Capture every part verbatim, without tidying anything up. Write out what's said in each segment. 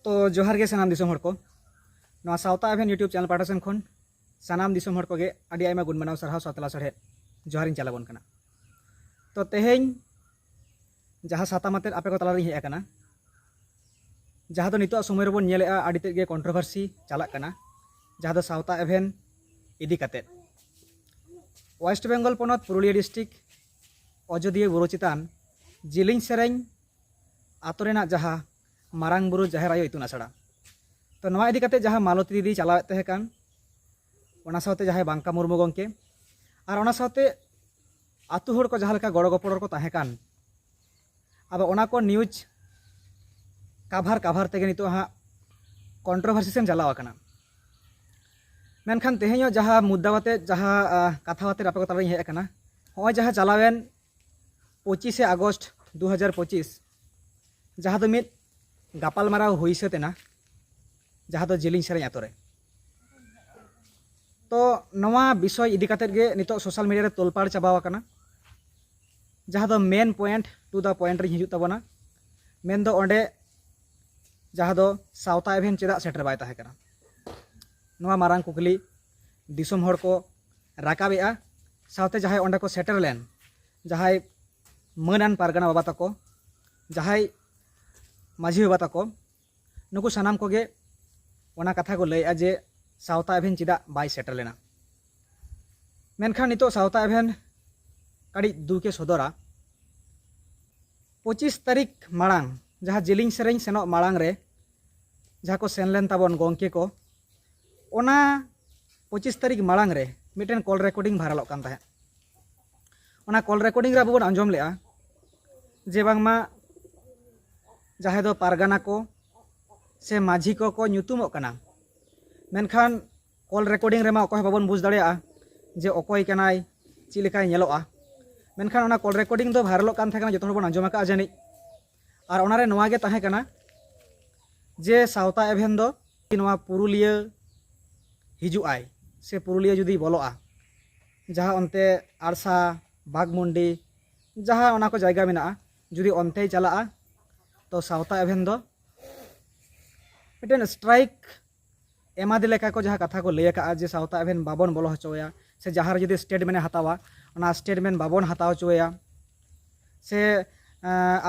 ᱛᱚ ᱡᱚᱦᱟᱨ ᱜᱮ ᱥᱟᱱᱟᱢ ᱫᱤᱥᱚᱢ ᱦᱚᱲ ᱠᱚ᱾ ᱱᱚᱣᱟ ᱥᱟᱶᱛᱟ ᱮᱵᱷᱮᱱ YouTube channel ᱯᱟᱦᱴᱟ ᱥᱮᱱ ᱠᱷᱚᱱ ᱥᱟᱱᱟᱢ ᱫᱤᱥᱚᱢ ᱦᱚᱲ ᱠᱚᱜᱮ ᱟᱹᱰᱤ ᱟᱭᱢᱟ ᱜᱩᱱ ᱢᱟᱱᱟᱣ ᱥᱟᱨᱦᱟᱣ ᱥᱟᱶᱛᱟ ᱞᱟᱥᱟᱲᱦᱮᱫ ᱡᱚᱦᱟᱨᱤᱧ ᱪᱟᱞ ᱟᱵᱚᱱ ᱠᱟᱱᱟ᱾ ᱛᱚ ᱛᱮᱦᱮᱧ ᱡᱟᱦᱟᱸ ᱥᱟᱛᱟᱢ ᱟᱛᱮᱫ ᱟᱯᱮ ᱠᱚ ᱛᱟᱞᱟᱨᱤᱧ ᱦᱮᱡ ᱟᱠᱟᱱᱟ, ᱡᱟᱦᱟᱸ ᱫᱚ ᱱᱤᱛᱚᱜ ᱥᱚᱢᱚᱭ ᱨᱮᱵᱚᱱ ᱧᱮᱞᱮᱫᱼᱟ ᱟᱹᱰᱤ ᱛᱮᱫ ᱜᱮ ᱠᱚᱱᱴᱨᱳᱵᱷᱟᱨᱥᱤ ᱪᱟᱞᱟᱜ ᱠᱟᱱᱟ, ᱡᱟᱦᱟᱸ ᱫᱚ ᱥᱟᱶᱛᱟ ᱮᱵᱷᱮᱱ ᱤᱫᱤ ᱠᱟᱛᱮᱫ᱾ ᱳᱭᱮᱥᱴ ᱵᱮᱝᱜᱚᱞ ᱯᱚᱱᱚᱛ ᱯᱩᱨᱩᱞᱤᱭᱟᱹ ᱰᱤᱥᱴᱨᱤᱠᱴ ᱚᱡᱳᱫᱤᱭᱟᱹ ᱵᱩᱨᱩ ᱪᱮᱛᱟᱱ ᱡᱤᱞᱤᱧ ᱥᱮᱨᱮᱧ ᱟᱛᱳ ᱨᱮᱱᱟᱜ ᱡᱟᱦᱟᱸ ᱢᱟᱨᱟᱝ ᱵᱩᱨᱩ ᱡᱟᱦᱮᱨ ᱟᱭᱳ ᱤᱛᱩᱱ ᱟᱥᱲᱟ, ᱛᱚ ᱱᱚᱣᱟ ᱤᱫᱤ ᱠᱟᱛᱮ ᱡᱟᱦᱟᱸ ᱢᱟᱞᱚᱛᱤ ᱫᱤᱫᱤ ᱪᱟᱞᱟᱣᱮᱫ ᱛᱟᱦᱮᱸ ᱠᱟᱱ, ᱚᱱᱟ ᱥᱟᱶᱛᱮ ᱡᱟᱦᱟᱸᱭ ᱵᱟᱝᱠᱟ ᱢᱩᱨᱢᱩ ᱜᱚᱢᱠᱮ ᱟᱨ ᱚᱱᱟ ᱥᱟᱶᱛᱮ ᱟᱛᱳ ᱦᱚᱲ ᱠᱚ ᱡᱟᱦᱟᱸ ᱞᱮᱠᱟ ᱜᱚᱲᱚ ᱜᱚᱯᱚᱲᱚ ᱨᱮᱠᱚ ᱛᱟᱦᱮᱸ ᱠᱟᱱ, ᱟᱫᱚ ᱚᱱᱟ ᱠᱚ ᱱᱤᱭᱩᱡᱽ ᱠᱟᱵᱷᱟᱨ ᱠᱟᱵᱷᱟᱨ ᱛᱮᱜᱮ ᱱᱤᱛᱚᱜ ᱦᱟᱸᱜ ᱠᱚᱱᱴᱨᱳᱵᱷᱟᱨᱥᱤ ᱥᱮᱱ ᱪᱟᱞᱟᱣ ᱟᱠᱟᱱᱟ᱾ ᱢᱮᱱᱠᱷᱟᱱ ᱛᱮᱦᱮᱧᱚᱜ ᱡᱟᱦᱟᱸ ᱢᱩᱫᱽᱫᱟ ᱟᱛᱮ, ᱡᱟᱦᱟᱸ ᱟᱸ, ᱠᱟᱛᱷᱟ ᱟᱛᱮ ᱟᱯᱮ ᱠᱚ ᱛᱟᱞᱟᱨᱤᱧ ᱦᱮᱡ ᱟᱠᱟᱱᱟ, ᱱᱚᱜᱼᱚᱭ ᱡᱟᱦᱟᱸ ᱪᱟᱞᱟᱣᱮᱱ ᱯᱚᱸᱪᱤᱥᱮ ᱟᱜᱚᱥᱴ ᱫᱩ ᱦᱟᱡᱟᱨ ᱯᱚᱸᱪᱤᱥ, ᱡᱟᱦᱟᱸ ᱫᱚ ᱢᱤᱫ ᱜᱟᱯᱟᱞᱢᱟᱨᱟᱣ ᱦᱩᱭ ᱥᱟᱹᱛ ᱮᱱᱟ, ᱡᱟᱦᱟᱸ ᱫᱚ ᱡᱤᱞᱤᱧ ᱥᱮᱨᱮᱧ ᱟᱛᱳ ᱨᱮ᱾ ᱛᱚ ᱱᱚᱣᱟ ᱵᱤᱥᱚᱭ ᱤᱫᱤ ᱠᱟᱛᱮᱫ ᱜᱮ ᱱᱤᱛᱚᱜ ᱥᱳᱥᱟᱞ ᱢᱤᱰᱤᱭᱟ ᱨᱮ ᱛᱳᱞᱯᱟᱲ ᱪᱟᱵᱟᱣ ᱟᱠᱟᱱᱟ, ᱡᱟᱦᱟᱸ ᱫᱚ ᱢᱮᱱ ᱯᱚᱭᱮᱱᱴ ᱴᱩ ᱫᱟ ᱯᱚᱭᱮᱱᱴ ᱨᱤᱧ ᱦᱤᱡᱩᱜ ᱛᱟᱵᱚᱱᱟ᱾ ᱢᱮᱱᱫᱚ ᱚᱸᱰᱮ ᱡᱟᱦᱟᱸ ᱫᱚ ᱥᱟᱶᱛᱟ ᱮᱵᱷᱮᱱ ᱪᱮᱫᱟᱜ ᱥᱮᱴᱮᱨ ᱵᱟᱭ ᱛᱟᱦᱮᱸ ᱠᱟᱱᱟ, ᱱᱚᱣᱟ ᱢᱟᱨᱟᱝ ᱠᱩᱠᱞᱤ ᱫᱤᱥᱚᱢ ᱦᱚᱲ ᱠᱚ ᱨᱟᱠᱟᱵᱮᱜᱼᱟ᱾ ᱥᱟᱶᱛᱮ ᱡᱟᱦᱟᱸᱭ ᱚᱸᱰᱮ ᱠᱚ ᱥᱮᱴᱮᱨ ᱞᱮᱱ, ᱡᱟᱦᱟᱸᱭ ᱢᱟᱹᱱᱟᱱ ᱯᱟᱨᱜᱟᱱᱟ ᱵᱟᱵᱟ ᱛᱟᱠᱚ, ᱡᱟᱦᱟᱸᱭ ᱢᱟᱹᱡᱷᱤ ᱵᱟᱵᱟ ᱛᱟᱠᱚ, ᱱᱩᱠᱩ ᱥᱟᱱᱟᱢ ᱠᱚᱜᱮ ᱚᱱᱟ ᱠᱟᱛᱷᱟ ᱠᱚ ᱞᱟᱹᱭᱮᱜᱼᱟ ᱡᱮ ᱥᱟᱶᱛᱟ ᱮᱵᱷᱮᱱ ᱪᱮᱫᱟᱜ ᱵᱟᱭ ᱥᱮᱴᱮᱨ ᱞᱮᱱᱟ᱾ ᱢᱮᱱᱠᱷᱟᱱ ᱱᱤᱛᱚᱜ ᱥᱟᱶᱛᱟ ᱮᱵᱷᱮᱱ ᱠᱟᱹᱴᱤᱡ ᱫᱩᱠᱮ ᱥᱚᱫᱚᱨᱟ᱾ ᱯᱚᱸᱪᱤᱥ ᱛᱟᱹᱨᱤᱠᱷ ᱢᱟᱲᱟᱝ, ᱡᱟᱦᱟᱸ ᱡᱮᱞᱮᱧ ᱥᱮᱨᱮᱧ ᱥᱮᱱᱚᱜ ᱢᱟᱲᱟᱝ ᱨᱮ ᱡᱟᱦᱟᱸ ᱠᱚ ᱥᱮᱱ ᱞᱮᱱ ᱛᱟᱵᱚᱱ ᱜᱚᱢᱠᱮ ᱠᱚ, ᱚᱱᱟ ᱯᱚᱸᱪᱤᱥ ᱛᱟᱹᱨᱤᱠᱷ ᱢᱟᱲᱟᱝ ᱨᱮ ᱢᱤᱫᱴᱮᱱ ᱠᱚᱞ ᱨᱮᱠᱚᱨᱰᱤᱝ ᱵᱷᱟᱭᱨᱟᱞᱚᱜ ᱠᱟᱱ ᱛᱟᱦᱮᱸᱫ᱾ ᱚᱱᱟ ᱠᱚᱞ ᱨᱮᱠᱚᱨᱰᱤᱝ ᱨᱮ ᱟᱵᱚ ᱵᱚᱱ ᱟᱸᱡᱚᱢ ᱞᱮᱜᱼᱟ ᱡᱮ ᱵᱟᱝᱢᱟ ᱡᱟᱦᱟᱸᱭ ᱫᱚ ᱯᱟᱨᱜᱟᱱᱟ ᱠᱚ ᱥᱮ ᱢᱟᱹᱡᱷᱤ ᱠᱚᱠᱚ ᱧᱩᱛᱩᱢᱚᱜ ᱠᱟᱱᱟ, ᱢᱮᱱᱠᱷᱟᱱ ᱠᱚᱞ ᱨᱮᱠᱚᱨᱰᱤᱝ ᱨᱮᱢᱟ ᱚᱠᱚᱭ ᱦᱚᱸ ᱵᱟᱵᱚᱱ ᱵᱩᱡᱽ ᱫᱟᱲᱮᱭᱟᱜᱼᱟ ᱡᱮ ᱚᱠᱚᱭ ᱠᱟᱱᱟᱭ, ᱪᱮᱫ ᱞᱮᱠᱟᱭ ᱧᱮᱞᱚᱜᱼᱟ᱾ ᱢᱮᱱᱠᱷᱟᱱ ᱚᱱᱟ ᱠᱚᱞ ᱨᱮᱠᱚᱨᱰᱤᱝ ᱫᱚ ᱵᱷᱟᱭᱨᱟᱞᱚᱜ ᱠᱟᱱ ᱛᱟᱦᱮᱸ ᱠᱟᱱᱟ, ᱡᱚᱛᱚ ᱦᱚᱲ ᱵᱚᱱ ᱟᱸᱡᱚᱢ ᱟᱠᱟᱫᱼᱟ ᱡᱟᱹᱱᱤᱡ᱾ ᱟᱨ ᱚᱱᱟᱨᱮ ᱱᱚᱣᱟ ᱜᱮ ᱛᱟᱦᱮᱸ ᱠᱟᱱᱟ ᱡᱮ ᱥᱟᱶᱛᱟ ᱮᱵᱷᱮᱱ ᱫᱚ ᱱᱚᱣᱟ ᱯᱩᱨᱩᱞᱤᱭᱟᱹ ᱦᱤᱡᱩᱜ ᱟᱭ ᱥᱮ ᱯᱩᱨᱩᱞᱤᱭᱟᱹ ᱡᱩᱫᱤ ᱵᱚᱞᱚᱜᱼᱟ, ᱡᱟᱦᱟᱸ ᱚᱱᱛᱮ ᱟᱲᱥᱟ, ᱵᱟᱜᱽᱢᱩᱱᱰᱤ, ᱡᱟᱦᱟᱸ ᱚᱱᱟ ᱠᱚ ᱡᱟᱭᱜᱟ ᱢᱮᱱᱟᱜᱼᱟ, ᱡᱩᱫᱤ ᱚᱱᱛᱮᱭ ᱪᱟᱞᱟᱜᱼᱟ, ᱛᱚ ᱥᱟᱶᱛᱟ ᱮᱵᱷᱮᱱ ᱫᱚ ᱢᱤᱫᱴᱮᱱ ᱥᱴᱨᱟᱭᱤᱠ ᱮᱢᱟᱫᱮ ᱞᱮᱠᱟ ᱠᱚ ᱡᱟᱦᱟᱸ ᱠᱟᱛᱷᱟ ᱠᱚ ᱞᱟᱹᱭ ᱟᱠᱟᱫᱼᱟ ᱡᱮ ᱥᱟᱶᱛᱟ ᱮᱵᱷᱮᱱ ᱵᱟᱵᱚᱱ ᱵᱚᱞᱚ ᱦᱚᱪᱚᱣᱟᱭᱟ, ᱥᱮ ᱡᱟᱦᱟᱸ ᱨᱮ ᱡᱩᱫᱤ ᱥᱴᱮᱴᱢᱮᱱᱴ ᱮ ᱦᱟᱛᱟᱣᱟ, ᱚᱱᱟ ᱥᱴᱮᱴᱢᱮᱱᱴ ᱵᱟᱵᱚᱱ ᱦᱟᱛᱟᱣ ᱦᱚᱪᱚᱣᱟᱭᱟ, ᱥᱮ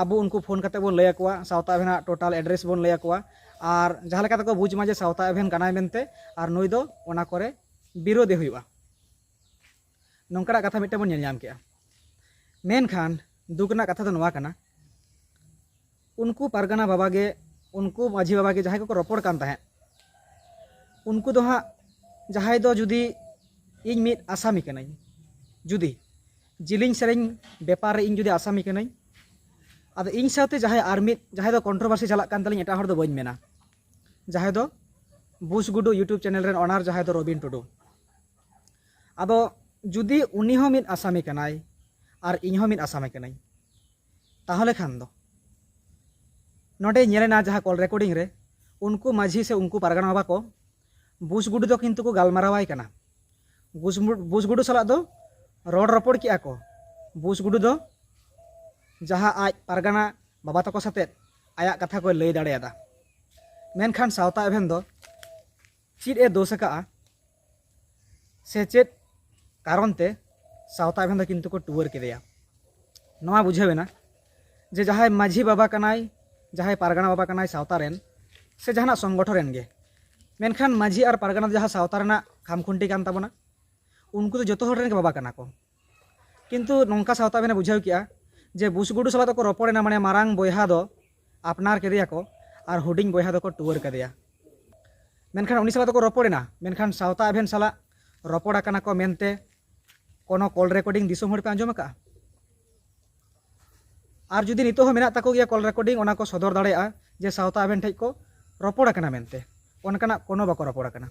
ᱟᱵᱚ ᱩᱱᱠᱩ ᱯᱷᱳᱱ ᱠᱟᱛᱮ ᱵᱚᱱ ᱞᱟᱹᱭ ᱟᱠᱚᱣᱟ, ᱥᱟᱶᱛᱟ ᱮᱵᱷᱮᱱᱟᱜ ᱴᱳᱴᱟᱞ ᱮᱰᱨᱮᱥ ᱵᱚᱱ ᱞᱟᱹᱭ ᱟᱠᱚᱣᱟ, ᱟᱨ ᱡᱟᱦᱟᱸ ᱞᱮᱠᱟ ᱛᱮᱠᱚ ᱵᱩᱡᱽ ᱢᱟ ᱡᱮ ᱥᱟᱶᱛᱟ ᱮᱵᱷᱮᱱ ᱠᱟᱱᱟᱭ ᱢᱮᱱᱛᱮ, ᱟᱨ ᱱᱩᱭ ᱫᱚ ᱚᱱᱟ ᱠᱚᱨᱮ ᱵᱤᱨᱳᱫᱷᱮ ᱦᱩᱭᱩᱜᱼᱟ᱾ ᱱᱚᱝᱠᱟᱱᱟᱜ ᱠᱟᱛᱷᱟ ᱢᱤᱫᱴᱮᱱ ᱵᱚᱱ ᱧᱮᱞ ᱧᱟᱢ ᱠᱮᱜᱼᱟ᱾ ᱢᱮᱱᱠᱷᱟᱱ ᱫᱩᱠ ᱨᱮᱱᱟᱜ ᱠᱟᱛᱷᱟ ᱫᱚ ᱱᱚᱣᱟ ᱠᱟᱱᱟ, ᱩᱱᱠᱩ ᱯᱟᱨᱜᱟᱱᱟ ᱵᱟᱵᱟ ᱜᱮ, ᱩᱱᱠᱩ ᱢᱟᱹᱡᱷᱤ ᱵᱟᱵᱟ ᱜᱮ ᱡᱟᱦᱟᱸᱭ ᱠᱚᱠᱚ ᱨᱚᱯᱚᱲ ᱠᱟᱱ ᱛᱟᱦᱮᱸᱫ, ᱩᱱᱠᱩ ᱫᱚ ᱦᱟᱸᱜ ᱡᱟᱦᱟᱸᱭ ᱫᱚ ᱡᱩᱫᱤ ᱤᱧ ᱢᱤᱫ ᱟᱥᱟᱢᱤ ᱠᱟᱹᱱᱟᱹᱧ, ᱡᱩᱫᱤ ᱡᱤᱞᱤᱧ ᱥᱮᱨᱮᱧ ᱵᱮᱯᱟᱨ ᱨᱮ ᱤᱧ ᱡᱩᱫᱤ ᱟᱥᱟᱢᱤ ᱠᱟᱹᱱᱟᱹᱧ, ᱟᱫᱚ ᱤᱧ ᱥᱟᱶᱛᱮ ᱡᱟᱦᱟᱸᱭ ᱟᱨ ᱢᱤᱫ, ᱡᱟᱦᱟᱸᱭ ᱫᱚ ᱠᱚᱱᱴᱨᱳᱵᱷᱟᱨᱥᱤ ᱪᱟᱞᱟᱜ ᱠᱟᱱ ᱛᱟᱹᱞᱤᱧ, ᱮᱴᱟᱜ ᱦᱚᱲ ᱫᱚ ᱵᱟᱹᱧ ᱢᱮᱱᱟ, ᱡᱟᱦᱟᱸᱭ ᱫᱚ ᱵᱩᱥ ᱜᱩᱰᱩ YouTube ᱪᱮᱱᱮᱞ ᱨᱮᱱ ᱚᱱᱟᱨ ᱡᱟᱦᱟᱸᱭ ᱫᱚ ᱨᱚᱵᱤᱱ ᱴᱩᱰᱩ, ᱟᱫᱚ ᱡᱩᱫᱤ ᱩᱱᱤ ᱦᱚᱸ ᱢᱤᱫ ᱟᱥᱟᱢᱤ ᱠᱟᱱᱟᱭ ᱟᱨ ᱤᱧ ᱦᱚᱸ ᱢᱤᱫ ᱟᱥᱟᱢᱤ ᱠᱟᱹᱱᱟᱹᱧ, ᱛᱟᱦᱚᱞᱮ ᱠᱷᱟᱱ ᱫᱚ ᱱᱚᱰᱮ ᱧᱮᱞᱮᱱᱟ ᱡᱟᱦᱟᱸ ᱠᱚᱞ ᱨᱮᱠᱚᱨᱰᱤᱝ ᱨᱮ, ᱩᱱᱠᱩ ᱢᱟᱹᱡᱷᱤ ᱥᱮ ᱩᱱᱠᱩ ᱯᱟᱨᱜᱟᱱᱟ ᱵᱟᱵᱟ ᱠᱚ ᱵᱩᱥ ᱜᱩᱰᱩ ᱫᱚ ᱠᱤᱱᱛᱩ ᱠᱚ ᱜᱟᱞᱢᱟᱨᱟᱣᱟᱭ ᱠᱟᱱᱟ᱾ ᱵᱩᱥ ᱜᱩ-, ᱵᱩᱥ ᱜᱩᱰᱩ ᱥᱟᱞᱟᱜ ᱫᱚ ᱨᱚᱲ ᱨᱚᱯᱚᱲ ᱠᱮᱜᱼᱟ ᱠᱚ᱾ ᱵᱩᱥ ᱜᱩᱰᱩ ᱫᱚ ᱡᱟᱦᱟᱸ ᱟᱡ ᱯᱟᱨᱜᱟᱱᱟ ᱵᱟᱵᱟ ᱛᱟᱠᱚ ᱥᱟᱛᱮᱫ ᱟᱭᱟᱜ ᱠᱟᱛᱷᱟ ᱠᱚᱭ ᱞᱟᱹᱭ ᱫᱟᱲᱮᱭᱟᱫᱟ᱾ ᱢᱮᱱᱠᱷᱟᱱ ᱥᱟᱶᱛᱟ ᱮᱵᱷᱮᱱ ᱫᱚ ᱪᱮᱫ ᱮ ᱫᱳᱥ ᱟᱠᱟᱜᱼᱟ ᱥᱮ ᱪᱮᱫ ᱠᱟᱨᱚᱱ ᱛᱮ ᱥᱟᱶᱛᱟ ᱮᱵᱷᱮᱱ ᱫᱚ ᱠᱤᱱᱛᱩ ᱠᱚ ᱴᱩᱣᱟᱹᱨ ᱠᱮᱫᱮᱭᱟ? ᱱᱚᱣᱟ ᱵᱩᱡᱷᱟᱹᱣ ᱮᱱᱟ ᱡᱮ ᱡᱟᱦᱟᱸᱭ ᱢᱟᱹᱡᱷᱤ ᱵᱟᱵᱟ ᱠᱟᱱᱟᱭ, ᱡᱟᱦᱟᱸᱭ ᱯᱟᱨᱜᱟᱱᱟ ᱵᱟᱵᱟ ᱠᱟᱱᱟᱭ ᱥᱟᱶᱛᱟ ᱨᱮᱱ, ᱥᱮ ᱡᱟᱦᱟᱱᱟᱜ ᱥᱚᱝᱜᱚᱴᱷᱚᱱ ᱨᱮᱱ ᱜᱮ, ᱢᱮᱱᱠᱷᱟᱱ ᱢᱟᱹᱡᱷᱤ ᱟᱨ ᱯᱟᱨᱜᱟᱱᱟ ᱫᱚ ᱡᱟᱦᱟᱸ ᱥᱟᱶᱛᱟ ᱨᱮᱱᱟᱜ ᱠᱷᱟᱢᱠᱷᱩᱱᱴᱤ ᱠᱟᱱ ᱛᱟᱵᱚᱱᱟ, ᱩᱱᱠᱩ ᱫᱚ ᱡᱚᱛᱚ ᱦᱚᱲ ᱨᱮᱱ ᱜᱮ ᱵᱟᱵᱟ ᱠᱟᱱᱟ ᱠᱚ᱾ ᱠᱤᱱᱛᱩ ᱱᱚᱝᱠᱟ ᱥᱟᱶᱛᱟ ᱮᱵᱷᱮᱱᱮ ᱵᱩᱡᱷᱟᱹᱣ ᱠᱮᱜᱼᱟ ᱡᱮ ᱵᱩᱥ ᱜᱩᱰᱩ ᱥᱟᱞᱟᱜ ᱫᱚᱠᱚ ᱨᱚᱯᱚᱲ ᱮᱱᱟ, ᱢᱟᱱᱮ ᱢᱟᱨᱟᱝ ᱵᱚᱭᱦᱟ ᱫᱚ ᱟᱯᱱᱟᱨ ᱠᱮᱫᱮᱭᱟ ᱠᱚ ᱟᱨ ᱦᱩᱰᱤᱧ ᱵᱚᱭᱦᱟ ᱫᱚᱠᱚ ᱴᱩᱣᱟᱹᱨ ᱠᱟᱫᱮᱭᱟ᱾ ᱢᱮᱱᱠᱷᱟᱱ ᱩᱱᱤ ᱥᱟᱞᱟᱜ ᱫᱚᱠᱚ ᱨᱚᱯᱚᱲ ᱮᱱᱟ, ᱢᱮᱱᱠᱷᱟᱱ ᱥᱟᱶᱛᱟ ᱮᱵᱷᱮᱱ ᱥᱟᱞᱟᱜ ᱨᱚᱯᱚᱲ ᱟᱠᱟᱱᱟ ᱠᱚ ᱢᱮᱱᱛᱮ ᱠᱳᱱᱳ ᱠᱚᱞ ᱨᱮᱠᱚᱨᱰᱤᱝ ᱫᱤᱥᱚᱢ ᱦᱚᱲ ᱯᱮ ᱟᱸᱡᱚᱢ ᱟᱠᱟᱫᱼᱟ? ᱟᱨ ᱡᱩᱫᱤ ᱱᱤᱛᱚᱜ ᱦᱚᱸ ᱢᱮᱱᱟᱜ ᱛᱟᱠᱚ ᱜᱮᱭᱟ ᱠᱚᱞ ᱨᱮᱠᱚᱨᱰᱤᱝ, ᱚᱱᱟ ᱠᱚ ᱥᱚᱫᱚᱨ ᱫᱟᱲᱮᱭᱟᱜᱼᱟ ᱡᱮ ᱥᱟᱶᱛᱟ ᱮᱵᱷᱮᱱ ᱴᱷᱮᱡ ᱠᱚ ᱨᱚᱯᱚᱲ ᱟᱠᱟᱱᱟ ᱢᱮᱱᱛᱮ᱾ ᱚᱱᱠᱟᱱᱟᱜ ᱠᱳᱱᱳ ᱵᱟᱠᱚ ᱨᱚᱯᱚᱲ ᱟᱠᱟᱱᱟ᱾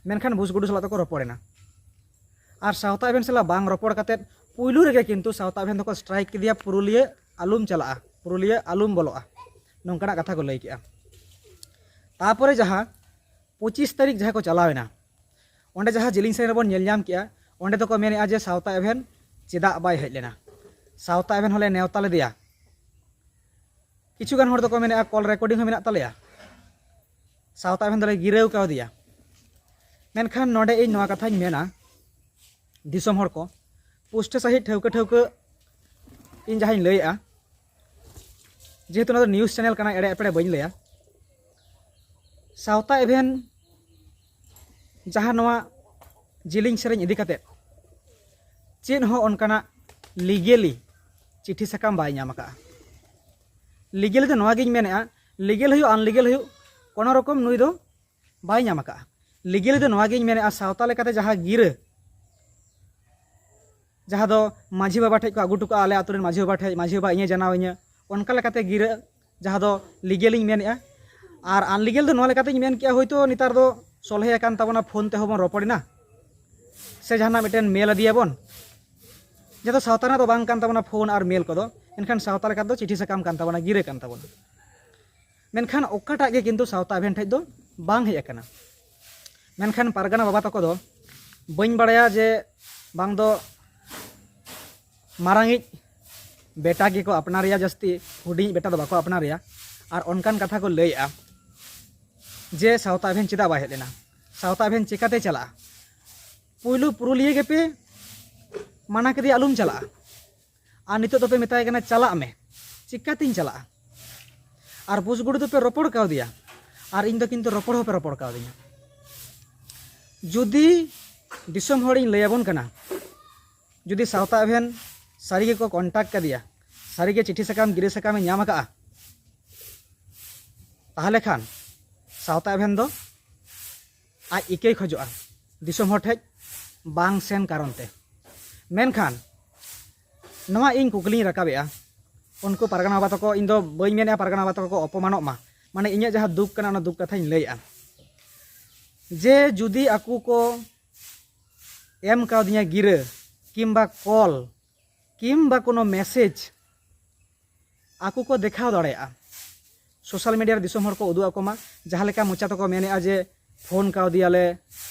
ᱢᱮᱱᱠᱷᱟᱱ ᱵᱩᱥ ᱜᱩᱰᱩ ᱥᱟᱞᱟᱜ ᱫᱚᱠᱚ ᱨᱚᱯᱚᱲ ᱮᱱᱟ᱾ ᱟᱨ ᱥᱟᱶᱛᱟ ᱮᱵᱷᱮᱱ ᱥᱟᱞᱟᱜ ᱵᱟᱝ ᱨᱚᱯᱚᱲ ᱠᱟᱛᱮᱫ ᱯᱩᱭᱞᱩ ᱨᱮᱜᱮ ᱠᱤᱱᱛᱩ ᱥᱟᱶᱛᱟ ᱮᱵᱷᱮᱱ ᱫᱚᱠᱚ ᱥᱴᱨᱟᱭᱤᱠ ᱠᱮᱫᱮᱭᱟ ᱯᱩᱨᱩᱞᱤᱭᱟᱹ ᱟᱞᱚᱢ ᱪᱟᱞᱟᱜᱼᱟ, ᱯᱩᱨᱩᱞᱤᱭᱟᱹ ᱟᱞᱚᱢ ᱵᱚᱞᱚᱜᱼᱟ, ᱱᱚᱝᱠᱟᱱᱟᱜ ᱠᱟᱛᱷᱟ ᱠᱚ ᱞᱟᱹᱭ ᱠᱮᱜᱼᱟ᱾ ᱛᱟᱯᱚᱨᱮ ᱡᱟᱦᱟᱸ ᱯᱚᱸᱪᱤᱥ ᱛᱟᱹᱨᱤᱠᱷ ᱡᱟᱦᱟᱸ ᱠᱚ ᱪᱟᱞᱟᱣ ᱮᱱᱟ, ᱚᱸᱰᱮ ᱡᱟᱦᱟᱸ ᱡᱤᱞᱤᱧ ᱥᱮᱨᱮᱧ ᱨᱮᱵᱚᱱ ᱧᱮᱞ ᱧᱟᱢ ᱠᱮᱜᱼᱟ, ᱚᱸᱰᱮ ᱫᱚᱠᱚ ᱢᱮᱱᱮᱜᱼᱟ ᱡᱮ ᱥᱟᱶᱛᱟ ᱮᱵᱷᱮᱱ ᱪᱮᱫᱟᱜ ᱵᱟᱭ ᱦᱮᱡ ᱞᱮᱱᱟ? ᱥᱟᱶᱛᱟ ᱮᱵᱷᱮᱱ ᱦᱚᱸᱞᱮ ᱱᱮᱣᱛᱟ ᱞᱮᱫᱮᱭᱟ᱾ ᱠᱤᱪᱷᱩ ᱜᱟᱱ ᱦᱚᱲ ᱫᱚᱠᱚ ᱢᱮᱱᱮᱜᱼᱟ ᱠᱚᱞ ᱨᱮᱠᱚᱨᱰᱤᱝ ᱦᱚᱸ ᱢᱮᱱᱟᱜ ᱛᱟᱞᱮᱭᱟ᱾ ᱥᱟᱶᱛᱟ ᱮᱵᱷᱮᱱ ᱫᱚᱞᱮ ᱜᱤᱨᱟᱹᱣ ᱠᱟᱣᱫᱮᱭᱟ᱾ ᱢᱮᱱᱠᱷᱟᱱ ᱱᱚᱰᱮ ᱤᱧ ᱱᱚᱣᱟ ᱠᱟᱛᱷᱟᱧ ᱢᱮᱱᱟ, ᱫᱤᱥᱚᱢ ᱦᱚᱲ ᱠᱚ, ᱯᱩᱥᱴᱟᱹ ᱥᱟᱺᱦᱤᱡ ᱴᱷᱟᱹᱣᱠᱟᱹ ᱴᱷᱟᱹᱣᱠᱟᱹ ᱤᱧ ᱡᱟᱦᱟᱸᱧ ᱞᱟᱹᱭᱮᱜᱼᱟ, ᱡᱮᱦᱮᱛᱩ ᱱᱚᱣᱟ ᱫᱚ ᱱᱤᱭᱩᱡᱽ ᱪᱮᱱᱮᱞ ᱠᱟᱱᱟ, ᱮᱲᱮ ᱮᱯᱲᱮ ᱵᱟᱹᱧ ᱞᱟᱹᱭᱟ᱾ ᱥᱟᱶᱛᱟ ᱮᱵᱷᱮᱱ ᱡᱟᱦᱟᱸ ᱱᱚᱣᱟ ᱡᱤᱞᱤᱧ ᱥᱮᱨᱮᱧ ᱤᱫᱤ ᱠᱟᱛᱮ ᱪᱮᱫ ᱦᱚᱸ ᱚᱱᱠᱟᱱᱟᱜ ᱞᱤᱜᱮᱞᱤ ᱪᱤᱴᱷᱤ ᱥᱟᱠᱟᱢ ᱵᱟᱭ ᱧᱟᱢ ᱟᱠᱟᱫᱼᱟ᱾ ᱞᱤᱜᱮᱞᱤ ᱫᱚ ᱱᱚᱣᱟ ᱜᱤᱧ ᱢᱮᱱᱮᱫᱼᱟ, ᱞᱤᱜᱮᱞ ᱦᱩᱭᱩᱜ ᱟᱱᱞᱤᱜᱮᱞ ᱦᱩᱭᱩᱜ, ᱠᱳᱱᱳ ᱨᱚᱠᱚᱢ ᱱᱩᱭ ᱫᱚ ᱵᱟᱭ ᱧᱟᱢ ᱟᱠᱟᱫᱼᱟ᱾ ᱞᱤᱜᱮᱞᱤ ᱫᱚ ᱱᱚᱣᱟ ᱜᱤᱧ ᱢᱮᱱᱮᱫᱼᱟ, ᱥᱟᱶᱛᱟ ᱞᱮᱠᱟᱛᱮ ᱡᱟᱦᱟᱸ ᱜᱤᱨᱟᱹ, ᱡᱟᱦᱟᱸ ᱫᱚ ᱢᱟᱹᱡᱷᱤ ᱵᱟᱵᱟ ᱴᱷᱮᱡ ᱠᱚ ᱟᱹᱜᱩ ᱦᱚᱴᱚ ᱠᱟᱜᱼᱟ, ᱟᱞᱮ ᱟᱛᱳ ᱨᱮᱱ ᱢᱟᱹᱡᱷᱤ ᱵᱟᱵᱟ ᱴᱷᱮᱡ, ᱢᱟᱹᱡᱷᱤ ᱵᱟᱵᱟ ᱤᱧᱮ ᱡᱟᱱᱟᱣ ᱤᱧᱟᱹ, ᱚᱱᱠᱟ ᱞᱮᱠᱟᱛᱮ ᱜᱤᱨᱟᱹ, ᱡᱟᱦᱟᱸ ᱫᱚ ᱞᱤᱜᱮᱞᱤᱧ ᱢᱮᱱᱮᱫᱼᱟ᱾ ᱟᱨ ᱟᱱᱞᱤᱜᱮᱞ ᱫᱚ ᱱᱚᱣᱟ ᱞᱮᱠᱟᱛᱤᱧ ᱢᱮᱱ ᱠᱮᱜᱼᱟ, ᱦᱳᱭᱛᱳ ᱱᱮᱛᱟᱨ ᱫᱚ ᱥᱚᱞᱦᱮ ᱟᱠᱟᱱ ᱛᱟᱵᱚᱱᱟ, ᱯᱷᱳᱱ ᱛᱮᱦᱚᱸ ᱵᱚᱱ ᱨᱚᱯᱚᱲ ᱮᱱᱟ, ᱥᱮ ᱡᱟᱦᱟᱱᱟᱜ ᱢᱤᱫᱴᱮᱱ ᱢᱮᱞ ᱟᱫᱮᱭᱟᱵᱚᱱ, ᱡᱟᱦᱟᱸ ᱫᱚ ᱥᱟᱶᱛᱟ ᱨᱮᱱᱟᱜ ᱫᱚ ᱵᱟᱝ ᱠᱟᱱ ᱛᱟᱵᱚᱱᱟ ᱯᱷᱳᱱ ᱟᱨ ᱢᱮᱞ ᱠᱚᱫᱚ, ᱮᱱᱠᱷᱟᱱ ᱥᱟᱶᱛᱟ ᱞᱮᱠᱟ ᱫᱚ ᱪᱤᱴᱷᱤ ᱥᱟᱠᱟᱢ ᱠᱟᱱ ᱛᱟᱵᱚᱱᱟ, ᱜᱤᱨᱟᱹ ᱠᱟᱱ ᱛᱟᱵᱚᱱᱟ᱾ ᱢᱮᱱᱠᱷᱟᱱ ᱚᱠᱟᱴᱟᱜ ᱜᱮ ᱠᱤᱱᱛᱩ ᱥᱟᱶᱛᱟ ᱮᱵᱷᱮᱱ ᱴᱷᱮᱡ ᱫᱚ ᱵᱟᱝ ᱦᱮᱡ ᱟᱠᱟᱱᱟ᱾ ᱢᱮᱱᱠᱷᱟᱱ ᱯᱟᱨᱜᱟᱱᱟ ᱵᱟᱵᱟ ᱛᱟᱠᱚ ᱫᱚ, ᱵᱟᱹᱧ ᱵᱟᱲᱟᱭᱟ ᱡᱮ ᱵᱟᱝ ᱫᱚ ᱢᱟᱨᱟᱝᱤᱡ ᱵᱮᱴᱟ ᱜᱮᱠᱚ ᱟᱯᱱᱟᱨᱮᱭᱟ ᱡᱟᱹᱥᱛᱤ, ᱦᱩᱰᱤᱧ ᱵᱮᱴᱟ ᱫᱚ ᱵᱟᱠᱚ ᱟᱯᱱᱟᱨᱮᱭᱟ᱾ ᱟᱨ ᱚᱱᱠᱟᱱ ᱠᱟᱛᱷᱟ ᱠᱚ ᱞᱟᱹᱭᱮᱜᱼᱟ ᱡᱮ ᱥᱟᱶᱛᱟ ᱮᱵᱷᱮᱱ ᱪᱮᱫᱟᱜ ᱵᱟᱭ ᱦᱮᱡ ᱞᱮᱱᱟ, ᱥᱟᱶᱛᱟ ᱮᱵᱷᱮᱱ ᱪᱤᱠᱟᱛᱮ ᱪᱟᱞᱟᱜᱼᱟ? ᱯᱩᱭᱞᱩ ᱯᱩᱨᱩᱞᱤᱭᱟᱹ ᱜᱮᱯᱮ ᱢᱟᱱᱟ ᱠᱮᱫᱮᱭᱟ ᱟᱞᱚᱢ ᱪᱟᱞᱟᱜᱼᱟ, ᱟᱨ ᱱᱤᱛᱚᱜ ᱫᱚᱯᱮ ᱢᱮᱛᱟᱭ ᱠᱟᱱᱟ ᱪᱟᱞᱟᱜ ᱢᱮ, ᱪᱤᱠᱟᱛᱤᱧ ᱪᱟᱞᱟᱜᱼᱟ? ᱟᱨ ᱵᱩᱥᱜᱩᱲᱤ ᱫᱚᱯᱮ ᱨᱚᱯᱚᱲ ᱠᱟᱣᱫᱮᱭᱟ, ᱟᱨ ᱤᱧ ᱫᱚ ᱠᱤᱱᱛᱩ ᱨᱚᱯᱚᱲ ᱦᱚᱸᱯᱮ ᱨᱚᱯᱚᱲ ᱠᱟᱣᱫᱤᱧᱟ᱾ ᱡᱩᱫᱤ ᱫᱤᱥᱚᱢ ᱦᱚᱲᱤᱧ ᱞᱟᱹᱭ ᱟᱵᱚᱱ ᱠᱟᱱᱟ, ᱡᱩᱫᱤ ᱥᱟᱶᱛᱟ ᱮᱵᱷᱮᱱ ᱥᱟᱹᱨᱤ ᱜᱮᱠᱚ ᱠᱚᱱᱴᱟᱠᱴ ᱠᱟᱫᱮᱭᱟ, ᱥᱟᱹᱨᱤ ᱜᱮ ᱪᱤᱴᱷᱤ ᱥᱟᱠᱟᱢ, ᱜᱤᱨᱟᱹ ᱥᱟᱠᱟᱢᱮ ᱧᱟᱢ ᱟᱠᱟᱫᱼᱟ, ᱛᱟᱦᱚᱞᱮ ᱠᱷᱟᱱ ᱥᱟᱶᱛᱟ ᱮᱵᱷᱮᱱ ᱫᱚ ᱟᱡ ᱤᱠᱟᱹᱭ ᱠᱷᱚᱡᱚᱜᱼᱟ ᱫᱤᱥᱚᱢ ᱦᱚᱲ ᱴᱷᱮᱡ ᱵᱟᱝ ᱥᱮᱱ ᱠᱟᱨᱚᱱ ᱛᱮ᱾ ᱢᱮᱱᱠᱷᱟᱱ ᱱᱚᱣᱟ ᱤᱧ ᱠᱩᱠᱞᱤᱧ ᱨᱟᱠᱟᱵᱮᱜᱼᱟ, ᱩᱱᱠᱩ ᱯᱟᱨᱜᱟᱱᱟ ᱵᱟᱵᱟ ᱛᱟᱠᱚ, ᱤᱧ ᱫᱚ ᱵᱟᱹᱧ ᱢᱮᱱᱮᱜᱼᱟ ᱯᱟᱨᱜᱟᱱᱟ ᱵᱟᱵᱟ ᱛᱟᱠᱚ ᱠᱚ ᱚᱯᱚᱢᱟᱱᱚᱜ ᱢᱟ, ᱢᱟᱱᱮ ᱤᱧᱟᱹᱜ ᱡᱟᱦᱟᱸ ᱫᱩᱠ ᱠᱟᱱᱟ ᱚᱱᱟ ᱫᱩᱠ ᱠᱟᱛᱷᱟᱧ ᱞᱟᱹᱭᱮᱜᱼᱟ, ᱡᱮ ᱡᱩᱫᱤ ᱟᱠᱚ ᱠᱚ ᱮᱢ ᱠᱟᱣᱫᱤᱧᱟ ᱜᱤᱨᱟᱹ ᱠᱤᱢᱵᱟ ᱠᱚᱞ ᱠᱤᱢᱵᱟ ᱠᱳᱱᱳ ᱢᱮᱥᱮᱡᱽ, ᱟᱠᱚ ᱠᱚ ᱫᱮᱠᱷᱟᱣ ᱫᱟᱲᱮᱭᱟᱜᱼᱟ, ᱥᱳᱥᱟᱞ ᱢᱤᱰᱤᱭᱟ ᱨᱮ ᱫᱤᱥᱚᱢ ᱦᱚᱲ ᱠᱚ ᱩᱫᱩᱜ ᱟᱠᱚ ᱢᱟ᱾ ᱡᱟᱦᱟᱸ ᱞᱮᱠᱟ ᱢᱚᱪᱟ ᱛᱮᱠᱚ ᱢᱮᱱᱮᱜᱼᱟ ᱡᱮ ᱯᱷᱳᱱ ᱠᱟᱣᱫᱮᱭᱟᱞᱮ,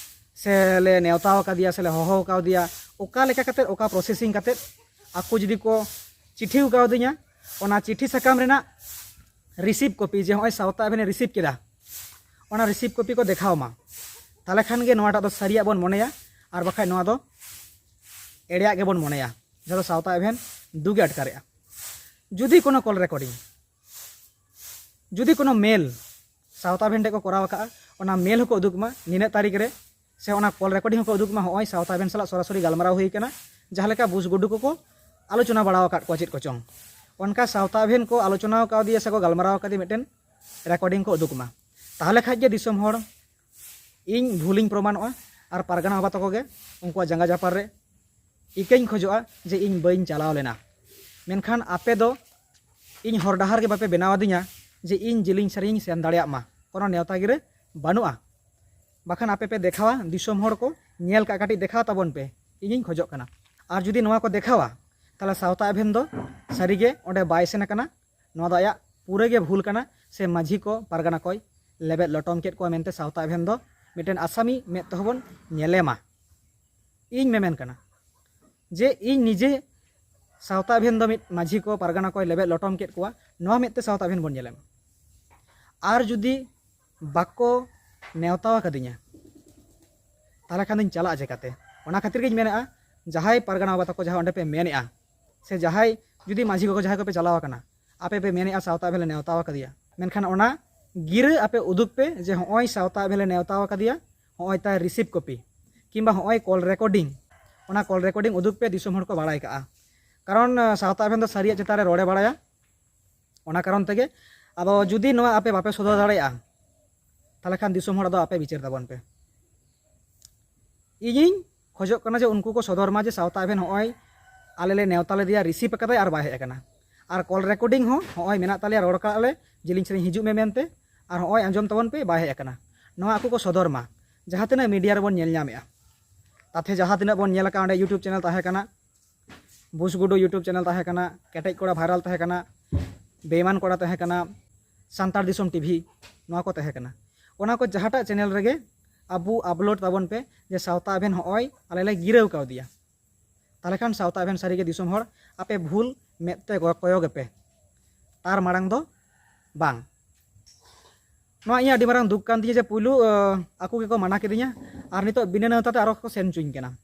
ᱥᱮ ᱞᱮ ᱱᱮᱣᱛᱟ ᱟᱠᱟᱫᱮᱭᱟ, ᱥᱮ ᱞᱮ ᱦᱚᱦᱚ ᱟᱠᱟᱫᱮᱭᱟ, ᱚᱠᱟ ᱞᱮᱠᱟ ᱠᱟᱛᱮᱫ, ᱚᱠᱟ ᱯᱨᱚᱥᱮᱥᱤᱝ ᱠᱟᱛᱮᱫ ᱟᱠᱚ ᱡᱩᱫᱤ ᱠᱚ ᱪᱤᱴᱷᱤ ᱠᱟᱣᱫᱤᱧᱟ, ᱚᱱᱟ ᱪᱤᱴᱷᱤ ᱥᱟᱠᱟᱢ ᱨᱮᱱᱟᱜ ᱨᱤᱥᱤᱵᱷ ᱠᱚᱯᱤ, ᱡᱮ ᱱᱚᱜᱼᱚᱭ ᱥᱟᱶᱛᱟ ᱮᱵᱷᱮᱱᱮ ᱨᱤᱥᱤᱵᱷ ᱠᱮᱫᱟ, ᱚᱱᱟ ᱨᱤᱥᱤᱵᱷ ᱠᱚᱯᱤ ᱠᱚ ᱫᱮᱠᱷᱟᱣ ᱟᱢᱟ᱾ ᱛᱟᱦᱚᱞᱮ ᱠᱷᱟᱱ ᱜᱮ ᱱᱚᱣᱟᱴᱟᱜ ᱫᱚ ᱥᱟᱹᱨᱤᱭᱟᱜ ᱵᱚᱱ ᱢᱚᱱᱮᱭᱟ, ᱟᱨ ᱵᱟᱠᱷᱟᱡ ᱱᱚᱣᱟ ᱫᱚ ᱮᱲᱮᱭᱟᱜ ᱜᱮᱵᱚᱱ ᱢᱚᱱᱮᱭᱟ, ᱡᱟᱦᱟᱸ ᱫᱚ ᱥᱟᱶᱛᱟ ᱮᱵᱷᱮᱱ ᱫᱩᱜᱮ ᱟᱴᱠᱟᱨᱮᱜᱼᱟ᱾ ᱡᱩᱫᱤ ᱠᱳᱱᱳ ᱠᱚᱞ ᱨᱮᱠᱚᱨᱰᱤᱝ, ᱡᱩᱫᱤ ᱠᱳᱱᱳ ᱢᱮᱞ ᱥᱟᱶᱛᱟ ᱮᱵᱷᱮᱱ ᱴᱷᱮᱱ ᱠᱚ ᱠᱚᱨᱟᱣ ᱟᱠᱟᱫᱼᱟ, ᱚᱱᱟ ᱢᱮᱞ ᱦᱚᱸᱠᱚ ᱩᱫᱩᱜ ᱢᱟ ᱱᱤᱱᱟᱹᱜ ᱛᱟᱹᱨᱤᱠᱷ ᱨᱮ, ᱥᱮ ᱚᱱᱟ ᱠᱚᱞ ᱨᱮᱠᱚᱨᱰᱤᱝ ᱦᱚᱸᱠᱚ ᱩᱫᱩᱜ ᱢᱟ, ᱦᱚᱸᱜᱼᱚᱭ ᱥᱟᱶᱛᱟ ᱮᱵᱷᱮᱱ ᱥᱟᱞᱟᱜ ᱥᱚᱨᱟᱥᱚᱨᱤ ᱜᱟᱞᱢᱟᱨᱟᱣ ᱦᱩᱭ ᱟᱠᱟᱱᱟ, ᱡᱟᱦᱟᱸ ᱞᱮᱠᱟ ᱵᱩᱥ ᱜᱩᱰᱩ ᱠᱚᱠᱚ ᱟᱞᱳᱪᱚᱱᱟ ᱵᱟᱲᱟ ᱟᱠᱟᱫ ᱠᱚᱣᱟ ᱪᱮᱫ ᱠᱚᱪᱚᱝ, ᱚᱱᱠᱟ ᱥᱟᱶᱛᱟ ᱮᱵᱷᱮᱱ ᱠᱚ ᱟᱞᱳᱪᱚᱱᱟ ᱟᱠᱟᱫᱮᱭᱟ ᱥᱮᱠᱚ ᱜᱟᱞᱢᱟᱨᱟᱣ ᱟᱠᱟᱫᱮᱭᱟ, ᱢᱤᱫᱴᱮᱱ ᱨᱮᱠᱚᱨᱰᱤᱝ ᱠᱚ ᱩᱫᱩᱜ ᱢᱟ᱾ ᱛᱟᱦᱚᱞᱮ ᱠᱷᱟᱡ ᱜᱮ ᱫᱤᱥᱚᱢ ᱦᱚᱲ ᱤᱧ ᱵᱷᱩᱞᱤᱧ ᱯᱨᱚᱢᱟᱱᱚᱜᱼᱟ, ᱟᱨ ᱯᱟᱨᱜᱟᱱᱟ ᱵᱟᱵᱟ ᱛᱟᱠᱚ ᱜᱮ ᱩᱱᱠᱩᱣᱟᱜ ᱡᱟᱸᱜᱟ ᱡᱟᱯᱟᱜ ᱨᱮ ᱤᱠᱟᱹᱧ ᱠᱷᱚᱡᱚᱜᱼᱟ ᱡᱮ ᱤᱧ ᱵᱟᱹᱧ ᱪᱟᱞᱟᱣ ᱞᱮᱱᱟ᱾ ᱢᱮᱱᱠᱷᱟᱱ ᱟᱯᱮ ᱫᱚ ᱤᱧ ᱦᱚᱨ ᱰᱟᱦᱟᱨ ᱜᱮ ᱵᱟᱯᱮ ᱵᱮᱱᱟᱣ ᱟᱹᱫᱤᱧᱟ ᱡᱮ ᱤᱧ ᱡᱤᱞᱤᱧ ᱥᱟᱹᱨᱤᱧ ᱥᱮᱱ ᱫᱟᱲᱮᱭᱟᱜ ᱢᱟ, ᱠᱳᱱᱳ ᱱᱮᱣᱛᱟ ᱜᱤᱨᱟᱹ ᱵᱟᱹᱱᱩᱜᱼᱟ᱾ ᱵᱟᱠᱷᱟᱱ ᱟᱯᱮ ᱯᱮ ᱫᱮᱠᱷᱟᱣᱟ, ᱫᱤᱥᱚᱢ ᱦᱚᱲ ᱠᱚ ᱧᱮᱞ ᱠᱟᱜ, ᱠᱟᱹᱴᱤᱡ ᱫᱮᱠᱷᱟᱣ ᱛᱟᱵᱚᱱ ᱯᱮ, ᱤᱧᱤᱧ ᱠᱷᱚᱡᱚᱜ ᱠᱟᱱᱟ᱾ ᱟᱨ ᱡᱩᱫᱤ ᱱᱚᱣᱟ ᱠᱚ ᱫᱮᱠᱷᱟᱣᱟ, ᱛᱟᱦᱚᱞᱮ ᱥᱟᱶᱛᱟ ᱮᱵᱷᱮᱱ ᱫᱚ ᱥᱟᱹᱨᱤᱜᱮ ᱚᱸᱰᱮ ᱵᱟᱭ ᱥᱮᱱ ᱟᱠᱟᱱᱟ, ᱱᱚᱣᱟ ᱫᱚ ᱟᱭᱟᱜ ᱯᱩᱨᱟᱹ ᱜᱮ ᱵᱷᱩᱞ ᱠᱟᱱᱟ, ᱥᱮ ᱢᱟᱹᱡᱷᱤ ᱠᱚ ᱯᱟᱨᱜᱟᱱᱟ ᱠᱚᱭ ᱞᱮᱵᱮᱫ ᱞᱚᱴᱚᱢ ᱠᱮᱫ ᱠᱚᱣᱟ ᱢᱮᱱᱛᱮ ᱥᱟᱶᱛᱟ ᱮᱵᱷᱮᱱ ᱫᱚ ᱢᱤᱫᱴᱮᱱ ᱟᱥᱟᱢᱤ ᱢᱮᱫ ᱛᱮᱦᱚᱸ ᱵᱚᱱ ᱧᱮᱞᱮ ᱢᱟ᱾ ᱤᱧ ᱢᱮᱢᱮᱱ ᱠᱟᱱᱟ ᱡᱮ ᱤᱧ ᱱᱤᱡᱮ ᱥᱟᱶᱛᱟ ᱮᱵᱷᱮᱱ ᱫᱚ ᱢᱤᱫ ᱢᱟᱹᱡᱷᱤ ᱠᱚ ᱯᱟᱨᱜᱟᱱᱟ ᱠᱚᱭ ᱞᱮᱵᱮᱫ ᱞᱚᱴᱚᱢ ᱠᱮᱫ ᱠᱚᱣᱟ, ᱱᱚᱣᱟ ᱢᱮᱫ ᱛᱮ ᱥᱟᱶᱛᱟ ᱮᱵᱷᱮᱱ ᱵᱚᱱ ᱧᱮᱞᱮ ᱢᱟ᱾ ᱟᱨ ᱡᱩᱫᱤ ᱵᱟᱠᱚ ᱱᱮᱣᱛᱟ ᱟᱠᱟᱫᱤᱧᱟ, ᱛᱟᱦᱚᱞᱮ ᱠᱷᱟᱱ ᱫᱚᱧ ᱪᱟᱞᱟᱜᱼᱟ ᱪᱮᱠᱟᱛᱮ? ᱚᱱᱟ ᱠᱷᱟᱹᱛᱤᱨ ᱜᱤᱧ ᱢᱮᱱᱮᱫᱼᱟ, ᱡᱟᱦᱟᱸᱭ ᱯᱟᱨᱜᱟᱱᱟ ᱵᱟᱵᱟ ᱛᱟᱠᱚ ᱡᱟᱦᱟᱸ ᱚᱸᱰᱮ ᱯᱮ ᱢᱮᱱᱮᱫᱼᱟ, ᱥᱮ ᱡᱟᱦᱟᱸᱭ ᱡᱩᱫᱤ ᱢᱟᱹᱡᱷᱤ ᱠᱚᱠᱚ ᱡᱟᱦᱟᱸᱭ ᱠᱚᱯᱮ ᱪᱟᱞᱟᱣ ᱟᱠᱟᱱᱟ, ᱟᱯᱮ ᱯᱮ ᱢᱮᱱᱮᱫᱼᱟ ᱥᱟᱶᱛᱟ ᱮᱵᱷᱮᱱ ᱞᱮ ᱱᱮᱣᱛᱟ ᱟᱠᱟᱫᱮᱭᱟ, ᱢᱮᱱᱠᱷᱟᱱ ᱚᱱᱟ ᱜᱤᱨᱟᱹ ᱟᱯᱮ ᱩᱫᱩᱜ ᱯᱮ ᱡᱮ ᱦᱚᱸᱜᱼᱚᱭ ᱥᱟᱶᱛᱟ ᱮᱵᱷᱮᱱ ᱞᱮ ᱱᱮᱣᱛᱟ ᱟᱠᱟᱫᱮᱭᱟ, ᱦᱚᱸᱜᱼᱚᱭ ᱛᱟᱭ ᱨᱤᱥᱤᱵᱷ ᱠᱚᱯᱤ, ᱠᱤᱝᱵᱟ ᱦᱚᱸᱜᱼᱚᱭ ᱠᱚᱞ ᱨᱮᱠᱚᱨᱰᱤᱝ, ᱚᱱᱟ ᱠᱚᱞ ᱨᱮᱠᱚᱨᱰᱤᱝ ᱩᱫᱩᱜ ᱯᱮ, ᱫᱤᱥᱚᱢ ᱦᱚᱲ ᱠᱚ ᱵᱟᱲᱟᱭ ᱠᱟᱜᱼᱟ᱾ ᱠᱟᱨᱚᱱ ᱟᱸ, ᱥᱟᱶᱛᱟ ᱮᱵᱷᱮᱱ ᱫᱚ ᱥᱟᱹᱨᱤᱭᱟᱜ ᱪᱮᱛᱟᱱ ᱨᱮ ᱨᱚᱲᱮ ᱵᱟᱲᱟᱭᱟ, ᱚᱱᱟ ᱠᱟᱨᱚᱱ ᱛᱮᱜᱮ᱾ ᱟᱫᱚ ᱡᱩᱫᱤ ᱱᱚᱣᱟ ᱟᱯᱮ ᱵᱟᱯᱮ ᱥᱚᱫᱚᱨ ᱫᱟᱲᱮᱭᱟᱜᱼᱟ, ᱛᱟᱦᱚᱞᱮ ᱠᱷᱟᱱ ᱫᱤᱥᱚᱢ ᱦᱚᱲ ᱫᱚ ᱟᱯᱮ ᱵᱤᱪᱟᱹᱨ ᱛᱟᱵᱚᱱ ᱯᱮ᱾ ᱤᱧᱤᱧ ᱠᱷᱚᱡᱚᱜ ᱠᱟᱱᱟ ᱡᱮ ᱩᱱᱠᱩ ᱠᱚ ᱥᱚᱫᱚᱨ ᱢᱟ ᱡᱮ ᱥᱟᱶᱛᱟ ᱮᱵᱷᱮᱱ ᱦᱚᱸᱜᱼᱚᱭ ᱟᱞᱮ ᱞᱮ ᱱᱮᱣᱛᱟ ᱞᱮᱫᱮᱭᱟ, ᱨᱤᱥᱤᱵᱷ ᱟᱠᱟᱫᱟᱭ ᱟᱨ ᱵᱟᱭ ᱦᱮᱡ ᱟᱠᱟᱱᱟ, ᱟᱨ ᱠᱚᱞ ᱨᱮᱠᱚᱨᱰᱤᱝ ᱦᱚᱸ ᱦᱚᱸᱜᱼᱚᱭ ᱢᱮᱱᱟᱜ ᱛᱟᱞᱮᱭᱟ, ᱨᱚᱲ ᱠᱟᱜ ᱞᱮ ᱡᱤᱞᱤᱧ ᱥᱮᱨᱮᱧ ᱦᱤᱡᱩᱜ ᱢᱮ ᱢᱮᱱᱛᱮ, ᱟᱨ ᱦᱚᱸᱜᱼᱚᱭ ᱟᱸᱡᱚᱢ ᱛᱟᱵᱚᱱ ᱯᱮ, ᱵᱟᱭ ᱦᱮᱡ ᱟᱠᱟᱱᱟ, ᱱᱚᱣᱟ ᱟᱠᱚ ᱠᱚ ᱥᱚᱫᱚᱨ ᱢᱟ᱾ ᱡᱟᱦᱟᱸ ᱛᱤᱱᱟᱹᱜ ᱢᱤᱰᱤᱭᱟ ᱨᱮᱵᱚᱱ ᱧᱮᱞ ᱧᱟᱢᱮᱜᱼᱟ, ᱛᱟᱛᱮ ᱡᱟᱦᱟᱸ ᱛᱤᱱᱟᱹᱜ ᱵᱚᱱ ᱧᱮᱞ ᱟᱠᱟᱫ, ᱚᱸᱰᱮ YouTube ᱪᱮᱱᱮᱞ ᱛᱟᱦᱮᱸ ᱠᱟᱱᱟ, ᱵᱩᱥ ᱜᱩᱰᱩ YouTube ᱪᱮᱱᱮᱞ ᱛᱟᱦᱮᱸ ᱠᱟᱱᱟ, ᱠᱮᱴᱮᱡ ᱠᱚᱲᱟ ᱵᱷᱟᱭᱨᱟᱞ ᱛᱟᱦᱮᱸ ᱠᱟᱱᱟ, ᱵᱮᱭᱢᱟᱱ ᱠᱚᱲᱟ ᱛᱟᱦᱮᱸ ᱠᱟᱱᱟ, ᱥᱟᱱᱛᱟᱲ ᱫᱤᱥᱚᱢ ᱴᱤᱵᱷᱤ, ᱱᱚᱣᱟ ᱠᱚ ᱛᱟᱦᱮᱸ ᱠᱟᱱᱟ᱾ ᱚᱱᱟ ᱠᱚ ᱡᱟᱦᱟᱸᱴᱟᱜ ᱪᱮᱱᱮᱞ ᱨᱮᱜᱮ ᱟᱵᱚ ᱟᱯᱞᱳᱰ ᱛᱟᱵᱚᱱ ᱯᱮ ᱡᱮ ᱥᱟᱶᱛᱟ ᱮᱵᱷᱮᱱ ᱦᱚᱸᱜᱼᱚᱭ ᱟᱞᱮ ᱞᱮ ᱜᱤᱨᱟᱹᱣ ᱠᱟᱣᱫᱮᱭᱟ᱾ ᱛᱟᱦᱚᱞᱮ ᱠᱷᱟᱱ ᱥᱟᱶᱛᱟ ᱮᱵᱷᱮᱱ ᱥᱟᱹᱨᱤᱜᱮ ᱫᱤᱥᱚᱢ ᱦᱚᱲ ᱟᱯᱮ ᱵᱷᱩᱞ ᱢᱮᱫ ᱛᱮ ᱠᱚ-, ᱠᱚᱭᱚᱜ ᱮᱯᱮ, ᱛᱟᱨ ᱢᱟᱲᱟᱝ ᱫᱚ ᱵᱟᱝ᱾ ᱱᱚᱣᱟ ᱤᱧᱟᱹᱜ ᱟᱹᱰᱤ ᱢᱟᱨᱟᱝ ᱫᱩᱠ ᱠᱟᱱ ᱛᱤᱧᱟᱹ ᱡᱮ ᱯᱩᱭᱞᱩ ᱟᱠᱚ ᱜᱮᱠᱚ ᱢᱟᱱᱟ ᱠᱤᱫᱤᱧᱟ, ᱟᱨ ᱱᱤᱛᱚᱜ ᱵᱤᱱᱟᱹ ᱱᱮᱣᱛᱟ ᱛᱮ ᱟᱨᱚ ᱠᱚ ᱥᱮᱱ ᱦᱚᱪᱚᱧ ᱠᱟᱱᱟ᱾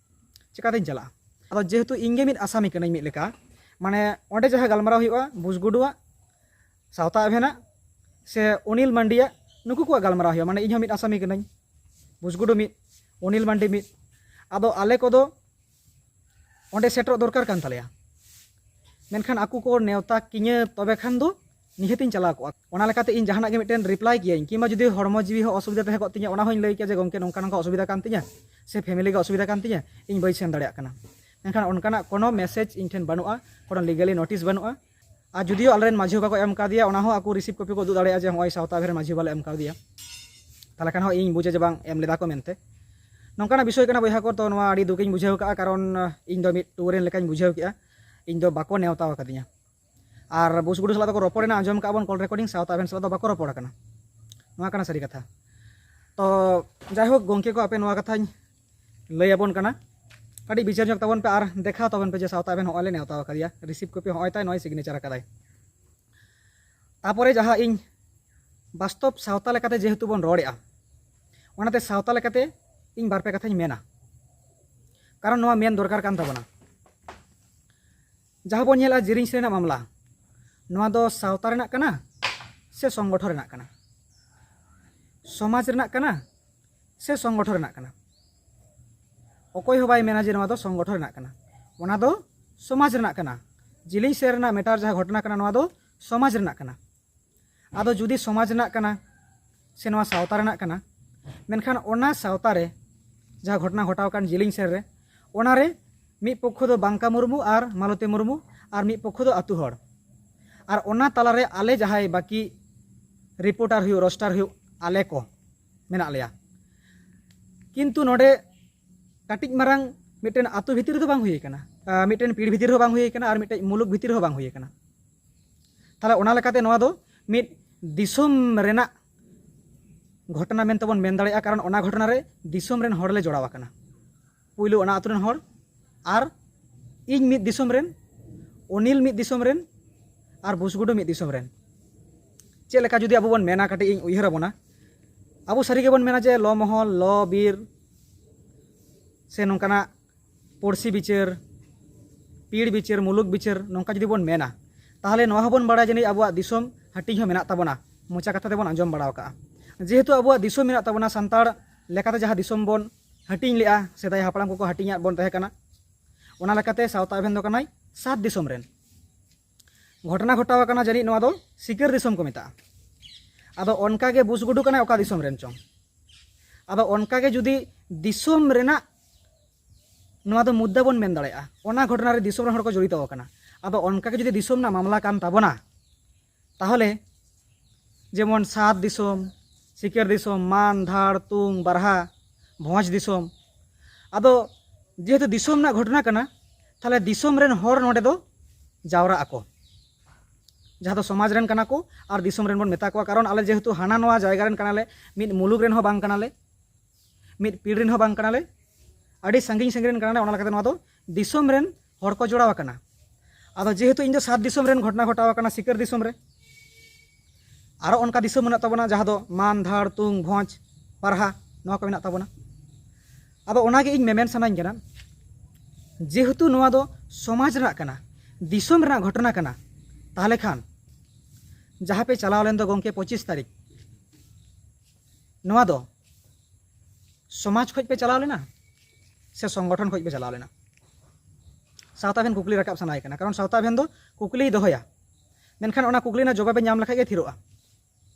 ᱪᱮᱠᱟᱛᱤᱧ ᱪᱟᱞᱟᱜᱼᱟ? ᱟᱫᱚ ᱡᱮᱦᱮᱛᱩ ᱤᱧ ᱜᱮ ᱢᱤᱫ ᱟᱥᱟᱢᱤ ᱠᱟᱹᱱᱟᱹᱧ ᱢᱤᱫ ᱞᱮᱠᱟ, ᱢᱟᱱᱮ ᱚᱸᱰᱮ ᱡᱟᱦᱟᱸ ᱜᱟᱞᱢᱟᱨᱟᱣ ᱦᱩᱭᱩᱜᱼᱟ ᱵᱩᱥᱜᱩᱰᱩᱣᱟᱜ, ᱥᱟᱶᱛᱟ ᱮᱵᱷᱮᱱᱟᱜ ᱥᱮ ᱚᱱᱤᱞ ᱢᱟᱱᱰᱤᱭᱟᱜ, ᱱᱩᱠᱩ ᱠᱚᱣᱟᱜ ᱜᱟᱞᱢᱟᱨᱟᱣ ᱦᱩᱭᱩᱜᱼᱟ᱾ ᱢᱟᱱᱮ ᱤᱧ ᱦᱚᱸ ᱢᱤᱫ ᱟᱥᱟᱢᱤ ᱠᱟᱹᱱᱟᱹᱧ, ᱵᱩᱥᱜᱩᱰᱩ ᱢᱤᱫ, ᱚᱱᱤᱞ ᱢᱟᱱᱰᱤ ᱢᱤᱫ᱾ ᱟᱫᱚ ᱟᱞᱮ ᱠᱚᱫᱚ ᱚᱸᱰᱮ ᱥᱮᱴᱮᱨᱚᱜ ᱫᱚᱨᱠᱟᱨ ᱠᱟᱱ ᱛᱟᱞᱮᱭᱟ᱾ ᱢᱮᱱᱠᱷᱟᱱ ᱟᱠᱚ ᱠᱚ ᱱᱮᱣᱛᱟ ᱠᱤᱧᱟᱹ, ᱛᱚᱵᱮ ᱠᱷᱟᱱ ᱫᱚ ᱱᱤᱦᱟᱹᱛᱤᱧ ᱪᱟᱞᱟᱣ ᱠᱚᱜᱼᱟ᱾ ᱚᱱᱟ ᱞᱮᱠᱟᱛᱮ ᱤᱧ ᱡᱟᱦᱟᱱᱟᱜ ᱜᱮ ᱢᱤᱫᱴᱮᱱ ᱨᱤᱯᱞᱟᱭ ᱠᱤᱭᱟᱹᱧ, ᱠᱤᱝᱵᱟ ᱡᱩᱫᱤ ᱦᱚᱲᱢᱚ ᱡᱤᱣᱤ ᱦᱚᱸ ᱚᱥᱩᱵᱤᱫᱷᱟ ᱛᱟᱦᱮᱸ ᱠᱚᱜ ᱛᱤᱧᱟᱹ, ᱚᱱᱟ ᱦᱚᱸᱧ ᱞᱟᱹᱭ ᱠᱮᱭᱟ ᱡᱮ, "ᱜᱚᱢᱠᱮ, ᱱᱚᱝᱠᱟ ᱱᱚᱝᱠᱟ ᱚᱥᱩᱵᱤᱫᱷᱟ ᱠᱟᱱ ᱛᱤᱧᱟᱹ ᱥᱮ ᱯᱷᱮᱢᱮᱞᱤ ᱜᱮ ᱚᱥᱩᱵᱤᱫᱷᱟ ᱠᱟᱱ ᱛᱤᱧᱟᱹ, ᱤᱧ ᱵᱟᱹᱧ ᱥᱮᱱ ᱫᱟᱲᱮᱭᱟᱜ ᱠᱟᱱᱟ᱾" ᱢᱮᱱᱠᱷᱟᱱ ᱚᱱᱠᱟᱱᱟᱜ ᱠᱳᱱᱳ ᱢᱮᱥᱮᱡᱽ ᱤᱧ ᱴᱷᱮᱱ ᱵᱟᱹᱱᱩᱜᱼᱟ, ᱠᱳᱱᱳ ᱞᱤᱜᱟᱞᱤ ᱱᱳᱴᱤᱥ ᱵᱟᱹᱱᱩᱜᱼᱟ᱾ ᱟᱨ ᱡᱩᱫᱤᱭᱳ ᱟᱞᱮᱨᱮᱱ ᱢᱟᱹᱡᱷᱤ ᱵᱟᱵᱟ ᱠᱚ ᱮᱢ ᱠᱟᱣᱫᱮᱭᱟ, ᱚᱱᱟ ᱦᱚᱸ ᱟᱠᱚ ᱨᱤᱥᱤᱵᱷ ᱠᱚᱯᱤ ᱠᱚ ᱩᱫᱩᱜ ᱫᱟᱲᱮᱭᱟᱜᱼᱟ ᱡᱮ, ᱱᱚᱜᱼᱚᱭ ᱥᱟᱶᱛᱟ ᱮᱵᱷᱮᱱ ᱢᱟᱹᱡᱷᱤ ᱵᱟᱵᱟ ᱞᱮ ᱮᱢ ᱠᱟᱣᱫᱮᱭᱟ, ᱛᱟᱦᱚᱞᱮ ᱠᱷᱟᱱ ᱦᱚᱸ ᱤᱧ ᱵᱩᱡᱟ ᱡᱮ ᱵᱟᱝ, ᱮᱢ ᱞᱮᱫᱟ ᱠᱚ ᱢᱮᱱᱛᱮ᱾ ᱱᱚᱝᱠᱟᱱᱟᱜ ᱵᱤᱥᱚᱭ ᱠᱟᱱᱟ ᱵᱚᱭᱦᱟ ᱠᱚ, ᱛᱚ ᱱᱚᱣᱟ ᱟᱹᱰᱤ ᱫᱩᱠᱤᱧ ᱵᱩᱡᱷᱟᱹᱣ ᱠᱟᱜᱼᱟ, ᱠᱟᱨᱚᱱ ᱤᱧ ᱫᱚ ᱢᱤᱫ ᱴᱩᱣᱟᱹᱨᱮᱱ ᱞᱮᱠᱟᱧ ᱵᱩᱡᱷᱟᱹᱣ ᱠᱮᱜᱼᱟ, ᱤᱧ ᱫᱚ ᱵᱟᱠᱚ ᱱᱮᱣᱛᱟ ᱟᱠᱟᱫᱤᱧᱟ᱾ ᱟᱨ ᱵᱩᱥᱜᱩᱰᱩ ᱥᱟᱞᱟᱜ ᱫᱚᱠᱚ ᱨᱚᱯᱚᱲᱮᱱᱟ, ᱟᱸᱡᱚᱢ ᱠᱟᱜᱼᱟ ᱵᱚᱱ ᱠᱚᱞ ᱨᱮᱠᱚᱨᱰᱤᱝ, ᱥᱟᱶᱛᱟ ᱮᱵᱷᱮᱱ ᱥᱟᱞᱟᱜ ᱫᱚ ᱵᱟᱠᱚ ᱨᱚᱯᱚᱲ ᱟᱠᱟᱱᱟ᱾ ᱱᱚᱣᱟ ᱠᱟᱱᱟ ᱥᱟᱹᱨᱤ ᱠᱟᱛᱷᱟ᱾ ᱛᱚ ᱡᱟᱭᱦᱳᱠ ᱜᱚᱢᱠᱮ ᱠᱚ, ᱟᱯᱮ ᱱᱚᱣᱟ ᱠᱟᱛᱷᱟᱧ ᱞᱟᱹᱭ ᱟᱵᱚᱱ ᱠᱟᱱᱟ, ᱠᱟᱹᱴᱤᱡ ᱵᱤᱪᱟᱹᱨ ᱧᱚᱜ ᱛᱟᱵᱚᱱ ᱯᱮ ᱟᱨ ᱫᱮᱠᱷᱟᱣ ᱛᱟᱵᱚᱱ ᱯᱮ ᱡᱮ ᱥᱟᱶᱛᱟ ᱮᱵᱷᱮᱱ ᱦᱚᱸᱜᱼᱚᱭ ᱞᱮ ᱱᱮᱣᱛᱟ ᱟᱠᱟᱫᱮᱭᱟ, ᱨᱤᱥᱤᱵᱷ ᱠᱚᱯᱤ ᱦᱚᱸᱜᱼᱚᱭ ᱛᱟᱭ, ᱱᱚᱜᱼᱚᱭ ᱥᱤᱜᱽᱱᱮᱪᱟᱨ ᱟᱠᱟᱫᱟᱭ᱾ ᱛᱟᱯᱚᱨᱮ ᱡᱟᱦᱟᱸ ᱤᱧ ᱵᱟᱥᱛᱚᱵ ᱥᱟᱶᱛᱟ ᱞᱮᱠᱟᱛᱮ ᱡᱮᱦᱮᱛᱩ ᱵᱚᱱ ᱨᱚᱲᱮᱜᱼᱟ, ᱚᱱᱟᱛᱮ ᱥᱟᱶᱛᱟ ᱞᱮᱠᱟᱛᱮ ᱤᱧ ᱵᱟᱨᱯᱮ ᱠᱟᱛᱷᱟᱧ ᱢᱮᱱᱟ᱾ ᱠᱟᱨᱚᱱ ᱱᱚᱣᱟ ᱢᱮᱱ ᱫᱚᱨᱠᱟᱨ ᱠᱟᱱ ᱛᱟᱵᱚᱱᱟ᱾ ᱡᱟᱦᱟᱸ ᱵᱚᱱ ᱧᱮᱞᱟ ᱡᱤᱞᱤᱧ ᱥᱮᱨᱮᱧ ᱨᱮᱱᱟᱜ ᱢᱟᱢᱞᱟ, ᱱᱚᱣᱟ ᱫᱚ ᱥᱟᱶᱛᱟ ᱨᱮᱱᱟᱜ ᱠᱟᱱᱟ ᱥᱮ ᱥᱚᱝᱜᱚᱴᱷᱚᱱ ᱨᱮᱱᱟᱜ ᱠᱟᱱᱟ? ᱥᱚᱢᱟᱡᱽ ᱨᱮᱱᱟᱜ ᱠᱟᱱᱟ ᱥᱮ ᱥᱚᱝᱜᱚᱴᱷᱚᱱ ᱨᱮᱱᱟᱜ ᱠᱟᱱᱟ? ᱚᱠᱚᱭ ᱦᱚᱸ ᱵᱟᱭ ᱢᱮᱱᱟ ᱡᱮ ᱱᱚᱣᱟ ᱫᱚ ᱥᱚᱝᱜᱚᱴᱷᱚᱱ ᱨᱮᱱᱟᱜ ᱠᱟᱱᱟ, ᱚᱱᱟ ᱫᱚ ᱥᱚᱢᱟᱡᱽ ᱨᱮᱱᱟᱜ ᱠᱟᱱᱟ᱾ ᱡᱤᱞᱤᱧ ᱥᱮᱨᱮᱧ ᱨᱮᱱᱟᱜ ᱢᱮᱴᱟᱨ ᱡᱟᱦᱟᱸ ᱜᱷᱚᱴᱚᱱᱟ ᱠᱟᱱᱟ, ᱱᱚᱣᱟ ᱫᱚ ᱥᱚᱢᱟᱡᱽ ᱨᱮᱱᱟᱜ ᱠᱟᱱᱟ᱾ ᱟᱫᱚ ᱡᱩᱫᱤ ᱥᱚᱢᱟᱡᱽ ᱨᱮᱱᱟᱜ ᱠᱟᱱᱟ ᱥᱮ ᱱᱚᱣᱟ ᱥᱟᱶᱛᱟ ᱨᱮᱱᱟᱜ ᱠᱟᱱᱟ, ᱢᱮᱱᱠᱷᱟᱱ ᱚᱱᱟ ᱥᱟᱶᱛᱟ ᱨᱮ ᱡᱟᱦᱟᱸ ᱜᱷᱚᱴᱚᱱᱟ ᱜᱷᱚᱴᱟᱣ ᱟᱠᱟᱱ ᱡᱤᱞᱤᱧ ᱥᱮᱨᱮᱧ ᱨᱮ, ᱚᱱᱟᱨᱮ ᱢᱤᱫ ᱯᱚᱠᱠᱷᱚ ᱫᱚ ᱵᱟᱝᱠᱟ ᱢᱩᱨᱢᱩ ᱟᱨ ᱢᱟᱞᱚᱛᱤ ᱢᱩᱨᱢᱩ, ᱟᱨ ᱢᱤᱫ ᱯᱚᱠᱠᱷᱚ ᱫᱚ ᱟᱹᱛᱩ ᱦᱚᱲ, ᱟᱨ ᱚᱱᱟ ᱛᱟᱞᱟᱨᱮ ᱟᱞᱮ ᱡᱟᱦᱟᱸᱭ ᱵᱟᱹᱠᱤ ᱨᱤᱯᱳᱨᱴᱟᱨ ᱦᱩᱭᱩᱜ, ᱨᱳᱥᱴᱟᱨ ᱦᱩᱭᱩᱜ, ᱟᱞᱮ ᱠᱚ ᱢᱮᱱᱟᱜ ᱞᱮᱭᱟ᱾ ᱠᱤᱱᱛᱩ ᱱᱚᱰᱮ ᱠᱟᱹᱴᱤᱡ ᱢᱟᱨᱟᱝ ᱢᱤᱫᱴᱮᱱ ᱟᱹᱛᱩ ᱵᱷᱤᱛᱤᱨ ᱨᱮᱫᱚ ᱵᱟᱝ ᱦᱩᱭ ᱟᱠᱟᱱᱟ, ᱟᱨ ᱢᱤᱫᱴᱮᱱ ᱯᱤᱲ ᱵᱷᱤᱛᱤᱨ ᱨᱮᱦᱚᱸ ᱵᱟᱝ ᱦᱩᱭ ᱟᱠᱟᱱᱟ, ᱟᱨ ᱢᱤᱫᱴᱮᱱ ᱢᱩᱞᱩᱠ ᱵᱷᱤᱛᱤᱨ ᱨᱮᱦᱚᱸ ᱵᱟᱝ ᱦᱩᱭ ᱟᱠᱟᱱᱟ᱾ ᱛᱟᱦᱚᱞᱮ ᱚᱱᱟ ᱞᱮᱠᱟᱛᱮ ᱱᱚᱣᱟ ᱫᱚ ᱢᱤᱫ ᱫᱤᱥᱚᱢ ᱨᱮᱱᱟᱜ ᱜᱷᱚᱴᱚᱱᱟ ᱢᱮᱱᱛᱮ ᱵᱚᱱ ᱢᱮᱱ ᱫᱟᱲᱮᱭᱟᱜᱼᱟ, ᱠᱟᱨᱚᱱ ᱚᱱᱟ ᱜᱷᱚᱴᱚᱱᱟ ᱨᱮ ᱫᱤᱥᱚᱢ ᱨᱮᱱ ᱦᱚᱲ ᱞᱮ ᱡᱚᱲᱟᱣ ᱟᱠᱟᱱᱟ᱾ ᱯᱩᱭᱞᱩ ᱚᱱᱟ ᱟᱹᱛᱩ ᱨᱮᱱ ᱦᱚᱲ, ᱟᱨ ᱤᱧ ᱢᱤᱫ ᱫᱤᱥᱚᱢ ᱨᱮᱱ, ᱚᱱᱤᱞ ᱢᱤᱫ ᱫᱤᱥᱚᱢ ᱨᱮᱱ, ᱟᱨ ᱵᱩᱥᱜᱩᱰᱩ ᱢᱤᱫ ᱫᱤᱥᱚᱢ ᱨᱮᱱ᱾ ᱪᱮᱫ ᱞᱮᱠᱟ ᱡᱩᱫᱤ ᱟᱵᱚ ᱵᱚᱱ ᱢᱮᱱᱟ, ᱠᱟᱹᱴᱤᱡ ᱤᱧ ᱩᱭᱦᱟᱹᱨ ᱟᱵᱚᱱᱟ, ᱟᱵᱚ ᱥᱟᱹᱨᱤ ᱜᱮᱵᱚᱱ ᱢᱮᱱᱟ ᱡᱮ ᱞᱚ ᱢᱚᱦᱚᱞ, ᱞᱚ ᱵᱤᱨ, ᱥᱮ ᱱᱚᱝᱠᱟᱱᱟᱜ ᱯᱩᱲᱥᱤ ᱵᱤᱪᱟᱹᱨ, ᱯᱤᱲ ᱵᱤᱪᱟᱹᱨ, ᱢᱩᱞᱩᱠ ᱵᱤᱪᱟᱹᱨ, ᱱᱚᱝᱠᱟ ᱡᱩᱫᱤ ᱵᱚᱱ ᱢᱮᱱᱟ, ᱛᱟᱦᱚᱞᱮ ᱱᱚᱣᱟ ᱦᱚᱸᱵᱚᱱ ᱵᱟᱲᱟᱭᱟ ᱡᱟᱹᱱᱤᱡ ᱟᱵᱚᱣᱟᱜ ᱫᱤᱥᱚᱢ ᱦᱟᱹᱴᱤᱧ ᱦᱚᱸ ᱢᱮᱱᱟᱜ ᱛᱟᱵᱚᱱᱟ, ᱢᱚᱪᱟ ᱠᱟᱛᱷᱟ ᱛᱮᱵᱚᱱ ᱟᱸᱡᱚᱢ ᱵᱟᱲᱟ ᱟᱠᱟᱜᱼᱟ᱾ ᱡᱮᱦᱮᱛᱩ ᱟᱵᱚᱣᱟᱜ ᱫᱤᱥᱚᱢ ᱢᱮᱱᱟᱜ ᱛᱟᱵᱚᱱᱟ, ᱥᱟᱱᱛᱟᱲ ᱞᱮᱠᱟᱛᱮ ᱡᱟᱦᱟᱸ ᱫᱤᱥᱚᱢ ᱵᱚᱱ ᱦᱟᱹᱴᱤᱧ ᱞᱮᱜᱼᱟ, ᱥᱮᱫᱟᱭ ᱦᱟᱯᱲᱟᱢ ᱠᱚᱠᱚ ᱦᱟᱹᱴᱤᱧᱟᱜ ᱵᱚᱱ ᱛᱟᱦᱮᱸ ᱠᱟᱱᱟ, ᱚᱱᱟ ᱞᱮᱠᱟᱛᱮ ᱥᱟᱶᱛᱟ ᱮᱵᱷᱮᱱ ᱫᱚ ᱠᱟᱱᱟᱭ ᱥᱟᱛ ᱫᱤᱥᱚᱢ ᱨᱮᱱ᱾ ᱜᱷᱚᱴᱚᱱᱟ ᱜᱷᱚᱴᱟᱣ ᱟᱠᱟᱱᱟ ᱡᱟᱹᱱᱤᱡ ᱱᱚᱣᱟ ᱫᱚ ᱥᱤᱠᱟᱹᱨ ᱫᱤᱥᱚᱢ ᱠᱚ ᱢᱮᱛᱟᱜᱼᱟ᱾ ᱟᱫᱚ ᱚᱱᱠᱟ ᱜᱮ ᱵᱩᱥ ᱜᱩᱰᱩ ᱠᱟᱱᱟᱭ ᱚᱠᱟ ᱫᱤᱥᱚᱢ ᱨᱮᱱ ᱪᱚᱝ᱾ ᱟᱫᱚ ᱚᱱᱠᱟ ᱜᱮ ᱡᱩᱫᱤ ᱫᱤᱥᱚᱢ ᱨᱮᱱᱟᱜ, ᱱᱚᱣᱟ ᱫᱚ ᱢᱩᱫᱽᱫᱟ ᱵᱚᱱ ᱢᱮᱱ ᱫᱟᱲᱮᱭᱟᱜᱼᱟ, ᱚᱱᱟ ᱜᱷᱚᱴᱚᱱᱟ ᱨᱮ ᱫᱤᱥᱚᱢ ᱨᱮᱱ ᱦᱚᱲ ᱠᱚ ᱡᱚᱲᱤᱛᱚ ᱟᱠᱟᱱᱟ᱾ ᱟᱫᱚ ᱚᱱᱠᱟ ᱜᱮ ᱡᱩᱫᱤ ᱫᱤᱥᱚᱢ ᱨᱮᱱᱟᱜ ᱢᱟᱢᱞᱟ ᱠᱟᱱ ᱛᱟᱵᱚᱱᱟ, ᱛᱟᱦᱚᱞᱮ ᱡᱮᱢᱚᱱ ᱥᱟᱛ ᱫᱤᱥᱚᱢ, ᱥᱤᱠᱟᱹᱨ ᱫᱤᱥᱚᱢ, ᱢᱟᱱ, ᱫᱷᱟᱲ, ᱛᱩᱝ, ᱵᱟᱨᱦᱟ, ᱵᱷᱚᱸᱡᱽ ᱫᱤᱥᱚᱢ᱾ ᱟᱫᱚ ᱡᱮᱦᱮᱛᱩ ᱫᱤᱥᱚᱢ ᱨᱮᱱᱟᱜ ᱜᱷᱚᱴᱚᱱᱟ ᱠᱟᱱᱟ, ᱛᱟᱦᱚᱞᱮ ᱫᱤᱥᱚᱢ ᱨᱮᱱ ᱦᱚᱲ ᱱᱚᱰᱮ ᱫᱚ ᱡᱟᱣᱨᱟᱜ ᱟᱠᱚ, ᱡᱟᱦᱟᱸ ᱫᱚ ᱥᱚᱢᱟᱡᱽ ᱨᱮᱱ ᱠᱟᱱᱟ ᱠᱚ ᱟᱨ ᱫᱤᱥᱚᱢ ᱨᱮᱱ ᱵᱚᱱ ᱢᱮᱛᱟ ᱠᱚᱣᱟ, ᱠᱟᱨᱚᱱ ᱟᱞᱮ ᱡᱮᱦᱮᱛᱩ ᱦᱟᱱᱟ ᱱᱚᱣᱟ ᱡᱟᱭᱜᱟ ᱨᱮᱱ ᱠᱟᱱᱟᱞᱮ, ᱢᱤᱫ ᱢᱩᱞᱩᱠ ᱨᱮᱱ ᱦᱚᱸ ᱵᱟᱝ ᱠᱟᱱᱟᱞᱮ, ᱢᱤᱫ ᱯᱤᱲ ᱨᱮᱱ ᱦᱚᱸ ᱵᱟᱝ ᱠᱟᱱᱟᱞᱮ, ᱟᱹᱰᱤ ᱥᱟᱺᱜᱤᱧ ᱥᱟᱺᱜᱤᱧ ᱨᱮᱱ ᱠᱟᱱᱟᱞᱮ᱾ ᱚᱱᱟ ᱞᱮᱠᱟᱛᱮ ᱱᱚᱣᱟ ᱫᱚ ᱫᱤᱥᱚᱢ ᱨᱮᱱ ᱦᱚᱲ ᱠᱚ ᱡᱚᱲᱟᱣ ᱟᱠᱟᱱᱟ᱾ ᱟᱫᱚ ᱡᱮᱦᱮᱛᱩ ᱤᱧ ᱫᱚ ᱥᱟᱛ ᱫᱤᱥᱚᱢ ᱨᱮᱱ ᱜᱷᱚᱴᱚᱱᱟ ᱜᱷᱚᱴᱟᱣ ᱟᱠᱟᱱᱟ ᱥᱤᱠᱟᱹᱨ ᱫᱤᱥᱚᱢ ᱨᱮ, ᱟᱨᱚ ᱚᱱᱠᱟ ᱫᱤᱥᱚᱢ ᱢᱮᱱᱟᱜ ᱛᱟᱵᱚᱱᱟ ᱡᱟᱦᱟᱸ ᱫᱚ ᱢᱟᱱ, ᱫᱷᱟᱲ, ᱛᱩᱝ, ᱵᱷᱚᱸᱡᱽ, ᱯᱟᱨᱦᱟ, ᱱᱚᱣᱟ ᱠᱚ ᱢᱮᱱᱟᱜ ᱛᱟᱵᱚᱱᱟ᱾ ᱟᱫᱚ ᱚᱱᱟᱜᱮ ᱤᱧ ᱢᱮᱢᱮᱱ ᱥᱟᱱᱟᱧ ᱠᱟᱱᱟ, ᱡᱮᱦᱮᱛᱩ ᱱᱚᱣᱟ ᱫᱚ ᱥᱚᱢᱟᱡᱽ ᱨᱮᱱᱟᱜ ᱠᱟᱱᱟ, ᱫᱤᱥᱚᱢ ᱨᱮᱱᱟᱜ ᱜᱷᱚᱴᱚᱱᱟ ᱠᱟᱱᱟ, ᱛᱟᱦᱚᱞᱮ ᱠᱷᱟᱱ ᱡᱟᱦᱟᱸ ᱯᱮ ᱪᱟᱞᱟᱣ ᱞᱮᱱ ᱫᱚ ᱜᱚᱢᱠᱮ ᱯᱚᱸᱪᱤᱥ ᱛᱟᱹᱨᱤᱠᱷ, ᱱᱚᱣᱟ ᱫᱚ ᱥᱚᱢᱟᱡᱽ ᱠᱷᱚᱡ ᱯᱮ ᱪᱟᱞᱟᱣ ᱞᱮᱱᱟ ᱥᱮ ᱥᱚᱝᱜᱚᱴᱷᱚᱱ ᱠᱷᱚᱡ ᱯᱮ ᱪᱟᱞᱟᱣ ᱞᱮᱱᱟ? ᱥᱟᱶᱛᱟ ᱮᱵᱷᱮᱱ ᱠᱩᱠᱞᱤ ᱨᱟᱠᱟᱵ ᱥᱟᱱᱟᱭᱮ ᱠᱟᱱᱟ, ᱠᱟᱨᱚᱱ ᱥᱟᱶᱛᱟ ᱮᱵᱷᱮᱱ ᱫᱚ ᱠᱩᱠᱞᱤᱭ ᱫᱚᱦᱚᱭᱟ, ᱢᱮᱱᱠᱷᱟᱱ ᱚᱱᱟ ᱠᱩᱠᱞᱤ ᱨᱮᱱᱟᱜ ᱡᱚᱵᱟᱵᱮ ᱧᱟᱢ ᱞᱮᱠᱷᱟᱡ ᱜᱮ ᱛᱷᱤᱨᱚᱜᱼᱟ᱾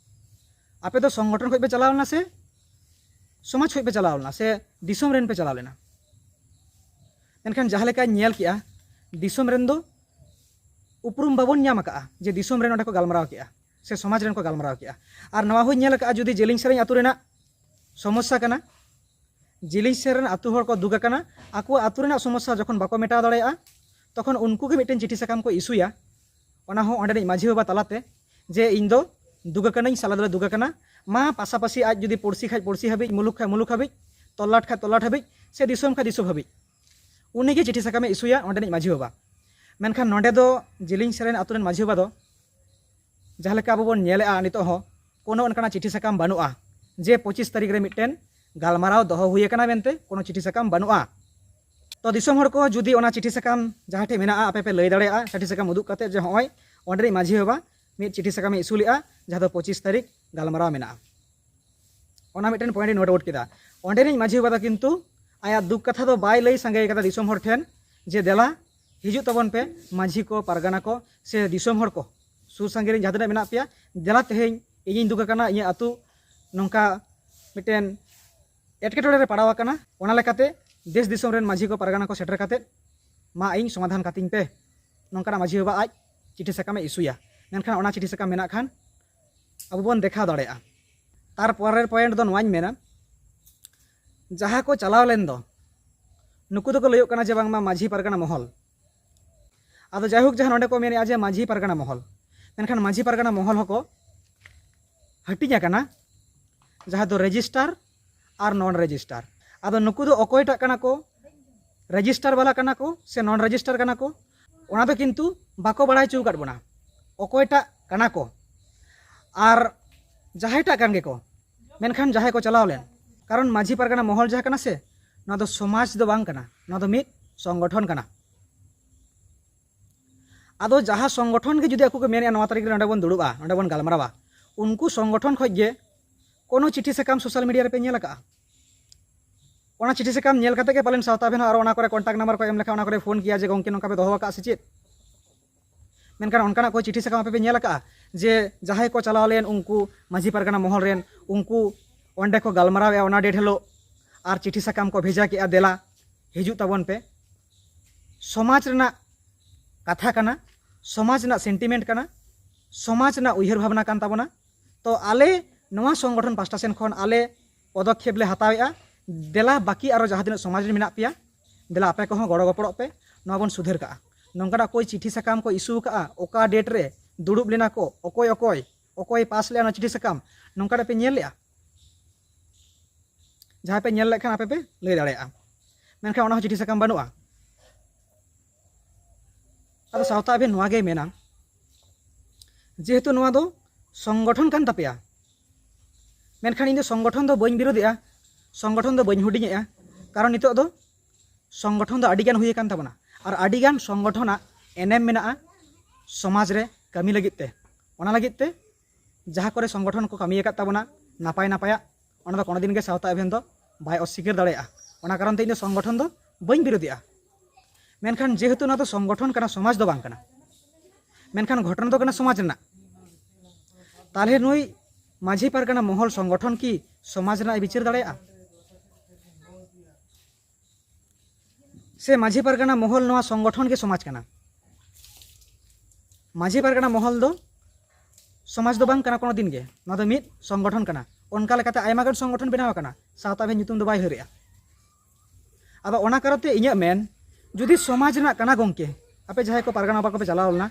ᱟᱯᱮ ᱫᱚ ᱥᱚᱝᱜᱚᱴᱷᱚᱱ ᱠᱷᱚᱡ ᱯᱮ ᱪᱟᱞᱟᱣ ᱞᱮᱱᱟ ᱥᱮ ᱥᱚᱢᱟᱡᱽ ᱠᱷᱚᱡ ᱯᱮ ᱪᱟᱞᱟᱣ ᱞᱮᱱᱟ ᱥᱮ ᱫᱤᱥᱚᱢ ᱨᱮᱱ ᱯᱮ ᱪᱟᱞᱟᱣ ᱞᱮᱱᱟ? ᱢᱮᱱᱠᱷᱟᱱ ᱡᱟᱦᱟᱸ ᱞᱮᱠᱟᱧ ᱧᱮᱞ ᱠᱮᱜᱼᱟ, ᱫᱤᱥᱚᱢ ᱨᱮᱱ ᱫᱚ ᱩᱯᱨᱩᱢ ᱵᱟᱵᱚᱱ ᱧᱟᱢ ᱟᱠᱟᱜᱼᱟ ᱡᱮ ᱫᱤᱥᱚᱢ ᱨᱮᱱ ᱚᱸᱰᱮ ᱠᱚ ᱜᱟᱞᱢᱟᱨᱟᱣ ᱠᱮᱜᱼᱟ ᱥᱮ ᱥᱚᱢᱟᱡᱽ ᱨᱮᱱ ᱠᱚ ᱜᱟᱞᱢᱟᱨᱟᱣ ᱠᱮᱜᱼᱟ᱾ ᱟᱨ ᱱᱚᱣᱟ ᱦᱚᱸᱧ ᱧᱮᱞ ᱟᱠᱟᱜᱼᱟ, ᱡᱩᱫᱤ ᱡᱮᱞᱮᱧ ᱥᱮᱨᱮᱧ ᱟᱹᱛᱩ ᱨᱮᱱᱟᱜ ᱥᱚᱢᱚᱥᱥᱟ ᱠᱟᱱᱟ, ᱡᱮᱞᱮᱧ ᱥᱮᱨᱮᱧ ᱨᱮᱱ ᱟᱹᱛᱩ ᱦᱚᱲ ᱠᱚ ᱫᱩᱠ ᱟᱠᱟᱱᱟ, ᱟᱠᱚᱣᱟᱜ ᱟᱹᱛᱩ ᱨᱮᱱᱟᱜ ᱥᱚᱢᱚᱥᱥᱟ ᱡᱚᱠᱷᱚᱱ ᱵᱟᱠᱚ ᱢᱮᱴᱟᱣ ᱫᱟᱲᱮᱭᱟᱜᱼᱟ, ᱛᱚᱠᱷᱚᱱ ᱩᱱᱠᱩ ᱜᱮ ᱢᱤᱫᱴᱮᱱ ᱪᱤᱴᱷᱤ ᱥᱟᱠᱟᱢ ᱠᱚ ᱤᱥᱩᱭᱟ᱾ ᱚᱱᱟ ᱦᱚᱸ ᱚᱸᱰᱮᱱᱤᱡ ᱢᱟᱹᱡᱷᱤ ᱵᱟᱵᱟ ᱛᱟᱞᱟᱛᱮ, ᱡᱮ ᱤᱧ ᱫᱚ ᱫᱩᱠ ᱟᱠᱟᱱᱟᱹᱧ, ᱥᱟᱞᱟ ᱫᱚᱞᱮ ᱫᱩᱠ ᱟᱠᱟᱱᱟ, ᱢᱟ ᱯᱟᱥᱟᱯᱟᱥᱤ ᱟᱡ ᱡᱩᱫᱤ ᱯᱩᱲᱥᱤ ᱠᱷᱟᱡ ᱯᱩᱲᱥᱤ ᱦᱟᱹᱵᱤᱡ, ᱢᱩᱞᱩᱠ ᱠᱷᱟᱡ ᱢᱩᱞᱩᱠ ᱦᱟᱹᱵᱤᱡ, ᱛᱚᱞᱞᱟᱴ ᱠᱷᱟᱡ ᱛᱚᱞᱞᱟᱴ ᱦᱟᱹᱵᱤᱡ, ᱥᱮ ᱫᱤᱥᱚᱢ ᱠᱷᱟᱡ ᱫᱤᱥᱚᱢ ᱦᱟᱹᱵᱤᱡ, ᱩᱱᱤᱜᱮ ᱪᱤᱴᱷᱤ ᱥᱟᱠᱟᱢᱮ ᱤᱥᱩᱭᱟ ᱚᱸᱰᱮᱱᱤᱡ ᱢᱟᱹᱡᱷᱤ ᱵᱟᱵᱟ᱾ ᱢᱮᱱᱠᱷᱟᱱ ᱱᱚᱸᱰᱮ ᱫᱚ ᱡᱮᱞᱮᱧ ᱥᱮᱨᱮᱧ ᱟᱹᱛᱩ ᱨᱮᱱ ᱢᱟᱹᱡᱷᱤ ᱵᱟᱵᱟ ᱫᱚ ᱡᱟᱦᱟᱸ ᱞᱮᱠᱟ ᱟᱵᱚ ᱵᱚᱱ ᱧᱮᱞᱮᱜᱼᱟ, ᱱᱤᱛᱚᱜ ᱦᱚᱸ ᱠᱳᱱᱳ ᱚᱱᱠᱟᱱᱟᱜ ᱪᱤᱴᱷᱤ ᱥᱟᱠᱟᱢ ᱵᱟᱹᱱᱩᱜᱼᱟ ᱡᱮ ᱯᱚᱸᱪᱤᱥ ᱛᱟᱹᱨᱤᱠᱷ ᱨᱮ ᱢᱤᱫᱴᱮᱱ ᱜᱟᱞᱢᱟᱨᱟᱣ ᱫᱚᱦᱚ ᱦᱩᱭ ᱟᱠᱟᱱᱟ ᱢᱮᱱᱛᱮ ᱠᱳᱱᱳ ᱪᱤᱴᱷᱤ ᱥᱟᱠᱟᱢ ᱵᱟᱹᱱᱩᱜᱼᱟ᱾ ᱛᱚ ᱫᱤᱥᱚᱢ ᱦᱚᱲ ᱠᱚ ᱡᱩᱫᱤ ᱚᱱᱟ ᱪᱤᱴᱷᱤ ᱥᱟᱠᱟᱢ ᱡᱟᱦᱟᱸ ᱴᱷᱮᱱ ᱢᱮᱱᱟᱜᱼᱟ, ᱟᱯᱮ ᱯᱮ ᱞᱟᱹᱭ ᱫᱟᱲᱮᱭᱟᱜᱼᱟ ᱪᱤᱴᱷᱤ ᱥᱟᱠᱟᱢ ᱩᱫᱩᱜ ᱠᱟᱛᱮ ᱡᱮ ᱦᱚᱸᱜᱼᱚᱭ ᱚᱸᱰᱮᱱᱤᱡ ᱢᱟᱹᱡᱷᱤ ᱵᱟᱵᱟ ᱢᱤᱫ ᱪᱤᱴᱷᱤ ᱥᱟᱠᱟᱢᱮ ᱤᱥᱩ ᱞᱮᱜᱼᱟ, ᱡᱟᱦᱟᱸ ᱫᱚ ᱯᱚᱸᱪᱤᱥ ᱛᱟᱹᱨᱤᱠᱷ ᱜᱟᱞᱢᱟᱨᱟᱣ ᱢᱮᱱᱟᱜᱼᱟ᱾ ᱚᱱᱟ ᱢᱤᱫᱴᱮᱱ ᱯᱚᱭᱮᱱᱴ ᱤᱧ ᱱᱳᱴ ᱟᱣᱩᱴ ᱠᱮᱫᱟ᱾ ᱚᱸᱰᱮᱱᱤᱡ ᱢᱟᱹᱡᱷᱤ ᱵᱟᱵᱟ ᱫᱚ ᱠᱤᱱᱛᱩ ᱟᱭᱟᱜ ᱫᱩᱠ ᱠᱟᱛᱷᱟ ᱫᱚ ᱵᱟᱭ ᱞᱟᱹᱭ ᱥᱟᱸᱜᱮ ᱠᱟᱫᱟ ᱫᱤᱥᱚᱢ ᱦᱚᱲ ᱴᱷᱮᱱ ᱡᱮ ᱫᱮᱞᱟ ᱦᱤᱡᱩᱜ ᱛᱟᱵᱚᱱ ᱯᱮ ᱢᱟᱹᱡᱷᱤ ᱠᱚ, ᱯᱟᱨᱜᱟᱱᱟ ᱠᱚ ᱥᱮ ᱫᱤᱥᱚᱢ ᱦᱚᱲ ᱠᱚ, ᱥᱩᱨ ᱥᱟᱺᱜᱤᱧ ᱨᱮᱱ ᱡᱟᱦᱟᱸ ᱛᱤᱱᱟᱹᱜ ᱢᱮᱱᱟᱜ ᱯᱮᱭᱟ, ᱫᱮᱞᱟ ᱛᱮᱦᱮᱧ ᱤᱧᱤᱧ ᱫᱩᱠ ᱟᱠᱟᱱᱟ, ᱤᱧᱟᱹᱜ ᱟᱹᱛᱩ ᱱᱚᱝᱠᱟ ᱢᱤᱫᱴᱮᱱ ᱮᱴᱠᱮᱴᱚᱬᱮ ᱨᱮ ᱯᱟᱲᱟᱣ ᱟᱠᱟᱱᱟ, ᱚᱱᱟ ᱞᱮᱠᱟᱛᱮ ᱫᱮᱥ ᱫᱤᱥᱚᱢ ᱨᱮᱱ ᱢᱟᱹᱡᱷᱤ ᱠᱚ, ᱯᱟᱨᱜᱟᱱᱟ ᱠᱚ ᱥᱮᱴᱮᱨ ᱠᱟᱛᱮ ᱢᱟ ᱤᱧ ᱥᱚᱢᱟᱫᱷᱟᱱ ᱠᱟᱹᱛᱤᱧ ᱯᱮ, ᱱᱚᱝᱠᱟᱱᱟᱜ ᱢᱟᱹᱡᱷᱤ ᱵᱟᱵᱟ ᱟᱡ ᱪᱤᱴᱷᱤ ᱥᱟᱠᱟᱢᱮ ᱤᱥᱩᱭᱟ᱾ ᱢᱮᱱᱠᱷᱟᱱ ᱚᱱᱟ ᱪᱤᱴᱷᱤ ᱥᱟᱠᱟᱢ ᱢᱮᱱᱟᱜ ᱠᱷᱟᱱ ᱟᱵᱚ ᱵᱚᱱ ᱫᱮᱠᱷᱟᱣ ᱫᱟᱲᱮᱭᱟᱜᱼᱟ᱾ ᱛᱟᱨᱯᱚᱨᱮᱨ ᱯᱚᱭᱮᱱᱴ ᱫᱚ ᱱᱚᱣᱟᱧ ᱢᱮᱱᱟ, ᱡᱟᱦᱟᱸ ᱠᱚ ᱪᱟᱞᱟᱣ ᱞᱮᱱ ᱫᱚ, ᱱᱩᱠᱩ ᱫᱚᱠᱚ ᱞᱟᱹᱭᱚᱜ ᱠᱟᱱᱟ ᱡᱮ ᱵᱟᱝᱢᱟ ᱢᱟᱹᱡᱷᱤ ᱯᱟᱨᱜᱟᱱᱟ ᱢᱚᱦᱚᱞ᱾ ᱟᱫᱚ ᱡᱟᱭᱦᱳᱠ, ᱡᱟᱦᱟᱸ ᱱᱚᱰᱮ ᱠᱚ ᱢᱮᱱᱮᱫᱼᱟ ᱡᱮ ᱢᱟᱹᱡᱷᱤ ᱯᱟᱨᱜᱟᱱᱟ ᱢᱚᱦᱚᱞ, ᱢᱮᱱᱠᱷᱟᱱ ᱢᱟᱹᱡᱷᱤ ᱯᱟᱨᱜᱟᱱᱟ ᱢᱚᱦᱚᱞ ᱦᱚᱸᱠᱚ ᱦᱟᱹᱴᱤᱧ ᱟᱠᱟᱱᱟ, ᱡᱟᱦᱟᱸ ᱫᱚ ᱨᱮᱡᱤᱥᱴᱟᱨ ᱟᱨ ᱱᱚᱱ ᱨᱮᱡᱤᱥᱴᱟᱨ᱾ ᱟᱫᱚ ᱱᱩᱠᱩ ᱫᱚ ᱚᱠᱚᱭᱴᱟᱜ ᱠᱟᱱᱟ ᱠᱚ? ᱨᱮᱡᱤᱥᱴᱟᱨ ᱵᱟᱞᱟ ᱠᱟᱱᱟ ᱠᱚ ᱥᱮ ᱱᱚᱱ ᱨᱮᱡᱤᱥᱴᱟᱨ ᱠᱟᱱᱟ ᱠᱚ, ᱚᱱᱟ ᱫᱚ ᱠᱤᱱᱛᱩ ᱵᱟᱠᱚ ᱵᱟᱲᱟᱭ ᱦᱚᱪᱚ ᱟᱠᱟᱫ ᱵᱚᱱᱟ ᱚᱠᱚᱭᱴᱟᱜ ᱠᱟᱱᱟ ᱠᱚ᱾ ᱟᱨ ᱡᱟᱦᱟᱸᱭᱴᱟᱜ ᱠᱟᱱ ᱜᱮᱠᱚ, ᱢᱮᱱᱠᱷᱟᱱ ᱡᱟᱦᱟᱸᱭ ᱠᱚ ᱪᱟᱞᱟᱣ ᱞᱮᱱ, ᱠᱟᱨᱚᱱ ᱢᱟᱹᱡᱷᱤ ᱯᱟᱨᱜᱟᱱᱟ ᱢᱚᱦᱚᱞ ᱡᱟᱦᱟᱸ ᱠᱟᱱᱟ ᱥᱮ, ᱱᱚᱣᱟ ᱫᱚ ᱥᱚᱢᱟᱡᱽ ᱫᱚ ᱵᱟᱝ ᱠᱟᱱᱟ, ᱱᱚᱣᱟ ᱫᱚ ᱢᱤᱫ ᱥᱚᱝᱜᱚᱴᱷᱚᱱ ᱠᱟᱱᱟ᱾ ᱟᱫᱚ ᱡᱟᱦᱟᱸ ᱥᱚᱝᱜᱚᱴᱷᱚᱱ ᱜᱮ ᱡᱩᱫᱤ ᱟᱠᱚ ᱠᱚ ᱢᱮᱱᱮᱫᱼᱟ ᱱᱚᱣᱟ ᱛᱟᱹᱨᱤᱠᱷ ᱨᱮ ᱱᱚᱸᱰᱮ ᱵᱚᱱ ᱫᱩᱲᱩᱵᱼᱟ, ᱱᱚᱸᱰᱮ ᱵᱚᱱ ᱜᱟᱞᱢᱟᱨᱟᱣᱟ, ᱩᱱᱠᱩ ᱥᱚᱝᱜᱚᱴᱷᱚᱱ ᱠᱷᱚᱱ ᱜᱮ ᱠᱳᱱᱳ ᱪᱤᱴᱷᱤ ᱥᱟᱠᱟᱢ ᱥᱳᱥᱟᱞ ᱢᱤᱰᱤᱭᱟ ᱨᱮᱯᱮ ᱧᱮᱞ ᱟᱠᱟᱫᱼᱟ? ᱚᱱᱟ ᱪᱤᱴᱷᱤ ᱥᱟᱠᱟᱢ ᱧᱮᱞ ᱠᱟᱛᱮ ᱜᱮ ᱯᱟᱞᱮᱱ ᱥᱟᱶᱛᱟ ᱟᱵᱮᱱ ᱦᱚᱸ ᱟᱨᱚ ᱚᱱᱟ ᱠᱚᱨᱮ ᱠᱚᱱᱴᱟᱠᱴ ᱱᱟᱢᱵᱟᱨ ᱠᱚ ᱮᱢ ᱞᱮᱠᱷᱟᱱ ᱚᱱᱟ ᱠᱚᱨᱮ ᱯᱷᱳᱱ ᱠᱮᱭᱟ ᱡᱮ ᱜᱚᱢᱠᱮ ᱱᱚᱝᱠᱟ ᱯᱮ ᱫᱚᱦᱚ ᱟᱠᱟᱫ ᱥᱮ ᱪᱮᱫ? ᱢᱮᱱᱠᱷᱟᱱ ᱚᱱᱠᱟᱱᱟᱜ ᱠᱚ ᱪᱤᱴᱷᱤ ᱥᱟᱠᱟᱢ ᱟᱯᱮ ᱯᱮ ᱧᱮᱞ ᱟᱠᱟᱫᱼᱟ ᱡᱮ ᱡᱟᱦᱟᱸᱭ ᱠᱚ ᱪᱟᱞᱟᱣ ᱞᱮᱱ ᱩᱱᱠᱩ ᱢᱟᱹᱡᱷᱤ ᱯᱟᱨᱜᱟᱱᱟ ᱢᱚᱦᱚᱞ ᱨᱮᱱ ᱩᱱᱠᱩ ᱚᱸᱰᱮ ᱠᱚ ᱜᱟᱞᱢᱟᱨᱟᱣᱮᱫᱼᱟ ᱚᱱᱟ ᱰᱮᱴ ᱦᱤᱞᱳᱜ ᱟᱨ ᱪᱤᱴᱷᱤ ᱥᱟᱠᱟᱢ ᱠᱚ ᱵᱷᱮᱡᱟ ᱠᱮᱫᱼᱟ, ᱫᱮᱞᱟ ᱦᱤᱡᱩᱜ ᱛᱟᱵᱚᱱ ᱯᱮ? ᱥᱚᱢᱟᱡᱽ ᱨᱮᱱᱟᱜ ᱠᱟᱛᱷᱟ ᱠᱟᱱᱟ, ᱥᱚᱢᱟᱡᱽ ᱨᱮᱱᱟᱜ ᱥᱮᱱᱴᱤᱢᱮᱱᱴ ᱠᱟᱱᱟ, ᱥᱚᱢᱟᱡᱽ ᱨᱮᱱᱟᱜ ᱩᱭᱦᱟᱹᱨ ᱵᱷᱟᱵᱽᱱᱟ ᱠᱟᱱ ᱛᱟᱵᱚᱱᱟ᱾ ᱛᱚ ᱟᱞᱮ ᱱᱚᱣᱟ ᱥᱚᱝᱜᱚᱴᱷᱚᱱ ᱯᱟᱥᱴᱟ ᱥᱮᱱ ᱠᱷᱚᱱ ᱟᱞᱮ ᱯᱚᱫᱚᱠᱷᱮᱯ ᱞᱮ ᱦᱟᱛᱟᱣᱮᱫᱼᱟ, ᱫᱮᱞᱟ ᱵᱟᱹᱠᱤ ᱟᱨᱚ ᱡᱟᱦᱟᱸ ᱛᱤᱱᱟᱹᱜ ᱥᱚᱢᱟᱡᱽ ᱨᱮ ᱢᱮᱱᱟᱜ ᱯᱮᱭᱟ, ᱫᱮᱞᱟ ᱟᱯᱮ ᱠᱚᱦᱚᱸ ᱜᱚᱲᱚ ᱜᱚᱯᱚᱲᱚᱜ ᱯᱮ, ᱱᱚᱣᱟ ᱵᱚᱱ ᱥᱩᱫᱷᱟᱹᱨ ᱠᱟᱜᱼᱟ᱾ ᱱᱚᱝᱠᱟᱱᱟᱜ ᱚᱠᱚᱭ ᱪᱤᱴᱷᱤ ᱥᱟᱠᱟᱢ ᱠᱚ ᱤᱥᱩ ᱟᱠᱟᱫᱼᱟ, ᱚᱠᱟ ᱰᱮᱴ ᱨᱮ ᱫᱩᱲᱩᱵ ᱞᱮᱱᱟ ᱠᱚ, ᱚᱠᱚᱭ ᱚᱠᱚᱭ, ᱚᱠᱚᱭ ᱯᱟᱥ ᱞᱮᱫᱼᱟ ᱚᱱᱟ ᱪᱤᱴᱷᱤ ᱥᱟᱠᱟᱢ, ᱱᱚᱝᱠᱟᱱᱟᱜ ᱯᱮ ᱧᱮᱞ ᱞᱮᱫᱼᱟ? ᱡᱟᱦᱟᱸᱭ ᱯᱮ ᱧᱮᱞ ᱞᱮᱫ ᱠᱷᱟᱱ ᱟᱯᱮ ᱯᱮ ᱞᱟᱹᱭ ᱫᱟᱲᱮᱭᱟᱜᱼᱟ, ᱢᱮᱱᱠᱷᱟᱱ ᱚᱱᱟ ᱦᱚᱸ ᱪᱤᱴᱷᱤ ᱥᱟᱠᱟᱢ ᱵᱟᱹᱱᱩᱜᱼᱟ᱾ ᱟᱫᱚ ᱥᱟᱶᱛᱟ ᱟᱹᱵᱷᱤᱱ ᱱᱚᱣᱟ ᱜᱮᱭ ᱢᱮᱱᱟ, ᱡᱮᱦᱮᱛᱩ ᱱᱚᱣᱟ ᱫᱚ ᱥᱚᱝᱜᱚᱴᱷᱚᱱ ᱠᱟᱱ ᱛᱟᱯᱮᱭᱟ, ᱢᱮᱱᱠᱷᱟᱱ ᱤᱧ ᱫᱚ ᱥᱚᱝᱜᱚᱴᱷᱚᱱ ᱫᱚ ᱵᱟᱹᱧ ᱵᱤᱨᱳᱫᱮᱜᱼᱟ, ᱥᱚᱝᱜᱚᱴᱷᱚᱱ ᱫᱚ ᱵᱟᱹᱧ ᱦᱩᱰᱤᱧᱮᱜᱼᱟ᱾ ᱠᱟᱨᱚᱱ ᱱᱤᱛᱚᱜ ᱫᱚ ᱥᱚᱝᱜᱚᱴᱷᱚᱱ ᱫᱚ ᱟᱹᱰᱤᱜᱟᱱ ᱦᱩᱭ ᱟᱠᱟᱱ ᱛᱟᱵᱚᱱᱟ, ᱟᱨ ᱟᱹᱰᱤᱜᱟᱱ ᱥᱚᱝᱜᱚᱴᱷᱚᱱᱟᱜ ᱮᱱᱮᱢ ᱢᱮᱱᱟᱜᱼᱟ ᱥᱚᱢᱟᱡᱽ ᱨᱮ ᱠᱟᱹᱢᱤ ᱞᱟᱹᱜᱤᱫ ᱛᱮ᱾ ᱚᱱᱟ ᱞᱟᱹᱜᱤᱫ ᱛᱮ ᱡᱟᱦᱟᱸ ᱠᱚᱨᱮ ᱥᱚᱝᱜᱚᱴᱷᱚᱱ ᱠᱚ ᱠᱟᱹᱢᱤ ᱟᱠᱟᱫ ᱛᱟᱵᱚᱱᱟ ᱱᱟᱯᱟᱭ ᱱᱟᱯᱟᱭᱟᱜ, ᱚᱱᱟ ᱫᱚ ᱠᱳᱱᱳ ᱫᱤᱱ ᱜᱮ ᱥᱟᱶᱛᱟ ᱮᱵᱷᱮᱱ ᱫᱚ ᱵᱟᱭ ᱚᱥᱥᱤᱠᱟᱹᱨ ᱫᱟᱲᱮᱭᱟᱜᱼᱟ᱾ ᱚᱱᱟ ᱠᱟᱨᱚᱱ ᱛᱮ ᱤᱧ ᱫᱚ ᱥᱚᱝᱜᱚᱴᱷᱚᱱ ᱫᱚ ᱵᱟᱹᱧ ᱵᱤᱨᱳᱫᱮᱜᱼᱟ᱾ ᱢᱮᱱᱠᱷᱟᱱ ᱡᱮᱦᱮᱛᱩ ᱱᱚᱣᱟ ᱫᱚ ᱥᱚᱝᱜᱚᱴᱷᱚᱱ ᱠᱟᱱᱟ, ᱥᱚᱢᱟᱡᱽ ᱫᱚ ᱵᱟᱝ ᱠᱟᱱᱟ, ᱢᱮᱱᱠᱷᱟᱱ ᱜᱷᱚᱴᱚᱱᱟ ᱫᱚ ᱠᱟᱱᱟ ᱥᱚᱢᱟᱡᱽ ᱨᱮᱱᱟᱜ, ᱛᱟᱦᱚᱞᱮ ᱱᱩᱭ ᱢᱟᱹᱡᱷᱤ ᱯᱟᱨᱜᱟᱱᱟ ᱢᱚᱦᱚᱞ ᱥᱚᱝᱜᱚᱴᱷᱚᱱ ᱠᱤ ᱥᱚᱢᱟᱡᱽ ᱨᱮᱱᱟᱜ ᱮ ᱵᱤᱪᱟᱹᱨ ᱫᱟᱲᱮᱭᱟᱜᱼᱟ? ᱥᱮ ᱢᱟᱹᱡᱷᱤ ᱯᱟᱨᱜᱟᱱᱟ ᱢᱚᱦᱚᱞ ᱱᱚᱣᱟ ᱥᱚᱝᱜᱚᱴᱷᱚᱱ ᱜᱮ ᱥᱚᱢᱟᱡᱽ ᱠᱟᱱᱟ? ᱢᱟᱹᱡᱷᱤ ᱯᱟᱨᱜᱟᱱᱟ ᱢᱚᱦᱚᱞ ᱫᱚ ᱥᱚᱢᱟᱡᱽ ᱫᱚ ᱵᱟᱝ ᱠᱟᱱᱟ ᱠᱳᱱᱳ ᱫᱤᱱ ᱜᱮ, ᱱᱚᱣᱟ ᱫᱚ ᱢᱤᱫ ᱥᱚᱝᱜᱚᱴᱷᱚᱱ ᱠᱟᱱᱟ᱾ ᱚᱱᱠᱟ ᱞᱮᱠᱟᱛᱮ ᱟᱭᱢᱟ ᱜᱟᱱ ᱥᱚᱝᱜᱚᱴᱷᱚᱱ ᱵᱮᱱᱟᱣ ᱟᱠᱟᱱᱟ, ᱥᱟᱶᱛᱟ ᱵᱷᱮᱫ ᱧᱩᱛᱩᱢ ᱫᱚ ᱵᱟᱭ ᱦᱟᱹᱨᱮᱜᱼᱟ᱾ ᱟᱫᱚ ᱚᱱᱟ ᱠᱟᱨᱚᱱ ᱛᱮ ᱤᱧᱟᱹᱜ ᱢᱮᱱ, ᱡᱩᱫᱤ ᱥᱚᱢᱟᱡᱽ ᱨᱮᱱᱟᱜ ᱠᱟᱱᱟ ᱜᱚᱢᱠᱮ, ᱟᱯᱮ ᱡᱟᱦᱟᱸᱭ ᱠᱚ ᱯᱟᱨᱜᱟᱱᱟ ᱵᱟᱠᱚ ᱯᱮ ᱪᱟᱞᱟᱣ ᱞᱮᱱᱟ,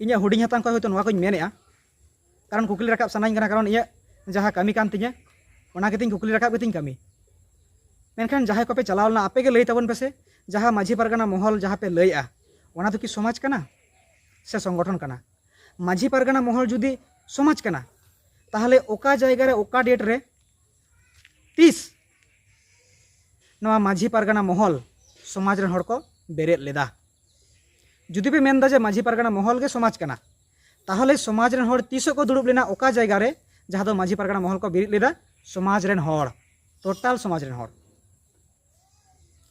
ᱤᱧᱟᱹᱜ ᱦᱩᱰᱤᱧ ᱦᱟᱛᱟᱝ ᱠᱷᱚᱱ ᱦᱚᱭᱛᱳ ᱱᱚᱣᱟ ᱠᱚᱧ ᱢᱮᱱᱮᱜᱼᱟ, ᱠᱟᱨᱚᱱ ᱠᱩᱠᱞᱤ ᱨᱟᱠᱟᱵ ᱥᱟᱱᱟᱧ ᱠᱟᱱᱟ, ᱠᱟᱨᱚᱱ ᱤᱧᱟᱹᱜ ᱡᱟᱦᱟᱸ ᱠᱟᱹᱢᱤ ᱠᱟᱱ ᱛᱤᱧᱟᱹ, ᱚᱱᱟ ᱜᱮᱛᱤᱧ ᱠᱩᱠᱞᱤ ᱨᱟᱠᱟᱵ ᱜᱮᱛᱤᱧ ᱠᱟᱹᱢᱤ᱾ ᱢᱮᱱᱠᱷᱟᱱ ᱡᱟᱦᱟᱸᱭ ᱠᱚᱯᱮ ᱪᱟᱞᱟᱣ ᱞᱮᱱᱟ, ᱟᱯᱮ ᱜᱮ ᱞᱟᱹᱭ ᱛᱟᱵᱚᱱ ᱯᱮᱥᱮ, ᱡᱟᱦᱟᱸ ᱢᱟᱹᱡᱷᱤ ᱯᱟᱨᱜᱟᱱᱟ ᱢᱚᱦᱚᱞ ᱡᱟᱦᱟᱸ ᱯᱮ ᱞᱟᱹᱭᱮᱜᱼᱟ, ᱚᱱᱟ ᱫᱚ ᱠᱤ ᱥᱚᱢᱟᱡᱽ ᱠᱟᱱᱟ ᱥᱮ ᱥᱚᱝᱜᱚᱴᱷᱚᱱ ᱠᱟᱱᱟ? ᱢᱟᱹᱡᱷᱤ ᱯᱟᱨᱜᱟᱱᱟ ᱢᱚᱦᱚᱞ ᱡᱩᱫᱤ ᱥᱚᱢᱟᱡᱽ ᱠᱟᱱᱟ, ᱛᱟᱦᱚᱞᱮ ᱚᱠᱟ ᱡᱟᱭᱜᱟ ᱨᱮ, ᱚᱠᱟ ᱰᱮᱴ ᱨᱮ, ᱛᱤᱥ ᱱᱚᱣᱟ ᱢᱟᱹᱡᱷᱤ ᱯᱟᱨᱜᱟᱱᱟ ᱢᱚᱦᱚᱞ ᱥᱚᱢᱟᱡᱽ ᱨᱮᱱ ᱦᱚᱲ ᱠᱚ ᱵᱮᱨᱮᱫ ᱞᱮᱫᱟ? ᱡᱩᱫᱤ ᱯᱮ ᱢᱮᱱᱫᱟ ᱡᱮ ᱢᱟᱹᱡᱷᱤ ᱯᱟᱨᱜᱟᱱᱟ ᱢᱚᱦᱚᱞ ᱜᱮ ᱥᱚᱢᱟᱡᱽ ᱠᱟᱱᱟ, ᱛᱟᱦᱚᱞᱮ ᱥᱚᱢᱟᱡᱽ ᱨᱮᱱ ᱦᱚᱲ ᱛᱤᱥᱚᱜ ᱠᱚ ᱫᱩᱲᱩᱵ ᱞᱮᱱᱟ, ᱚᱠᱟ ᱡᱟᱭᱜᱟ ᱨᱮ, ᱡᱟᱦᱟᱸ ᱫᱚ ᱢᱟᱹᱡᱷᱤ ᱯᱟᱨᱜᱟᱱᱟ ᱢᱚᱦᱚᱞ ᱠᱚ ᱵᱮᱨᱮᱫ ᱞᱮᱫᱟ? ᱥᱚᱢᱟᱡᱽ ᱨᱮᱱ ᱦᱚᱲ, ᱴᱳᱴᱟᱞ ᱥᱚᱢᱟᱡᱽ ᱨᱮᱱ ᱦᱚᱲ,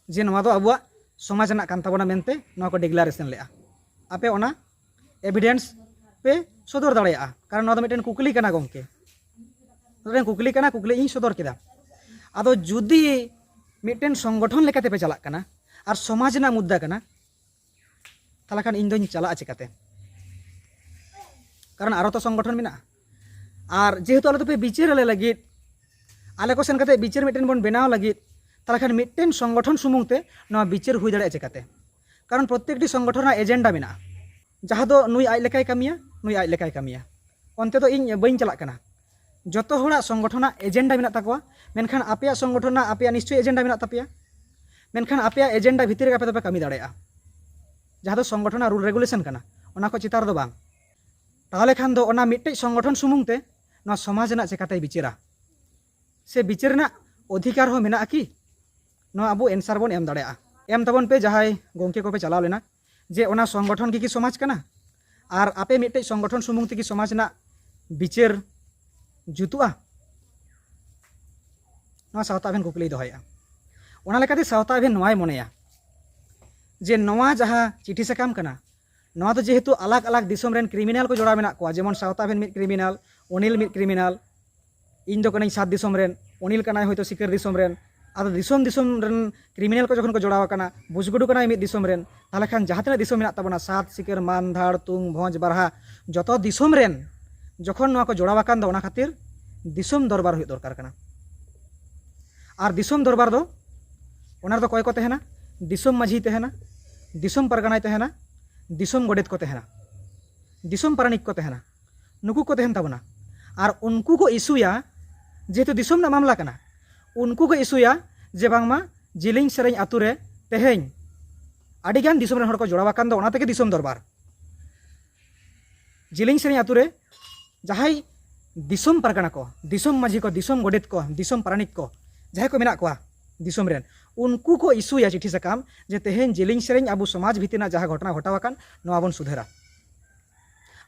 ᱡᱮ ᱱᱚᱣᱟ ᱫᱚ ᱟᱵᱚᱣᱟᱜ ᱥᱚᱢᱟᱡᱽ ᱨᱮᱱᱟᱜ ᱠᱟᱱ ᱛᱟᱵᱚᱱᱟ ᱢᱮᱱᱛᱮ ᱱᱚᱣᱟ ᱠᱚ ᱰᱤᱠᱞᱟᱨᱮᱥᱚᱱ ᱞᱮᱫᱼᱟ᱾ ᱟᱯᱮ ᱚᱱᱟ ᱮᱵᱷᱤᱰᱮᱱᱥ ᱯᱮ ᱥᱚᱫᱚᱨ ᱫᱟᱲᱮᱭᱟᱜᱼᱟ, ᱠᱟᱨᱚᱱ ᱱᱚᱣᱟ ᱫᱚ ᱢᱤᱫᱴᱮᱱ ᱠᱩᱠᱞᱤ ᱠᱟᱱᱟ ᱜᱚᱢᱠᱮ, ᱢᱤᱫᱴᱮᱱ ᱠᱩᱠᱞᱤ ᱠᱟᱱᱟ, ᱠᱩᱠᱞᱤ ᱤᱧ ᱥᱚᱫᱚᱨ ᱠᱮᱫᱟ᱾ ᱟᱫᱚ ᱡᱩᱫᱤ ᱢᱤᱫᱴᱮᱱ ᱥᱚᱝᱜᱚᱴᱷᱚᱱ ᱞᱮᱠᱟᱛᱮ ᱯᱮ ᱪᱟᱞᱟᱜ ᱠᱟᱱᱟ ᱟᱨ ᱥᱚᱢᱟᱡᱽ ᱨᱮᱱᱟᱜ ᱢᱩᱫᱽᱫᱟ ᱠᱟᱱᱟ, ᱛᱟᱦᱚᱞᱮ ᱠᱷᱟᱱ ᱤᱧ ᱫᱚᱧ ᱪᱟᱞᱟᱜᱼᱟ ᱪᱤᱠᱟᱹᱛᱮ? ᱠᱟᱨᱚᱱ ᱟᱨᱚ ᱛᱚ ᱥᱚᱝᱜᱚᱴᱷᱚᱱ ᱢᱮᱱᱟᱜᱼᱟ᱾ ᱟᱨ ᱡᱮᱦᱮᱛᱩ ᱟᱞᱮ ᱫᱚᱯᱮ ᱵᱤᱪᱟᱹᱨ ᱟᱞᱮ ᱞᱟᱹᱜᱤᱫ, ᱟᱞᱮ ᱠᱚ ᱥᱮᱱ ᱠᱟᱛᱮ ᱵᱤᱪᱟᱹᱨ ᱢᱤᱫᱴᱮᱱ ᱵᱚᱱ ᱵᱮᱱᱟᱣ ᱞᱟᱹᱜᱤᱫ, ᱛᱟᱦᱚᱞᱮ ᱠᱷᱟᱱ ᱢᱤᱫᱴᱮᱱ ᱥᱚᱝᱜᱚᱴᱷᱚᱱ ᱥᱩᱢᱩᱝ ᱛᱮ ᱱᱚᱣᱟ ᱵᱤᱪᱟᱹᱨ ᱦᱩᱭ ᱫᱟᱲᱮᱭᱟᱜᱼᱟ ᱪᱤᱠᱟᱹᱛᱮ? ᱠᱟᱨᱚᱱ ᱯᱨᱚᱛᱮᱠᱴᱤ ᱥᱚᱝᱜᱚᱴᱷᱚᱱ ᱨᱮᱱᱟᱜ ᱮᱡᱮᱱᱰᱟ ᱢᱮᱱᱟᱜᱼᱟ, ᱡᱟᱦᱟᱸ ᱫᱚ ᱱᱩᱭ ᱟᱡ ᱞᱮᱠᱟᱭ ᱠᱟᱹᱢᱤᱭᱟ, ᱱᱩᱭ ᱟᱡ ᱞᱮᱠᱟᱭ ᱠᱟᱹᱢᱤᱭᱟ᱾ ᱚᱱᱛᱮ ᱫᱚ ᱤᱧ ᱵᱟᱹᱧ ᱪᱟᱞᱟᱜ ᱠᱟᱱᱟ᱾ ᱡᱚᱛᱚ ᱦᱚᱲᱟᱜ ᱥᱚᱝᱜᱚᱴᱷᱚᱱᱟᱜ ᱮᱡᱮᱱᱰᱟ ᱢᱮᱱᱟᱜ ᱛᱟᱠᱚᱣᱟ, ᱢᱮᱱᱠᱷᱟᱱ ᱟᱯᱮᱭᱟᱜ ᱥᱚᱝᱜᱚᱴᱷᱚᱱᱟᱜ ᱟᱯᱮᱭᱟᱜ ᱱᱤᱥᱪᱚᱭ ᱮᱡᱮᱱᱰᱟ ᱢᱮᱱᱟᱜ ᱛᱟᱯᱮᱭᱟ, ᱢᱮᱱᱠᱷᱟᱱ ᱟᱯᱮᱭᱟᱜ ᱮᱡᱮᱱᱰᱟ ᱵᱷᱤᱛᱤᱨ ᱨᱮᱜᱮ ᱟᱯᱮ ᱫᱚᱯᱮ ᱠᱟᱹᱢᱤ ᱫᱟᱲᱮᱭᱟᱜᱼᱟ, ᱡᱟᱦᱟᱸ ᱫᱚ ᱥᱚᱝᱜᱚᱴᱷᱚᱱᱟᱜ ᱨᱩᱞ ᱨᱮᱜᱩᱞᱮᱥᱚᱱ ᱠᱟᱱᱟ, ᱚᱱᱟ ᱠᱚ ᱪᱮᱛᱟᱱ ᱨᱮᱫᱚ ᱵᱟᱝ᱾ ᱛᱟᱦᱚᱞᱮ ᱠᱷᱟᱱ ᱫᱚ ᱚᱱᱟ ᱢᱤᱫᱴᱮᱡ ᱥᱚᱝᱜᱚᱴᱷᱚᱱ ᱥᱩᱢᱩᱝ ᱛᱮ ᱱᱚᱣᱟ ᱥᱚᱢᱟᱡᱽ ᱨᱮᱱᱟᱜ ᱪᱮᱠᱟᱛᱮᱭ ᱵᱤᱪᱟᱹᱨᱟ? ᱥᱮ ᱵᱤᱪᱟᱹᱨ ᱨᱮᱱᱟᱜ ᱚᱫᱷᱤᱠᱟᱨ ᱦᱚᱸ ᱢᱮᱱᱟᱜᱼᱟ ᱠᱤ? ᱱᱚᱣᱟ ᱟᱵᱚ ᱮᱱᱥᱟᱨ ᱵᱚᱱ ᱮᱢ ᱫᱟᱲᱮᱭᱟᱜᱼᱟ᱾ ᱮᱢ ᱛᱟᱵᱚᱱ ᱯᱮ ᱡᱟᱦᱟᱸᱭ ᱜᱚᱢᱠᱮ ᱠᱚᱯᱮ ᱪᱟᱞᱟᱣ ᱞᱮᱱᱟ, ᱡᱮ ᱚᱱᱟ ᱥᱚᱝᱜᱚᱴᱷᱚᱱ ᱜᱮ ᱠᱤ ᱥᱚᱢᱟᱡᱽ ᱠᱟᱱᱟ? ᱟᱨ ᱟᱯᱮ ᱢᱤᱫᱴᱮᱡ ᱥᱚᱝᱜᱚᱴᱷᱚᱱ ᱥᱩᱢᱩᱝ ᱛᱮᱜᱮ ᱥᱚᱢᱟᱡᱽ ᱨᱮᱱᱟᱜ ᱵᱤᱪᱟᱹᱨ ᱡᱩᱛᱩᱜᱼᱟ? ᱱᱚᱣᱟ ᱥᱟᱶᱛᱟ ᱟᱵᱷᱮᱱ ᱠᱩᱠᱞᱤᱭ ᱫᱚᱦᱚᱭᱮᱫᱼᱟ᱾ ᱚᱱᱟ ᱞᱮᱠᱟᱛᱮ ᱥᱟᱶᱛᱟ ᱟᱵᱷᱮᱱ ᱱᱚᱣᱟᱭ ᱢᱚᱱᱮᱭᱟ ᱡᱮ ᱱᱚᱣᱟ ᱡᱟᱦᱟᱸ ᱪᱤᱴᱷᱤ ᱥᱟᱠᱟᱢ ᱠᱟᱱᱟ, ᱱᱚᱣᱟ ᱫᱚ ᱡᱮᱦᱮᱛᱩ ᱟᱞᱟᱜᱽ ᱟᱞᱟᱜᱽ ᱫᱤᱥᱚᱢ ᱨᱮᱱ ᱠᱨᱤᱢᱤᱱᱟᱞ ᱠᱚ ᱡᱚᱲᱟᱣ ᱢᱮᱱᱟᱜ ᱠᱚᱣᱟ, ᱡᱮᱢᱚᱱ ᱥᱟᱶᱛᱟ ᱟᱵᱷᱮᱱ ᱢᱤᱫ ᱠᱨᱤᱢᱤᱱᱟᱞ, ᱚᱱᱤᱞ ᱢᱤᱫ ᱠᱨᱤᱢᱤᱱᱟᱞ, ᱤᱧ ᱫᱚ ᱠᱟᱹᱱᱟᱹᱧ ᱥᱟᱛ ᱫᱤᱥᱚᱢ ᱨᱮᱱ, ᱚᱱᱤᱞ ᱠᱟᱱᱟᱭ ᱦᱚᱭᱛᱳ ᱥᱤᱠᱟᱹᱨ ᱫᱤᱥᱚᱢ ᱨᱮᱱ᱾ ᱟᱫᱚ ᱫᱤᱥᱚᱢ ᱫᱤᱥᱚᱢ ᱨᱮᱱ ᱠᱨᱤᱢᱤᱱᱟᱞ ᱠᱚ ᱡᱚᱠᱷᱚᱱ ᱠᱚ ᱡᱚᱲᱟᱣ ᱟᱠᱟᱱᱟ, ᱵᱩᱡᱽᱜᱩᱰᱩ ᱠᱟᱱᱟᱭ ᱢᱤᱫ ᱫᱤᱥᱚᱢ ᱨᱮᱱ, ᱛᱟᱦᱚᱞᱮ ᱠᱷᱟᱱ ᱡᱟᱦᱟᱸ ᱛᱤᱱᱟᱹᱜ ᱫᱤᱥᱚᱢ ᱢᱮᱱᱟᱜ ᱛᱟᱵᱚᱱᱟ, ᱥᱟᱛ, ᱥᱤᱠᱟᱹᱨ, ᱢᱟᱱ, ᱫᱷᱟᱲ, ᱛᱩᱝ, ᱵᱷᱚᱸᱡᱽ, ᱵᱟᱨᱦᱟ, ᱡᱚᱛᱚ ᱫᱤᱥᱚᱢ ᱨᱮᱱ ᱡᱚᱠᱷᱚᱱ ᱱᱚᱣᱟ ᱠᱚ ᱡᱚᱲᱟᱣ ᱟᱠᱟᱱ ᱫᱚ, ᱚᱱᱟ ᱠᱷᱟᱹᱛᱤᱨ ᱫᱤᱥᱚᱢ ᱫᱚᱨᱵᱟᱨ ᱦᱩᱭᱩᱜ ᱫᱚᱨᱠᱟᱨ ᱠᱟᱱᱟ᱾ ᱟᱨ ᱫᱤᱥᱚᱢ ᱫᱚᱨᱵᱟᱨ ᱫᱚ, ᱚᱱᱟ ᱨᱮᱫᱚ ᱚᱠᱚᱭ ᱠᱚ ᱛᱟᱦᱮᱱᱟ? ᱫᱤᱥᱚᱢ ᱢᱟᱹᱡᱷᱤ ᱛᱟᱦᱮᱱᱟ, ᱫᱤᱥᱚᱢ ᱯᱟᱨᱜᱟᱱᱟᱭ ᱛᱟᱦᱮᱱᱟ, ᱫᱤᱥᱚᱢ ᱜᱚᱰᱮᱛ ᱠᱚ ᱛᱟᱦᱮᱱᱟ, ᱫᱤᱥᱚᱢ ᱯᱟᱨᱟᱱᱤᱠ ᱠᱚ ᱛᱟᱦᱮᱱᱟ, ᱱᱩᱠᱩ ᱠᱚ ᱛᱟᱦᱮᱱ ᱛᱟᱵᱚᱱᱟ᱾ ᱟᱨ ᱩᱱᱠᱩ ᱠᱚ ᱤᱥᱩᱭᱟ, ᱡᱮᱦᱮᱛᱩ ᱫᱤᱥᱚᱢ ᱨᱮᱱᱟᱜ ᱢᱟᱢᱞᱟ ᱠᱟᱱᱟ, ᱩᱱᱠᱩ ᱠᱚ ᱤᱥᱩᱭᱟ ᱡᱮ ᱵᱟᱝᱢᱟ ᱡᱤᱞᱤᱧ ᱥᱮᱨᱮᱧ ᱟᱛᱳ ᱨᱮ ᱛᱮᱦᱮᱧ ᱟᱹᱰᱤᱜᱟᱱ ᱫᱤᱥᱚᱢ ᱨᱮᱱ ᱦᱚᱲ ᱠᱚ ᱡᱚᱲᱟᱣ ᱟᱠᱟᱱ ᱫᱚ, ᱚᱱᱟ ᱛᱮᱜᱮ ᱫᱤᱥᱚᱢ ᱫᱚᱨᱵᱟᱨ᱾ ᱡᱤᱞᱤᱧ ᱥᱮᱨᱮᱧ ᱟᱛᱳ ᱨᱮ ᱡᱟᱦᱟᱸᱭ ᱫᱤᱥᱚᱢ ᱯᱟᱨᱜᱟᱱᱟ ᱠᱚ, ᱫᱤᱥᱚᱢ ᱢᱟᱹᱡᱷᱤ ᱠᱚ, ᱫᱤᱥᱚᱢ ᱜᱚᱰᱮᱛ ᱠᱚ, ᱫᱤᱥᱚᱢ ᱯᱟᱨᱟᱱᱤᱠ ᱠᱚ, ᱡᱟᱦᱟᱸᱭ ᱠᱚ ᱢᱮᱱᱟᱜ ᱠᱚᱣᱟ ᱫᱤᱥᱚᱢ ᱨᱮᱱ, ᱩᱱᱠᱩ ᱠᱚ ᱤᱥᱩᱭᱟ ᱪᱤᱴᱷᱤ ᱥᱟᱠᱟᱢ ᱡᱮ ᱛᱮᱦᱮᱧ ᱡᱤᱞᱤᱧ ᱥᱮᱨᱮᱧ ᱟᱵᱚ ᱥᱚᱢᱟᱡᱽ ᱵᱷᱤᱛᱤᱨ ᱨᱮᱱᱟᱜ ᱡᱟᱦᱟᱸ ᱜᱷᱚᱴᱚᱱᱟ ᱜᱷᱚᱴᱟᱣ ᱟᱠᱟᱱ, ᱱᱚᱣᱟ ᱵᱚᱱ ᱥᱩᱫᱷᱟᱹᱨᱟ᱾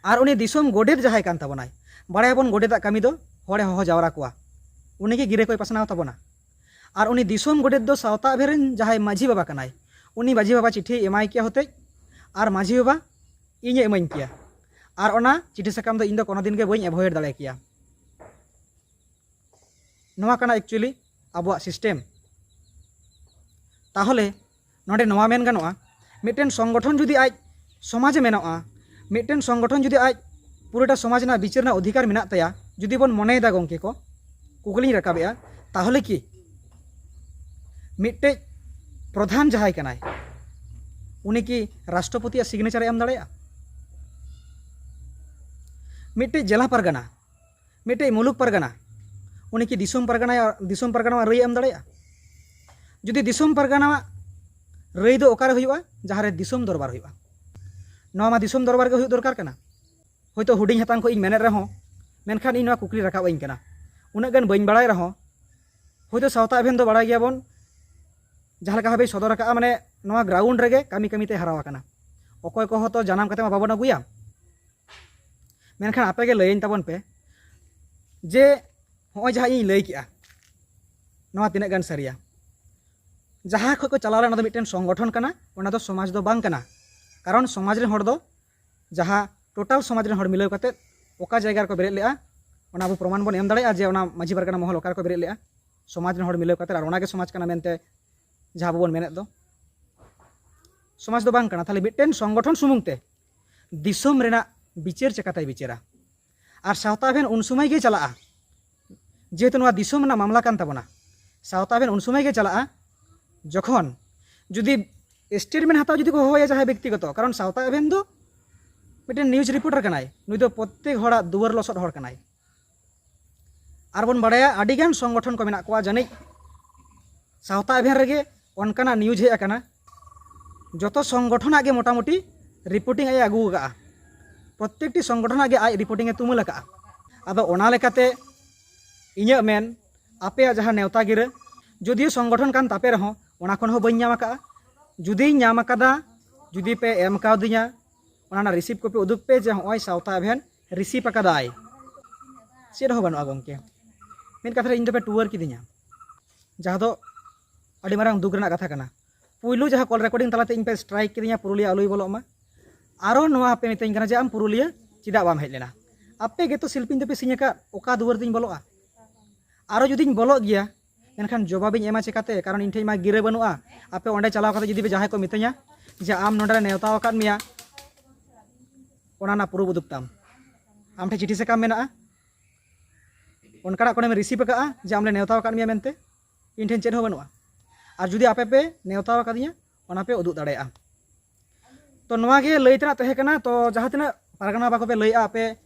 ᱟᱨ ᱩᱱᱤ ᱫᱤᱥᱚᱢ ᱜᱚᱰᱮᱛ ᱡᱟᱦᱟᱸᱭ ᱠᱟᱱ ᱛᱟᱵᱚᱱᱟᱭ, ᱵᱟᱲᱟᱭᱟᱵᱚᱱ ᱜᱚᱰᱮᱛᱟᱜ ᱠᱟᱹᱢᱤ ᱫᱚ ᱦᱚᱲᱮ ᱦᱚᱦᱚ ᱡᱟᱣᱨᱟ ᱠᱚᱣᱟ, ᱩᱱᱤᱜᱮ ᱜᱤᱨᱟᱹ ᱠᱚᱭ ᱯᱟᱥᱱᱟᱣ ᱛᱟᱵᱚᱱᱟ᱾ ᱟᱨ ᱩᱱᱤ ᱫᱤᱥᱚᱢ ᱜᱚᱰᱮᱛ ᱫᱚ ᱥᱟᱶᱛᱟ ᱟᱵᱷᱮᱱ ᱨᱮᱱ ᱡᱟᱦᱟᱸᱭ ᱢᱟᱹᱡᱷᱤ ᱵᱟᱵᱟ ᱠᱟᱱᱟᱭ, ᱩᱱᱤ ᱢᱟᱹᱡᱷᱤ ᱵᱟᱵᱟ ᱪᱤᱴᱷᱤᱭ ᱮᱢᱟᱭ ᱠᱮᱭᱟ ᱦᱚᱛᱮᱡ, ᱟᱨ ᱢᱟᱹᱡᱷᱤ ᱵᱟᱵᱟ ᱤᱧᱮ ᱮᱢᱟᱹᱧ ᱠᱮᱭᱟ᱾ ᱟᱨ ᱚᱱᱟ ᱪᱤᱴᱷᱤ ᱥᱟᱠᱟᱢ ᱫᱚ ᱤᱧ ᱫᱚ ᱠᱳᱱᱳ ᱫᱤᱱ ᱜᱮ ᱵᱟᱹᱧ ᱮᱵᱷᱚᱭᱮᱰ ᱫᱟᱲᱮ ᱠᱮᱭᱟ᱾ ᱱᱚᱣᱟ ᱠᱟᱱᱟ actually ᱟᱵᱚᱣᱟᱜ ᱥᱤᱥᱴᱮᱢ᱾ ᱛᱟᱦᱚᱞᱮ ᱱᱚᱰᱮ ᱱᱚᱣᱟ ᱢᱮᱱ ᱜᱟᱱᱚᱜᱼᱟ, ᱢᱤᱫᱴᱮᱱ ᱥᱚᱝᱜᱚᱴᱷᱚᱱ ᱡᱩᱫᱤ ᱟᱡ ᱥᱚᱢᱟᱡᱽ ᱮ ᱢᱮᱱᱚᱜᱼᱟ, ᱢᱤᱫᱴᱮᱱ ᱥᱚᱝᱜᱚᱴᱷᱚᱱ ᱡᱩᱫᱤ ᱟᱡ ᱯᱩᱨᱟᱹᱴᱟ ᱥᱚᱢᱟᱡᱽ ᱨᱮᱱᱟᱜ ᱵᱤᱪᱟᱹᱨ ᱨᱮᱱᱟᱜ ᱚᱫᱷᱤᱠᱟᱨ ᱢᱮᱱᱟᱜ ᱛᱟᱭᱟ, ᱡᱩᱫᱤ ᱵᱚᱱ ᱢᱚᱱᱮᱭᱮᱫᱟ ᱜᱚᱢᱠᱮ ᱠᱚ, ᱠᱩᱠᱞᱤᱧ ᱨᱟᱠᱟᱵᱮᱜᱼᱟ, ᱛᱟᱦᱚᱞᱮ ᱠᱤ ᱢᱤᱫᱴᱮᱡ ᱯᱨᱚᱫᱷᱟᱱ ᱡᱟᱦᱟᱸᱭ ᱠᱟᱱᱟᱭ, ᱩᱱᱤ ᱠᱤ ᱨᱟᱥᱴᱨᱚᱯᱚᱛᱤᱭᱟᱜ ᱥᱤᱜᱽᱱᱮᱪᱟᱨ ᱮ ᱮᱢ ᱫᱟᱲᱮᱭᱟᱜᱼᱟ? ᱢᱤᱫᱴᱮᱡ ᱡᱮᱞᱟ ᱯᱟᱨᱜᱟᱱᱟ, ᱢᱤᱫᱴᱮᱡ ᱢᱩᱞᱩᱠ ᱯᱟᱨᱜᱟᱱᱟ, ᱩᱱᱤ ᱠᱤ ᱫᱤᱥᱚᱢ ᱯᱟᱨᱜᱟᱱᱟ, ᱫᱤᱥᱚᱢ ᱯᱟᱨᱜᱟᱱᱟᱣᱟᱜ ᱨᱟᱹᱭ ᱮ ᱮᱢ ᱫᱟᱲᱮᱭᱟᱜᱼᱟ? ᱡᱩᱫᱤ ᱫᱤᱥᱚᱢ ᱯᱟᱨᱜᱟᱱᱟᱣᱟᱜ ᱨᱟᱹᱭ ᱫᱚ ᱚᱠᱟᱨᱮ ᱦᱩᱭᱩᱜᱼᱟ? ᱡᱟᱦᱟᱸ ᱨᱮ ᱫᱤᱥᱚᱢ ᱫᱚᱨᱵᱟᱨ ᱦᱩᱭᱩᱜᱼᱟ᱾ ᱱᱚᱣᱟ ᱢᱟ ᱫᱤᱥᱚᱢ ᱫᱚᱨᱵᱟᱨ ᱜᱮ ᱦᱩᱭᱩᱜ ᱫᱚᱨᱠᱟᱨ ᱠᱟᱱᱟ᱾ ᱦᱳᱭᱛᱳ ᱦᱩᱰᱤᱧ ᱦᱟᱛᱟᱝ ᱠᱷᱚᱱ ᱤᱧ ᱢᱮᱱᱮᱫ ᱨᱮᱦᱚᱸ, ᱢᱮᱱᱠᱷᱟᱱ ᱤᱧ ᱱᱚᱣᱟ ᱠᱩᱠᱞᱤ ᱨᱟᱠᱟᱵ ᱟᱹᱧ ᱠᱟᱱᱟ᱾ ᱩᱱᱟᱹᱜ ᱜᱟᱱ ᱵᱟᱹᱧ ᱵᱟᱲᱟᱭ ᱨᱮᱦᱚᱸ, ᱦᱳᱭᱛᱳ ᱥᱟᱶᱛᱟ ᱮᱵᱷᱮᱱ ᱫᱚ ᱵᱟᱲᱟᱭ ᱜᱮᱭᱟᱵᱚᱱ, ᱡᱟᱦᱟᱸ ᱞᱮᱠᱟ ᱵᱷᱟᱵᱮᱭ ᱥᱚᱫᱚᱨ ᱟᱠᱟᱫᱼᱟ, ᱢᱟᱱᱮ ᱱᱚᱣᱟ ᱜᱨᱟᱣᱩᱱᱰ ᱨᱮᱜᱮ ᱠᱟᱹᱢᱤ ᱠᱟᱹᱢᱤ ᱛᱮ ᱦᱟᱨᱟ ᱟᱠᱟᱱᱟ᱾ ᱚᱠᱚᱭ ᱠᱚᱦᱚᱸ ᱛᱚ ᱡᱟᱱᱟᱢ ᱠᱟᱛᱮ ᱢᱟ ᱵᱟᱵᱚᱱ ᱟᱹᱜᱩᱭᱟ᱾ ᱢᱮᱱᱠᱷᱟᱱ ᱟᱯᱮ ᱜᱮ ᱞᱟᱹᱭᱟᱹᱧ ᱛᱟᱵᱚᱱ ᱯᱮ ᱡᱮ ᱦᱚᱸᱜᱼᱚᱭ ᱡᱟᱦᱟᱸ ᱤᱧ ᱞᱟᱹᱭ ᱠᱮᱜᱼᱟ, ᱱᱚᱣᱟ ᱛᱤᱱᱟᱹᱜ ᱜᱟᱱ ᱥᱟᱹᱨᱤᱭᱟ? ᱡᱟᱦᱟᱸ ᱠᱷᱚᱱ ᱠᱚ ᱪᱟᱞᱟᱣ ᱞᱮᱱᱟ, ᱚᱱᱟ ᱫᱚ ᱢᱤᱫᱴᱮᱱ ᱥᱚᱝᱜᱚᱴᱷᱚᱱ ᱠᱟᱱᱟ, ᱚᱱᱟ ᱫᱚ ᱥᱚᱢᱟᱡᱽ ᱫᱚ ᱵᱟᱝ ᱠᱟᱱᱟ᱾ ᱠᱟᱨᱚᱱ ᱥᱚᱢᱟᱡᱽ ᱨᱮᱱ ᱦᱚᱲ ᱫᱚ, ᱡᱟᱦᱟᱸ ᱴᱳᱴᱟᱞ ᱥᱚᱢᱟᱡᱽ ᱨᱮᱱ ᱦᱚᱲ ᱢᱤᱞᱟᱹᱣ ᱠᱟᱛᱮ ᱚᱠᱟ ᱡᱟᱭᱜᱟ ᱨᱮᱠᱚ ᱵᱮᱨᱮᱫ ᱞᱮᱜᱼᱟ, ᱚᱱᱟ ᱟᱵᱚ ᱯᱨᱚᱢᱟᱱ ᱵᱚᱱ ᱮᱢ ᱫᱟᱲᱮᱭᱟᱜᱼᱟ ᱡᱮ ᱚᱱᱟ ᱢᱟᱹᱡᱷᱤ ᱯᱟᱨᱜᱟᱱᱟ ᱢᱚᱦᱚᱞ ᱚᱠᱟ ᱨᱮᱠᱚ ᱵᱮᱨᱮᱫ ᱞᱮᱜᱼᱟ, ᱥᱚᱢᱟᱡᱽ ᱨᱮᱱ ᱦᱚᱲ ᱢᱤᱞᱟᱹᱣ ᱠᱟᱛᱮ, ᱟᱨ ᱚᱱᱟᱜᱮ ᱥᱚᱢᱟᱡᱽ ᱠᱟᱱᱟ ᱢᱮᱱᱛᱮ ᱡᱟᱦᱟᱸ ᱟᱵᱚ ᱵᱚᱱ ᱢᱮᱱᱮᱫ ᱫᱚ᱾ ᱥᱚᱢᱟᱡᱽ ᱫᱚ ᱵᱟᱝ ᱠᱟᱱᱟ᱾ ᱛᱟᱦᱞᱮ ᱢᱤᱫᱴᱮᱱ ᱥᱚᱝᱜᱚᱴᱷᱚᱱ ᱥᱩᱢᱩᱝ ᱛᱮ ᱫᱤᱥᱚᱢ ᱨᱮᱱᱟᱜ ᱵᱤᱪᱟᱹᱨ ᱪᱮᱠᱟᱛᱮᱭ ᱵᱤᱪᱟᱹᱨᱟ? ᱟᱨ ᱥᱟᱶᱛᱟ ᱮᱵᱷᱮᱱ ᱩᱱ ᱥᱚᱢᱚᱭ ᱜᱮ ᱪᱟᱞᱟᱜᱼᱟ, ᱡᱮᱦᱮᱛᱩ ᱱᱚᱣᱟ ᱫᱤᱥᱚᱢ ᱨᱮᱱᱟᱜ ᱢᱟᱢᱞᱟ ᱠᱟᱱ ᱛᱟᱵᱚᱱᱟ᱾ ᱥᱟᱶᱛᱟ ᱮᱵᱷᱮᱱ ᱩᱱ ᱥᱚᱢᱚᱭ ᱜᱮ ᱪᱟᱞᱟᱜᱼᱟ, ᱡᱚᱠᱷᱚᱱ ᱡᱩᱫᱤ ᱥᱴᱮᱴᱢᱮᱱᱴ ᱦᱟᱛᱟᱣ ᱡᱩᱫᱤ ᱠᱚ ᱦᱚᱦᱚᱭᱟ ᱡᱟᱦᱟᱸᱭ ᱵᱮᱠᱛᱤᱜᱚᱛᱚ, ᱠᱟᱨᱚᱱ ᱥᱟᱶᱛᱟ ᱮᱵᱷᱮᱱ ᱫᱚ ᱢᱤᱫᱴᱮᱱ ᱱᱤᱭᱩᱡᱽ ᱨᱤᱯᱳᱨᱴᱟᱨ ᱠᱟᱱᱟᱭ, ᱱᱩᱭ ᱫᱚ ᱯᱨᱚᱛᱛᱮᱠ ᱦᱚᱲᱟᱜ ᱫᱩᱣᱟᱹᱨ ᱞᱚᱥᱚᱫ ᱦᱚᱲ ᱠᱟᱱᱟᱭ᱾ ᱟᱨ ᱵᱚᱱ ᱵᱟᱲᱟᱭᱟ, ᱟᱹᱰᱤᱜᱟᱱ ᱥᱚᱝᱜᱚᱴᱷᱚᱱ ᱠᱚ ᱢᱮᱱᱟᱜ ᱠᱚᱣᱟ, ᱡᱟᱹᱱᱤᱡ ᱥᱟᱶᱛᱟ ᱮᱵᱷᱮᱱ ᱨᱮᱜᱮ ᱚᱱᱠᱟᱱᱟᱜ ᱱᱤᱭᱩᱡᱽ ᱦᱮᱡ ᱟᱠᱟᱱᱟ, ᱡᱚᱛᱚ ᱥᱚᱝᱜᱚᱴᱷᱚᱱᱟᱜ ᱜᱮ ᱢᱚᱴᱟᱢᱩᱴᱤ ᱨᱤᱯᱳᱨᱴᱤᱝ ᱟᱡ ᱮ ᱟᱹᱜᱩ ᱟᱠᱟᱫᱼᱟ, ᱯᱨᱚᱛᱛᱮᱠᱴᱤ ᱥᱚᱝᱜᱚᱴᱷᱚᱱᱟᱜ ᱜᱮ ᱟᱡ ᱨᱤᱯᱳᱨᱴᱤᱝ ᱮ ᱛᱩᱢᱟᱹᱞ ᱟᱠᱟᱫᱼᱟ᱾ ᱟᱫᱚ ᱚᱱᱟ ᱞᱮᱠᱟᱛᱮ ᱤᱧᱟᱹᱜ ᱢᱮᱱ, ᱟᱯᱮᱭᱟᱜ ᱡᱟᱦᱟᱸ ᱱᱮᱣᱛᱟ ᱜᱤᱨᱟᱹ, ᱡᱩᱫᱤᱭᱳ ᱥᱚᱝᱜᱚᱴᱷᱚᱱ ᱠᱟᱱ ᱛᱟᱯᱮ ᱨᱮᱦᱚᱸ, ᱚᱱᱟ ᱠᱷᱚᱱ ᱦᱚᱸ ᱵᱟᱹᱧ ᱧᱟᱢ ᱟᱠᱟᱫᱼᱟ᱾ ᱡᱩᱫᱤᱧ ᱧᱟᱢ ᱟᱠᱟᱫᱟ, ᱡᱩᱫᱤ ᱯᱮ ᱮᱢ ᱠᱟᱣᱫᱤᱧᱟ, ᱚᱱᱟ ᱨᱮᱱᱟᱜ ᱨᱤᱥᱤᱯᱴ ᱠᱚᱯᱤ ᱩᱫᱩᱜ ᱯᱮ ᱡᱮ ᱦᱚᱸᱜᱼᱚᱭ ᱥᱟᱶᱛᱟ ᱮᱵᱷᱮᱱ ᱨᱤᱥᱤᱯ ᱟᱠᱟᱫᱟᱭ᱾ ᱪᱮᱫ ᱦᱚᱸ ᱵᱟᱹᱱᱩᱜᱼᱟ ᱜᱚᱢᱠᱮ᱾ ᱢᱤᱫ ᱠᱟᱛᱷᱟ ᱨᱮ ᱤᱧ ᱫᱚᱯᱮ ᱴᱩᱣᱟᱹᱨ ᱠᱤᱫᱤᱧᱟ, ᱡᱟᱦᱟᱸ ᱫᱚ ᱟᱹᱰᱤ ᱢᱟᱨᱟᱝ ᱫᱩᱠ ᱨᱮᱱᱟᱜ ᱠᱟᱛᱷᱟ ᱠᱟᱱᱟ᱾ ᱯᱩᱭᱞᱩ ᱡᱟᱦᱟᱸ ᱠᱚᱞ ᱨᱮᱠᱳᱨᱰᱤᱝ ᱛᱟᱞᱟᱛᱮ ᱤᱧ ᱯᱮ ᱥᱴᱨᱟᱭᱤᱠ ᱠᱤᱫᱤᱧᱟ, ᱯᱩᱨᱩᱞᱤᱭᱟᱹ ᱟᱞᱚᱭ ᱵᱚᱞᱚᱜ ᱢᱟ, ᱟᱨᱚ ᱱᱚᱣᱟ ᱯᱮ ᱢᱤᱛᱟᱹᱧ ᱠᱟᱱᱟ ᱡᱮ ᱟᱢ ᱯᱩᱨᱩᱞᱤᱭᱟᱹ ᱪᱮᱫᱟᱜ ᱵᱟᱢ ᱦᱮᱡ ᱞᱮᱱᱟ? ᱟᱯᱮ ᱜᱮᱛᱚ ᱥᱤᱞᱯᱤᱧ ᱫᱚᱯᱮ ᱥᱤᱧ ᱟᱠᱟᱫ, ᱚᱠᱟ ᱫᱩᱣᱟᱹᱨ ᱛᱤᱧ ᱵᱚᱞᱚᱜᱼᱟ? ᱟᱨᱚ ᱡᱩᱫᱤᱧ ᱵᱚᱞᱚᱜ ᱜᱮᱭᱟ, ᱮᱱᱠᱷᱟᱱ ᱡᱚᱵᱟᱵᱤᱧ ᱮᱢᱟ ᱪᱮᱠᱟᱛᱮ? ᱠᱟᱨᱚᱱ ᱤᱧ ᱴᱷᱮᱱ ᱢᱟ ᱜᱤᱨᱟᱹ ᱵᱟᱹᱱᱩᱜᱼᱟ᱾ ᱟᱯᱮ ᱚᱸᱰᱮ ᱪᱟᱞᱟᱣ ᱠᱟᱛᱮ ᱡᱩᱫᱤ ᱯᱮ ᱡᱟᱦᱟᱸᱭ ᱠᱚ ᱢᱤᱛᱟᱹᱧᱟ ᱡᱮ ᱟᱢ ᱱᱚᱸᱰᱮ ᱞᱮ ᱱᱮᱣᱛᱟ ᱟᱠᱟᱫ ᱢᱮᱭᱟ, ᱚᱱᱟ ᱨᱮᱱᱟᱜ ᱯᱨᱩᱯᱷ ᱩᱫᱩᱜ ᱛᱟᱢ, ᱟᱢ ᱴᱷᱮᱱ ᱪᱤᱴᱷᱤ ᱥᱟᱠᱟᱢ ᱢᱮᱱᱟᱜᱼᱟ, ᱚᱱᱠᱟᱱᱟᱜ ᱠᱳᱱᱳᱢ ᱨᱤᱥᱤᱵᱷ ᱟᱠᱟᱫᱼᱟ ᱡᱮ ᱟᱢ ᱞᱮ ᱱᱮᱣᱛᱟ ᱟᱠᱟᱫ ᱢᱮᱭᱟ ᱢᱮᱱᱛᱮ? ᱤᱧ ᱴᱷᱮᱱ ᱪᱮᱫ ᱦᱚᱸ ᱵᱟᱹᱱᱩᱜᱼᱟ᱾ ᱟᱨ ᱡᱩᱫᱤ ᱟᱯᱮ ᱯᱮ ᱱᱮᱣᱛᱟ ᱟᱠᱟᱫᱤᱧᱟ, ᱚᱱᱟ ᱯᱮ ᱩᱫᱩᱜ ᱫᱟᱲᱮᱭᱟᱜᱼᱟ᱾ ᱛᱚ ᱱᱚᱣᱟ ᱜᱮ ᱞᱟᱹᱭ ᱛᱮᱱᱟᱜ ᱛᱟᱦᱮᱸ ᱠᱟᱱᱟ᱾ ᱛᱚ ᱡᱟᱦᱟᱸ ᱛᱤᱱᱟᱹᱜ ᱯᱟᱨᱜᱟᱱᱟ ᱵᱟᱠᱚ ᱯᱮ ᱞᱟᱹᱭᱮᱫᱼᱟ, ᱟᱯᱮ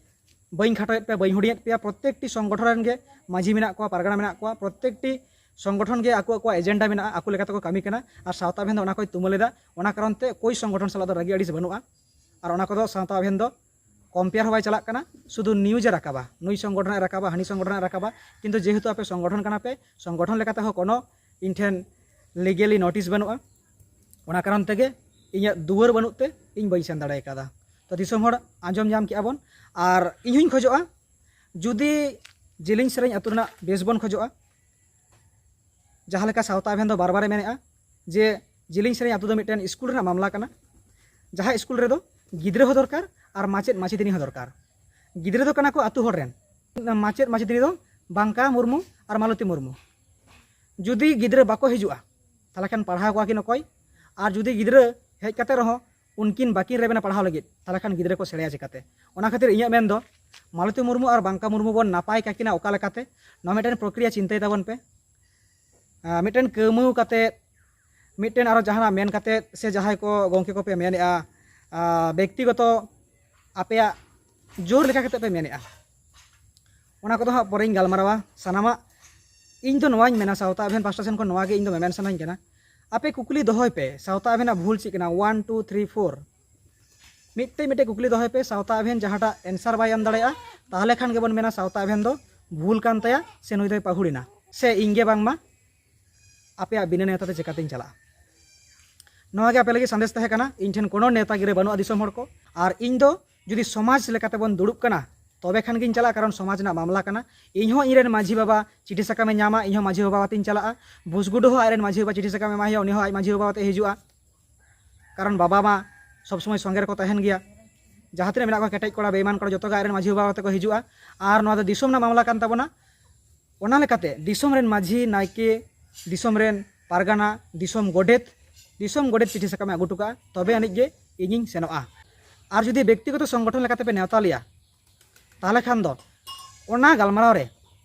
ᱵᱟᱹᱧ ᱠᱷᱟᱴᱚᱭᱮᱫ ᱯᱮᱭᱟ, ᱵᱟᱹᱧ ᱦᱩᱰᱤᱧᱮᱫ ᱯᱮᱭᱟ, ᱯᱨᱚᱛᱛᱮᱠᱴᱤ ᱥᱚᱝᱜᱚᱴᱷᱚᱱ ᱨᱮᱱ ᱜᱮ ᱢᱟᱹᱡᱷᱤ ᱢᱮᱱᱟᱜ ᱠᱚᱣᱟ, ᱯᱟᱨᱜᱟᱱᱟ ᱢᱮᱱᱟᱜ ᱠᱚᱣᱟ, ᱯᱨᱚᱛᱛᱮᱠᱴᱤ ᱥᱚᱝᱜᱚᱴᱷᱚᱱ ᱜᱮ ᱟᱠᱚ ᱟᱠᱚᱣᱟᱜ ᱮᱡᱮᱱᱰᱟ ᱢᱮᱱᱟᱜᱼᱟ, ᱟᱠᱚ ᱞᱮᱠᱟ ᱛᱮᱠᱚ ᱠᱟᱹᱢᱤ ᱠᱟᱱᱟ᱾ ᱟᱨ ᱥᱟᱶᱛᱟ ᱮᱵᱷᱮᱱ ᱫᱚ ᱚᱱᱟ ᱠᱚᱭ ᱛᱩᱢᱟᱹᱞ ᱮᱫᱟ᱾ ᱚᱱᱟ ᱠᱟᱨᱚᱱ ᱛᱮ ᱚᱠᱚᱭ ᱥᱚᱝᱜᱚᱴᱷᱚᱱ ᱥᱟᱞᱟᱜ ᱫᱚ ᱨᱟᱹᱜᱤ ᱟᱹᱲᱤᱥ ᱵᱟᱹᱱᱩᱜᱼᱟ᱾ ᱟᱨ ᱚᱱᱟ ᱠᱚᱫᱚ ᱥᱟᱶᱛᱟ ᱮᱵᱷᱮᱱ ᱫᱚ ᱠᱚᱢᱯᱮᱭᱟᱨ ᱦᱚᱸ ᱵᱟᱭ ᱪᱟᱞᱟᱜ ᱠᱟᱱᱟ, ᱥᱩᱫᱷᱩ ᱱᱤᱭᱩᱡᱽ ᱮ ᱨᱟᱠᱟᱵᱟ, ᱱᱩᱭ ᱥᱚᱝᱜᱚᱴᱷᱚᱱ ᱮ ᱨᱟᱠᱟᱵᱟ, ᱦᱟᱹᱱᱤ ᱥᱚᱝᱜᱚᱴᱷᱚᱱ ᱮ ᱨᱟᱠᱟᱵᱟ, ᱠᱤᱱᱛᱩ ᱡᱮᱦᱮᱛᱩ ᱟᱯᱮ ᱥᱚᱝᱜᱚᱴᱷᱚᱱ ᱠᱟᱱᱟ ᱯᱮ, ᱥᱚᱝᱜᱚᱴᱷᱚᱱ ᱞᱮᱠᱟᱛᱮ ᱦᱚᱸ ᱠᱳᱱᱳ ᱤᱧ ᱴᱷᱮᱱ ᱞᱤᱜᱮᱞᱤ ᱱᱳᱴᱤᱥ ᱵᱟᱹᱱᱩᱜᱼᱟ᱾ ᱚᱱᱟ ᱠᱟᱨᱚᱱ ᱛᱮᱜᱮ ᱤᱧᱟᱹᱜ ᱫᱩᱣᱟᱹᱨ ᱵᱟᱹᱱᱩᱜ ᱛᱮ ᱤᱧ ᱵᱟᱹᱧ ᱥᱮᱱ ᱫᱟᱲᱮ ᱠᱟᱣᱫᱟ᱾ ᱛᱚ ᱫᱤᱥᱚᱢ ᱦᱚᱲ, ᱟᱸᱡᱚᱢ ᱧᱟᱢ ᱠᱮᱜᱼᱟ ᱵᱚᱱ, ᱟᱨ ᱤᱧ ᱦᱚᱸᱧ ᱠᱷᱚᱡᱚᱜᱼᱟ, ᱡᱩᱫᱤ ᱡᱤᱞᱤᱧ ᱥᱮᱨᱮᱧ ᱟᱹᱛᱩ ᱨᱮᱱᱟᱜ ᱵᱮᱥ ᱵᱚᱱ ᱠᱷᱚᱡᱚᱜᱼᱟ, ᱡᱟᱦᱟᱸ ᱞᱮᱠᱟ ᱥᱟᱶᱛᱟ ᱟᱵᱷᱮᱱ ᱫᱚ ᱵᱟᱨ ᱵᱟᱨᱮ ᱢᱮᱱᱮᱜᱼᱟ ᱡᱮ ᱡᱤᱞᱤᱧ ᱥᱮᱨᱮᱧ ᱟᱹᱛᱩ ᱫᱚ ᱢᱤᱫᱴᱮᱱ ᱥᱠᱩᱞ ᱨᱮᱱᱟᱜ ᱢᱟᱢᱞᱟ ᱠᱟᱱᱟ, ᱡᱟᱦᱟᱸ ᱥᱠᱩᱞ ᱨᱮᱫᱚ ᱜᱤᱫᱽᱨᱟᱹ ᱦᱚᱸ ᱫᱚᱨᱠᱟᱨ ᱟᱨ ᱢᱟᱪᱮᱫ ᱢᱟᱪᱮᱛᱟᱹᱱᱤ ᱦᱚᱸ ᱫᱚᱨᱠᱟᱨ᱾ ᱜᱤᱫᱽᱨᱟᱹ ᱫᱚ ᱠᱟᱱᱟ ᱠᱚ ᱟᱹᱛᱩ ᱦᱚᱲ ᱨᱮᱱ, ᱢᱟᱪᱮᱫ ᱢᱟᱪᱮᱛᱟᱹᱱᱤ ᱫᱚ ᱵᱟᱝᱠᱟ ᱢᱩᱨᱢᱩ ᱟᱨ ᱢᱟᱞᱚᱛᱤ ᱢᱩᱨᱢᱩ᱾ ᱡᱩᱫᱤ ᱜᱤᱫᱽᱨᱟᱹ ᱵᱟᱠᱚ ᱦᱤᱡᱩᱜᱼᱟ, ᱛᱟᱦᱚᱞᱮ ᱠᱷᱟᱱ ᱯᱟᱲᱦᱟᱣ ᱠᱚᱣᱟ ᱠᱤᱱ ᱚᱠᱚᱭ? ᱟᱨ ᱡᱩᱫᱤ ᱜᱤᱫᱽᱨᱟᱹ ᱦᱮᱡ ᱠᱟᱛᱮ ᱨᱮᱦᱚᱸ ᱩᱱᱠᱤᱱ ᱵᱟᱹᱠᱤᱱ ᱨᱮᱵᱮᱱᱟ ᱯᱟᱲᱦᱟᱣ ᱞᱟᱹᱜᱤᱫ, ᱛᱟᱦᱚᱞᱮ ᱠᱷᱟᱱ ᱜᱤᱫᱽᱨᱟᱹ ᱠᱚ ᱥᱮᱬᱟᱭᱟ ᱪᱤᱠᱟᱹᱛᱮ? ᱚᱱᱟ ᱠᱷᱟᱹᱛᱤᱨ ᱤᱧᱟᱹᱜ ᱢᱮᱱ ᱫᱚ, ᱢᱟᱞᱚᱛᱤ ᱢᱩᱨᱢᱩ ᱟᱨ ᱵᱟᱝᱠᱟ ᱢᱩᱨᱢᱩ ᱵᱚᱱ ᱱᱟᱯᱟᱭ ᱠᱟᱠᱤᱱᱟ ᱚᱠᱟ ᱞᱮᱠᱟᱛᱮ, ᱱᱚᱣᱟ ᱢᱤᱫᱴᱮᱱ ᱯᱨᱚᱠᱨᱤᱭᱟ ᱪᱤᱱᱛᱟᱹᱭ ᱛᱟᱵᱚᱱ ᱯᱮ᱾ ᱟᱨ ᱢᱤᱫᱴᱮᱱ ᱠᱟᱹᱣᱢᱟᱹᱣ ᱠᱟᱛᱮ, ᱢᱤᱫᱴᱮᱱ ᱟᱨᱚ ᱡᱟᱦᱟᱱᱟᱜ ᱢᱮᱱ ᱠᱟᱛᱮ, ᱥᱮ ᱡᱟᱦᱟᱸᱭ ᱠᱚ ᱜᱚᱢᱠᱮ ᱠᱚᱯᱮ ᱢᱮᱱᱮᱜᱼᱟ, ᱟᱨ ᱵᱮᱠᱛᱤᱜᱚᱛᱚ ᱟᱯᱮᱭᱟᱜ ᱡᱳᱨ ᱞᱮᱠᱟ ᱠᱟᱛᱮ ᱯᱮ ᱢᱮᱱᱮᱜᱼᱟ, ᱚᱱᱟ ᱠᱚᱫᱚ ᱦᱟᱸᱜ ᱯᱚᱨᱮᱧ ᱜᱟᱞᱢᱟᱨᱟᱣᱟ᱾ ᱥᱟᱱᱟᱢᱟᱜ ᱤᱧ ᱫᱚ ᱱᱚᱣᱟᱧ ᱢᱮᱱᱟ, ᱥᱟᱶᱛᱟ ᱟᱵᱷᱮᱱ ᱯᱟᱥᱴᱟ ᱥᱮᱱ ᱠᱷᱚᱱ ᱱᱚᱣᱟ ᱜᱮ ᱤᱧ ᱫᱚ ᱢᱮᱢᱮᱱ ᱥᱟᱱᱟᱧ ᱠᱟᱱᱟ, ᱟᱯᱮ ᱠᱩᱠᱞᱤ ᱫᱚᱦᱚᱭ ᱯᱮ, ᱥᱟᱶᱛᱟ ᱟᱵᱷᱮᱱᱟᱜ ᱵᱷᱩᱞ ᱪᱮᱫ ᱠᱟᱱᱟ? One, two, three, four. ᱢᱤᱫᱴᱮᱡ ᱢᱤᱫᱴᱮᱡ ᱠᱩᱠᱞᱤ ᱫᱚᱦᱚᱭ ᱯᱮ, ᱥᱟᱶᱛᱟ ᱟᱵᱷᱮᱱ ᱡᱟᱦᱟᱸᱴᱟᱜ ᱮᱱᱥᱟᱨ ᱵᱟᱭ ᱮᱢ ᱫᱟᱲᱮᱭᱟᱜᱼᱟ, ᱛᱟᱦᱚᱞᱮ ᱠᱷᱟᱱ ᱜᱮᱵᱚᱱ ᱢᱮᱱᱟ ᱥᱟᱶᱛᱟ ᱟᱵᱷᱮᱱ ᱫᱚ ᱵᱷᱩᱞ ᱠᱟᱱ ᱛᱟᱭᱟ ᱥᱮ ᱱᱩᱭ ᱫᱚᱭ ᱯᱟᱹᱦᱩᱲᱮᱱᱟ, ᱥᱮ ᱤᱧ ᱜᱮ ᱵᱟᱝᱢᱟ ᱟᱯᱮᱭᱟᱜ ᱵᱤᱱᱟᱹ ᱱᱮᱣᱛᱟ ᱛᱮ ᱪᱮᱠᱟᱛᱤᱧ ᱪᱟᱞᱟᱜᱼᱟ? ᱱᱚᱣᱟ ᱜᱮ ᱟᱯᱮ ᱞᱟᱹᱜᱤᱫ ᱥᱟᱸᱫᱮᱥ ᱛᱟᱦᱮᱸ ᱠᱟᱱᱟ᱾ ᱤᱧ ᱴᱷᱮᱱ ᱠᱳᱱᱳ ᱱᱮᱣᱛᱟ ᱜᱤᱨᱟᱹ ᱵᱟᱹᱱᱩᱜᱼᱟ ᱫᱤᱥᱚᱢ ᱦᱚᱲ ᱠᱚ, ᱟᱨ ᱤᱧ ᱫᱚ ᱡᱩᱫᱤ ᱥᱚᱢᱟᱡᱽ ᱞᱮᱠᱟᱛᱮ ᱵᱚᱱ ᱫᱩᱲᱩᱵ ᱠᱟᱱᱟ, ᱛᱚᱵᱮ ᱠᱷᱟᱱ ᱜᱤᱧ ᱪᱟᱞᱟᱜᱼᱟ, ᱠᱟᱨᱚᱱ ᱥᱚᱢᱟᱡᱽ ᱨᱮᱱᱟᱜ ᱢᱟᱢᱞᱟ ᱠᱟᱱᱟ᱾ ᱤᱧ ᱦᱚᱸ ᱤᱧ ᱨᱮᱱ ᱢᱟᱹᱡᱷᱤ ᱵᱟᱵᱟ ᱪᱤᱴᱷᱤ ᱥᱟᱠᱟᱢᱮ ᱧᱟᱢᱟ, ᱤᱧ ᱦᱚᱸ ᱢᱟᱹᱡᱷᱤ ᱵᱟᱵᱟ ᱟᱛᱮᱧ ᱪᱟᱞᱟᱜᱼᱟ᱾ ᱵᱷᱩᱥᱜᱩᱰᱩ ᱦᱚᱸ ᱟᱡ ᱨᱮᱱ ᱢᱟᱹᱡᱷᱤ ᱵᱟᱵᱟ ᱪᱤᱴᱷᱤ ᱥᱟᱠᱟᱢᱮ ᱮᱢᱟᱭᱟ, ᱩᱱᱤ ᱦᱚᱸ ᱟᱡ ᱢᱟᱹᱡᱷᱤ ᱵᱟᱵᱟ ᱟᱛᱮ ᱦᱤᱡᱩᱜᱼᱟ, ᱠᱟᱨᱚᱱ ᱵᱟᱵᱟ ᱢᱟ ᱥᱚᱵᱽ ᱥᱚᱢᱚᱭ ᱥᱚᱸᱜᱮ ᱨᱮᱠᱚ ᱛᱟᱦᱮᱱ ᱜᱮᱭᱟ᱾ ᱡᱟᱦᱟᱸ ᱛᱤᱱᱟᱹᱜ ᱢᱮᱱᱟᱜ ᱠᱚᱣᱟ ᱠᱮᱴᱮᱡ ᱠᱚᱲᱟ, ᱵᱮᱭᱢᱟᱱ ᱠᱚᱲᱟ, ᱡᱚᱛᱚ ᱜᱮ ᱟᱡ ᱨᱮᱱ ᱢᱟᱹᱡᱷᱤ ᱵᱟᱵᱟ ᱟᱛᱮ ᱠᱚ ᱦᱤᱡᱩᱜᱼᱟ᱾ ᱟᱨ ᱱᱚᱣᱟ ᱫᱚ ᱫᱤᱥᱚᱢ ᱨᱮᱱᱟᱜ ᱢᱟᱢᱞᱟ ᱠᱟᱱ ᱛᱟᱵᱚᱱᱟ᱾ ᱚᱱᱟ ᱞᱮᱠᱟᱛᱮ ᱫᱤᱥᱚᱢ ᱨᱮᱱ ᱢᱟᱹᱡᱷᱤ, ᱱᱟᱭᱠᱮ, ᱫᱤᱥᱚᱢ ᱨᱮᱱ ᱯᱟᱨᱜᱟᱱᱟ, ᱫᱤᱥᱚᱢ ᱜᱚᱰᱮᱛ, ᱫᱤᱥᱚᱢ ᱜᱚᱰᱮᱛ ᱪᱤᱴᱷᱤ ᱥᱟᱠᱟᱢᱮ ᱟᱹᱜᱩ ᱦᱚᱴᱚ ᱠᱟᱜᱼᱟ, ᱛᱚᱵᱮ ᱟᱹᱱᱤᱡ ᱜᱮ ᱤᱧᱤᱧ ᱥᱮᱱᱚᱜᱼᱟ᱾ ᱟᱨ ᱡᱩᱫᱤ ᱵᱮᱠᱛᱤᱜᱚᱛᱚ ᱥᱚᱝᱜᱚᱴᱷᱚᱱ ᱞᱮᱠᱟᱛᱮ ᱯᱮ ᱱᱮᱣᱛᱟ ᱞᱮᱭᱟ, ᱛᱟᱦᱚᱞᱮ ᱠᱷᱟᱱ ᱫᱚ ᱚᱱᱟ ᱜᱟᱞᱢᱟᱨᱟᱣ ᱨᱮ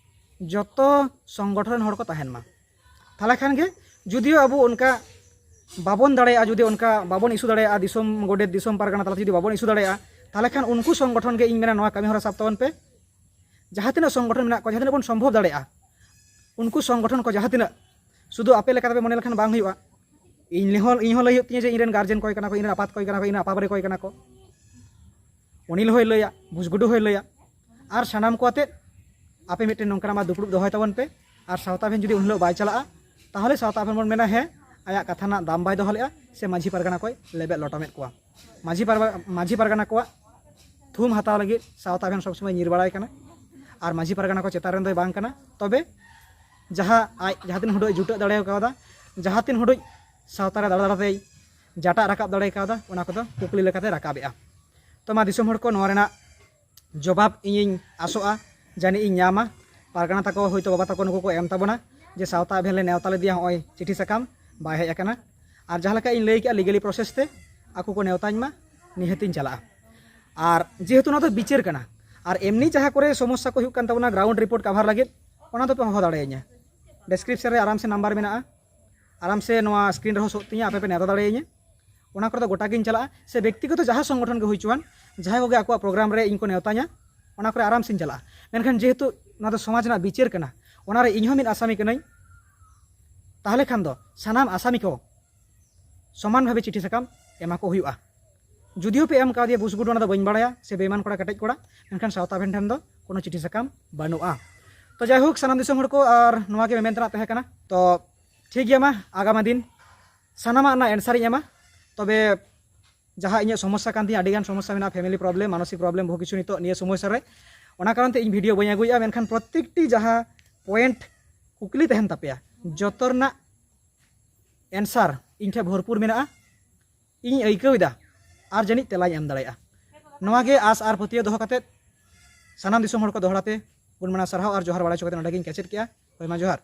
ᱡᱚᱛᱚ ᱥᱚᱝᱜᱚᱴᱷᱚᱱ ᱨᱮᱱ ᱦᱚᱲ ᱠᱚ ᱛᱟᱦᱮᱱ ᱢᱟ᱾ ᱛᱟᱦᱚᱞᱮ ᱠᱷᱟᱱ ᱜᱮ, ᱡᱩᱫᱤᱭᱳ ᱟᱵᱚ ᱚᱱᱠᱟ ᱵᱟᱵᱚᱱ ᱫᱟᱲᱮᱭᱟᱜᱼᱟ, ᱡᱩᱫᱤ ᱚᱱᱠᱟ ᱵᱟᱵᱚᱱ ᱤᱥᱩ ᱫᱟᱲᱮᱭᱟᱜᱼᱟ, ᱫᱤᱥᱚᱢ ᱜᱚᱰᱮᱛ, ᱫᱤᱥᱚᱢ ᱯᱟᱨᱜᱟᱱᱟ ᱛᱟᱞᱟᱛᱮ ᱡᱩᱫᱤ ᱵᱟᱵᱚᱱ ᱤᱥᱩ ᱫᱟᱲᱮᱭᱟᱜᱼᱟ, ᱛᱟᱦᱚᱞᱮ ᱠᱷᱟᱱ ᱩᱱᱠᱩ ᱥᱚᱝᱜᱚᱴᱷᱚᱱ ᱜᱮ ᱤᱧ ᱢᱮᱱᱟ ᱱᱚᱣᱟ ᱠᱟᱹᱢᱤ ᱦᱚᱨᱟ ᱥᱟᱵ ᱛᱟᱵᱚᱱ ᱯᱮ᱾ ᱡᱟᱦᱟᱸ ᱛᱤᱱᱟᱹᱜ ᱥᱚᱝᱜᱚᱴᱷᱚᱱ ᱢᱮᱱᱟᱜ ᱠᱚᱣᱟ, ᱡᱟᱦᱟᱸ ᱛᱤᱱᱟᱹᱜ ᱵᱚᱱ ᱥᱚᱢᱵᱷᱚᱵ ᱫᱟᱲᱮᱭᱟᱜᱼᱟ, ᱩᱱᱠᱩ ᱥᱚᱝᱜᱚᱴᱷᱚᱱ ᱠᱚ ᱡᱟᱦᱟᱸ ᱛᱤᱱᱟᱹᱜ, ᱥᱩᱫᱷᱩ ᱟᱯᱮ ᱞᱮᱠᱟ ᱛᱮᱯᱮ ᱢᱚᱱᱮ ᱞᱮᱠᱷᱟᱱ ᱵᱟᱝ ᱦᱩᱭᱩᱜᱼᱟ᱾ ᱤᱧ ᱦᱚᱸ, ᱤᱧ ᱦᱚᱸ ᱞᱟᱹᱭ ᱦᱩᱭᱩᱜ ᱛᱤᱧᱟᱹ ᱡᱮ ᱤᱧ ᱨᱮᱱ ᱜᱟᱨᱡᱮᱱ ᱚᱠᱚᱭ ᱠᱟᱱᱟ ᱠᱚ, ᱤᱧ ᱨᱮᱱ ᱟᱯᱟᱛ ᱚᱠᱚᱭ ᱠᱟᱱᱟ ᱠᱚ, ᱤᱧ ᱨᱮᱱ ᱟᱯᱟᱵᱟᱨᱮ ᱚᱠᱚᱭ ᱠᱟᱱᱟ ᱠᱚ᱾ ᱚᱱᱤᱞ ᱦᱚᱸᱭ ᱞᱟᱹᱭᱟ, ᱵᱩᱥᱜᱩᱰᱩ ᱦᱚᱸᱭ ᱞᱟᱹᱭᱟ, ᱟᱨ ᱥᱟᱱᱟᱢ ᱠᱚ ᱟᱛᱮᱫ ᱟᱯᱮ ᱢᱤᱫᱴᱮᱱ ᱱᱚᱝᱠᱟᱱᱟᱜ ᱢᱟ ᱫᱩᱯᱲᱩᱵ ᱫᱚᱦᱚᱭ ᱛᱟᱵᱚᱱ ᱯᱮ᱾ ᱟᱨ ᱥᱟᱶᱛᱟ ᱵᱷᱮᱱ ᱡᱩᱫᱤ ᱩᱱ ᱦᱤᱞᱳᱜ ᱵᱟᱭ ᱪᱟᱞᱟᱜᱼᱟ, ᱛᱟᱦᱚᱞᱮ ᱥᱟᱶᱛᱟ ᱵᱷᱮᱱ ᱵᱚᱱ ᱢᱮᱱᱟ, ᱦᱮᱸ, ᱟᱭᱟᱜ ᱠᱟᱛᱷᱟ ᱨᱮᱱᱟᱜ ᱫᱟᱢ ᱵᱟᱭ ᱫᱚᱦᱚ ᱞᱮᱫᱼᱟ, ᱥᱮ ᱢᱟᱹᱡᱷᱤ ᱯᱟᱨᱜᱟᱱᱟ ᱠᱚᱭ ᱞᱮᱵᱮᱫ ᱞᱚᱴᱚᱢᱮᱫ ᱠᱚᱣᱟ᱾ ᱢᱟᱹᱡᱷᱤ ᱯᱟᱨᱜᱟ-, ᱢᱟᱹᱡᱷᱤ ᱯᱟᱨᱜᱟᱱᱟ ᱠᱚᱣᱟᱜ ᱛᱷᱩᱢ ᱦᱟᱛᱟᱣ ᱞᱟᱹᱜᱤᱫ ᱥᱟᱶᱛᱟ ᱵᱷᱮᱱ ᱥᱚᱵᱽ ᱥᱚᱢᱚᱭ ᱧᱤᱨ ᱵᱟᱲᱟᱭ ᱠᱟᱱᱟ᱾ ᱟᱨ ᱢᱟᱹᱡᱷᱤ ᱯᱟᱨᱜᱟᱱᱟ ᱠᱚ ᱪᱮᱛᱟᱱ ᱨᱮᱱ ᱫᱚᱭ ᱵᱟᱝ ᱠᱟᱱᱟ᱾ ᱛᱚᱵᱮ ᱡᱟᱦᱟᱸ ᱟᱡ ᱡᱟᱦᱟᱸ ᱛᱤᱱ ᱦᱩᱰᱩᱡ ᱡᱩᱴᱟᱹᱜ ᱫᱟᱲᱮ ᱠᱟᱣᱫᱟ, ᱡᱟᱦᱟᱸ ᱛᱤᱱ ᱦᱩᱰᱩᱡ ᱥᱟᱶᱛᱟ ᱨᱮ ᱫᱟᱬᱟ ᱫᱟᱬᱟ ᱛᱮᱭ ᱡᱟᱴᱟᱜ ᱨᱟᱠᱟᱵ ᱫᱟᱲᱮ ᱠᱟᱣᱫᱟ, ᱚᱱᱟ ᱠᱚᱫᱚ ᱠᱩᱠᱞᱤ ᱞᱮᱠᱟᱛᱮ ᱨᱟᱠᱟᱵᱮᱜᱼᱟ᱾ ᱛᱚ ᱢᱟ ᱫᱤᱥᱚᱢ ᱦᱚᱲ ᱠᱚ, ᱱᱚᱣᱟ ᱨᱮᱱᱟᱜ ᱡᱚᱵᱟᱵ ᱤᱧᱤᱧ ᱟᱥᱚᱜᱼᱟ, ᱡᱟᱹᱱᱤᱡ ᱤᱧ ᱧᱟᱢᱟ᱾ ᱯᱟᱨᱜᱟᱱᱟ ᱛᱟᱠᱚ ᱦᱚᱭᱛᱳ ᱵᱟᱵᱟ ᱛᱟᱠᱚ ᱱᱩᱠᱩ ᱠᱚ ᱮᱢ ᱛᱟᱵᱚᱱᱟ, ᱡᱮ ᱥᱟᱶᱛᱟ ᱵᱷᱮᱱ ᱞᱮ ᱱᱮᱣᱛᱟ ᱞᱮᱫᱮᱭᱟ, ᱦᱚᱸᱜᱼᱚᱭ ᱪᱤᱴᱷᱤ ᱥᱟᱠᱟᱢ ᱵᱟᱭ ᱦᱮᱡ ᱟᱠᱟᱱᱟ᱾ ᱟᱨ ᱡᱟᱦᱟᱸ ᱞᱮᱠᱟ ᱤᱧ ᱞᱟᱹᱭ ᱠᱮᱜᱼᱟ, ᱞᱤᱜᱟᱞᱤ ᱯᱨᱚᱥᱮᱥ ᱛᱮ ᱟᱠᱚ ᱠᱚ ᱱᱮᱣᱛᱟᱧ ᱢᱟ, ᱱᱤᱦᱟᱹᱛᱤᱧ ᱪᱟᱞᱟᱜᱼᱟ᱾ ᱟᱨ ᱡᱮᱦᱮᱛᱩ ᱱᱚᱣᱟ ᱫᱚ ᱵᱤᱪᱟᱹᱨ ᱠᱟᱱᱟ, ᱟᱨ ᱮᱢᱱᱤ ᱡᱟᱦᱟᱸ ᱠᱚᱨᱮ ᱥᱚᱢᱚᱥᱥᱟ ᱠᱚ ᱦᱩᱭᱩᱜ ᱠᱟᱱ ᱛᱟᱵᱚᱱᱟ ᱜᱨᱟᱣᱩᱱᱰ ᱨᱤᱯᱳᱨᱴ ᱠᱟᱵᱷᱟᱨ ᱞᱟᱹᱜᱤᱫ, ᱚᱱᱟ ᱫᱚᱯᱮ ᱦᱚᱦᱚ ᱫᱟᱲᱮᱭᱟᱹᱧᱟ᱾ ᱰᱮᱥᱠᱨᱤᱯᱥᱚᱱ ᱨᱮ ᱟᱨᱟᱢ ᱥᱮ ᱱᱟᱢᱵᱟᱨ ᱢᱮᱱᱟᱜᱼᱟ, ᱟᱨᱟᱢ ᱥᱮ ᱱᱚᱣᱟ ᱥᱠᱨᱤᱱ ᱨᱮᱦᱚᱸ ᱥᱳᱫ ᱛᱤᱧᱟ, ᱟᱯᱮ ᱯᱮ ᱱᱮᱣᱛᱟ ᱫᱟᱲᱮᱭᱟᱹᱧᱟ᱾ ᱚᱱᱟ ᱠᱚᱨᱮ ᱫᱚ ᱜᱚᱴᱟ ᱜᱤᱧ ᱪᱟᱞᱟᱜᱼᱟ, ᱥᱮ ᱵᱮᱠᱛᱤᱜᱚᱛᱚ ᱡᱟᱦᱟᱸ ᱥᱚᱝᱜᱚᱴᱷᱚᱱ ᱜᱮ ᱦᱩᱭ ᱦᱚᱪᱚᱣᱟᱱ, ᱡᱟᱦᱟᱸᱭ ᱠᱚᱜᱮ ᱟᱠᱚᱣᱟᱜ ᱯᱨᱳᱜᱨᱟᱢ ᱨᱮ ᱤᱧ ᱠᱚ ᱱᱮᱣᱛᱟᱧᱟ, ᱚᱱᱟ ᱠᱚᱨᱮ ᱟᱨᱟᱢ ᱥᱮᱧ ᱪᱟᱞᱟᱜᱼᱟ᱾ ᱢᱮᱱᱠᱷᱟᱱ ᱡᱮᱦᱮᱛᱩ ᱱᱚᱣᱟ ᱫᱚ ᱥᱚᱢᱟᱡᱽ ᱨᱮᱱᱟᱜ ᱵᱤᱪᱟᱹᱨ ᱠᱟᱱᱟ, ᱚᱱᱟᱨᱮ ᱤᱧ ᱦᱚᱸ ᱢᱤᱫ ᱟᱥᱟᱢᱤ ᱠᱟᱹᱱᱟᱹᱧ, ᱛᱟᱦᱚᱞᱮ ᱠᱷᱟᱱ ᱫᱚ ᱥᱟᱱᱟᱢ ᱟᱥᱟᱢᱤ ᱠᱚ ᱥᱚᱢᱟᱱ ᱵᱷᱟᱵᱮ ᱪᱤᱴᱷᱤ ᱥᱟᱠᱟᱢ ᱮᱢᱟ ᱠᱚ ᱦᱩᱭᱩᱜᱼᱟ᱾ ᱡᱩᱫᱤᱭᱳ ᱯᱮ ᱮᱢ ᱠᱟᱣᱫᱮᱭᱟ ᱵᱩᱥᱜᱩᱰᱩ, ᱚᱱᱟ ᱫᱚ ᱵᱟᱹᱧ ᱵᱟᱲᱟᱭᱟ, ᱥᱮ ᱵᱮᱭᱢᱟᱱ ᱠᱚᱲᱟ, ᱠᱮᱴᱮᱡ ᱠᱚᱲᱟ, ᱢᱮᱱᱠᱷᱟᱱ ᱥᱟᱶᱛᱟ ᱵᱷᱮᱱ ᱴᱷᱮᱱ ᱫᱚ ᱠᱳᱱᱳ ᱪᱤᱴᱷᱤ ᱥᱟᱠᱟᱢ ᱵᱟᱹᱱᱩᱜᱼᱟ᱾ ᱛᱚ ᱡᱟᱭᱦᱳᱠ, ᱥᱟᱱᱟᱢ ᱫᱤᱥᱚᱢ ᱦᱚᱲ ᱠᱚ, ᱟᱨ ᱱᱚᱣᱟ ᱜᱮ ᱢᱮᱢᱮᱱ ᱛᱮᱱᱟᱜ ᱛᱟᱦᱮᱸ ᱠᱟᱱᱟ᱾ ᱛᱚ ᱴᱷᱤᱠ ᱜᱮᱭᱟ, ᱢᱟ ᱟᱜᱟᱢ ᱫᱤᱱ ᱥᱟᱱᱟᱢᱟᱜ ᱨᱮᱱᱟᱜ ᱮᱱᱥᱟᱨ ᱤᱧ ᱮᱢᱟ᱾ ᱛᱚᱵᱮ ᱡᱟᱦᱟᱸ ᱤᱧᱟᱹᱜ ᱥᱚᱢᱚᱥᱥᱟ ᱠᱟᱱ ᱛᱤᱧᱟᱹ, ᱟᱹᱰᱤᱜᱟᱱ ᱥᱚᱢᱚᱥᱥᱟ ᱢᱮᱱᱟᱜᱼᱟ, ᱯᱷᱮᱢᱤᱞᱤ ᱯᱨᱚᱵᱞᱮᱢ, ᱢᱟᱱᱚᱥᱤᱠ ᱯᱨᱚᱵᱞᱮᱢ, ᱵᱚᱦᱩ ᱠᱤᱪᱷᱩ ᱱᱤᱛᱚᱜ ᱱᱤᱭᱟᱹ ᱥᱚᱢᱚᱭ ᱨᱮ᱾ ᱚᱱᱟ ᱠᱟᱨᱚᱱ ᱛᱮ ᱤᱧ ᱵᱷᱤᱰᱤᱭᱳ ᱵᱟᱹᱧ ᱟᱹᱜᱩᱭᱮᱫᱼᱟ, ᱢᱮᱱᱠᱷᱟᱱ ᱯᱨᱚᱛᱮᱠᱴᱤ ᱡᱟᱦᱟᱸ ᱯᱚᱭᱮᱱᱴ ᱠᱩᱠᱞᱤ ᱛᱟᱦᱮᱱ ᱛᱟᱯᱮᱭᱟ, ᱡᱚᱛᱚ ᱨᱮᱱᱟᱜ ᱮᱱᱥᱟᱨ ᱤᱧ ᱴᱷᱮᱱ ᱵᱷᱚᱨᱯᱩᱨ ᱢᱮᱱᱟᱜᱼᱟ, ᱤᱧ ᱟᱹᱭᱠᱟᱹᱣ ᱮᱫᱟ, ᱟᱨ ᱡᱟᱹᱱᱤᱡ ᱛᱮᱞᱟᱧ ᱮᱢ ᱫᱟᱲᱮᱭᱟᱜᱼᱟ᱾ ᱱᱚᱣᱟ ᱜᱮ ᱟᱥ ᱟᱨ ᱯᱟᱹᱛᱭᱟᱹᱣ ᱫᱚᱦᱚ ᱠᱟᱛᱮᱫ ᱥᱟᱱᱟᱢ ᱫᱤᱥᱚᱢ ᱦᱚᱲ ᱠᱚ ᱫᱚᱦᱲᱟ ᱛᱮ ᱜᱩᱱ ᱢᱟᱱᱟᱣ ᱥᱟᱨᱦᱟᱣ ᱟᱨ ᱡᱚᱦᱟᱨ ᱵᱟᱲᱟ ᱦᱚᱪᱚ ᱠᱟᱛᱮ ᱱᱚᱸᱰᱮ ᱜᱤᱧ ᱠᱮᱪᱮᱫ ᱠᱮᱜᱼᱟ᱾ ᱦᱳᱭ ᱢᱟ, ᱡᱚᱦᱟᱨ᱾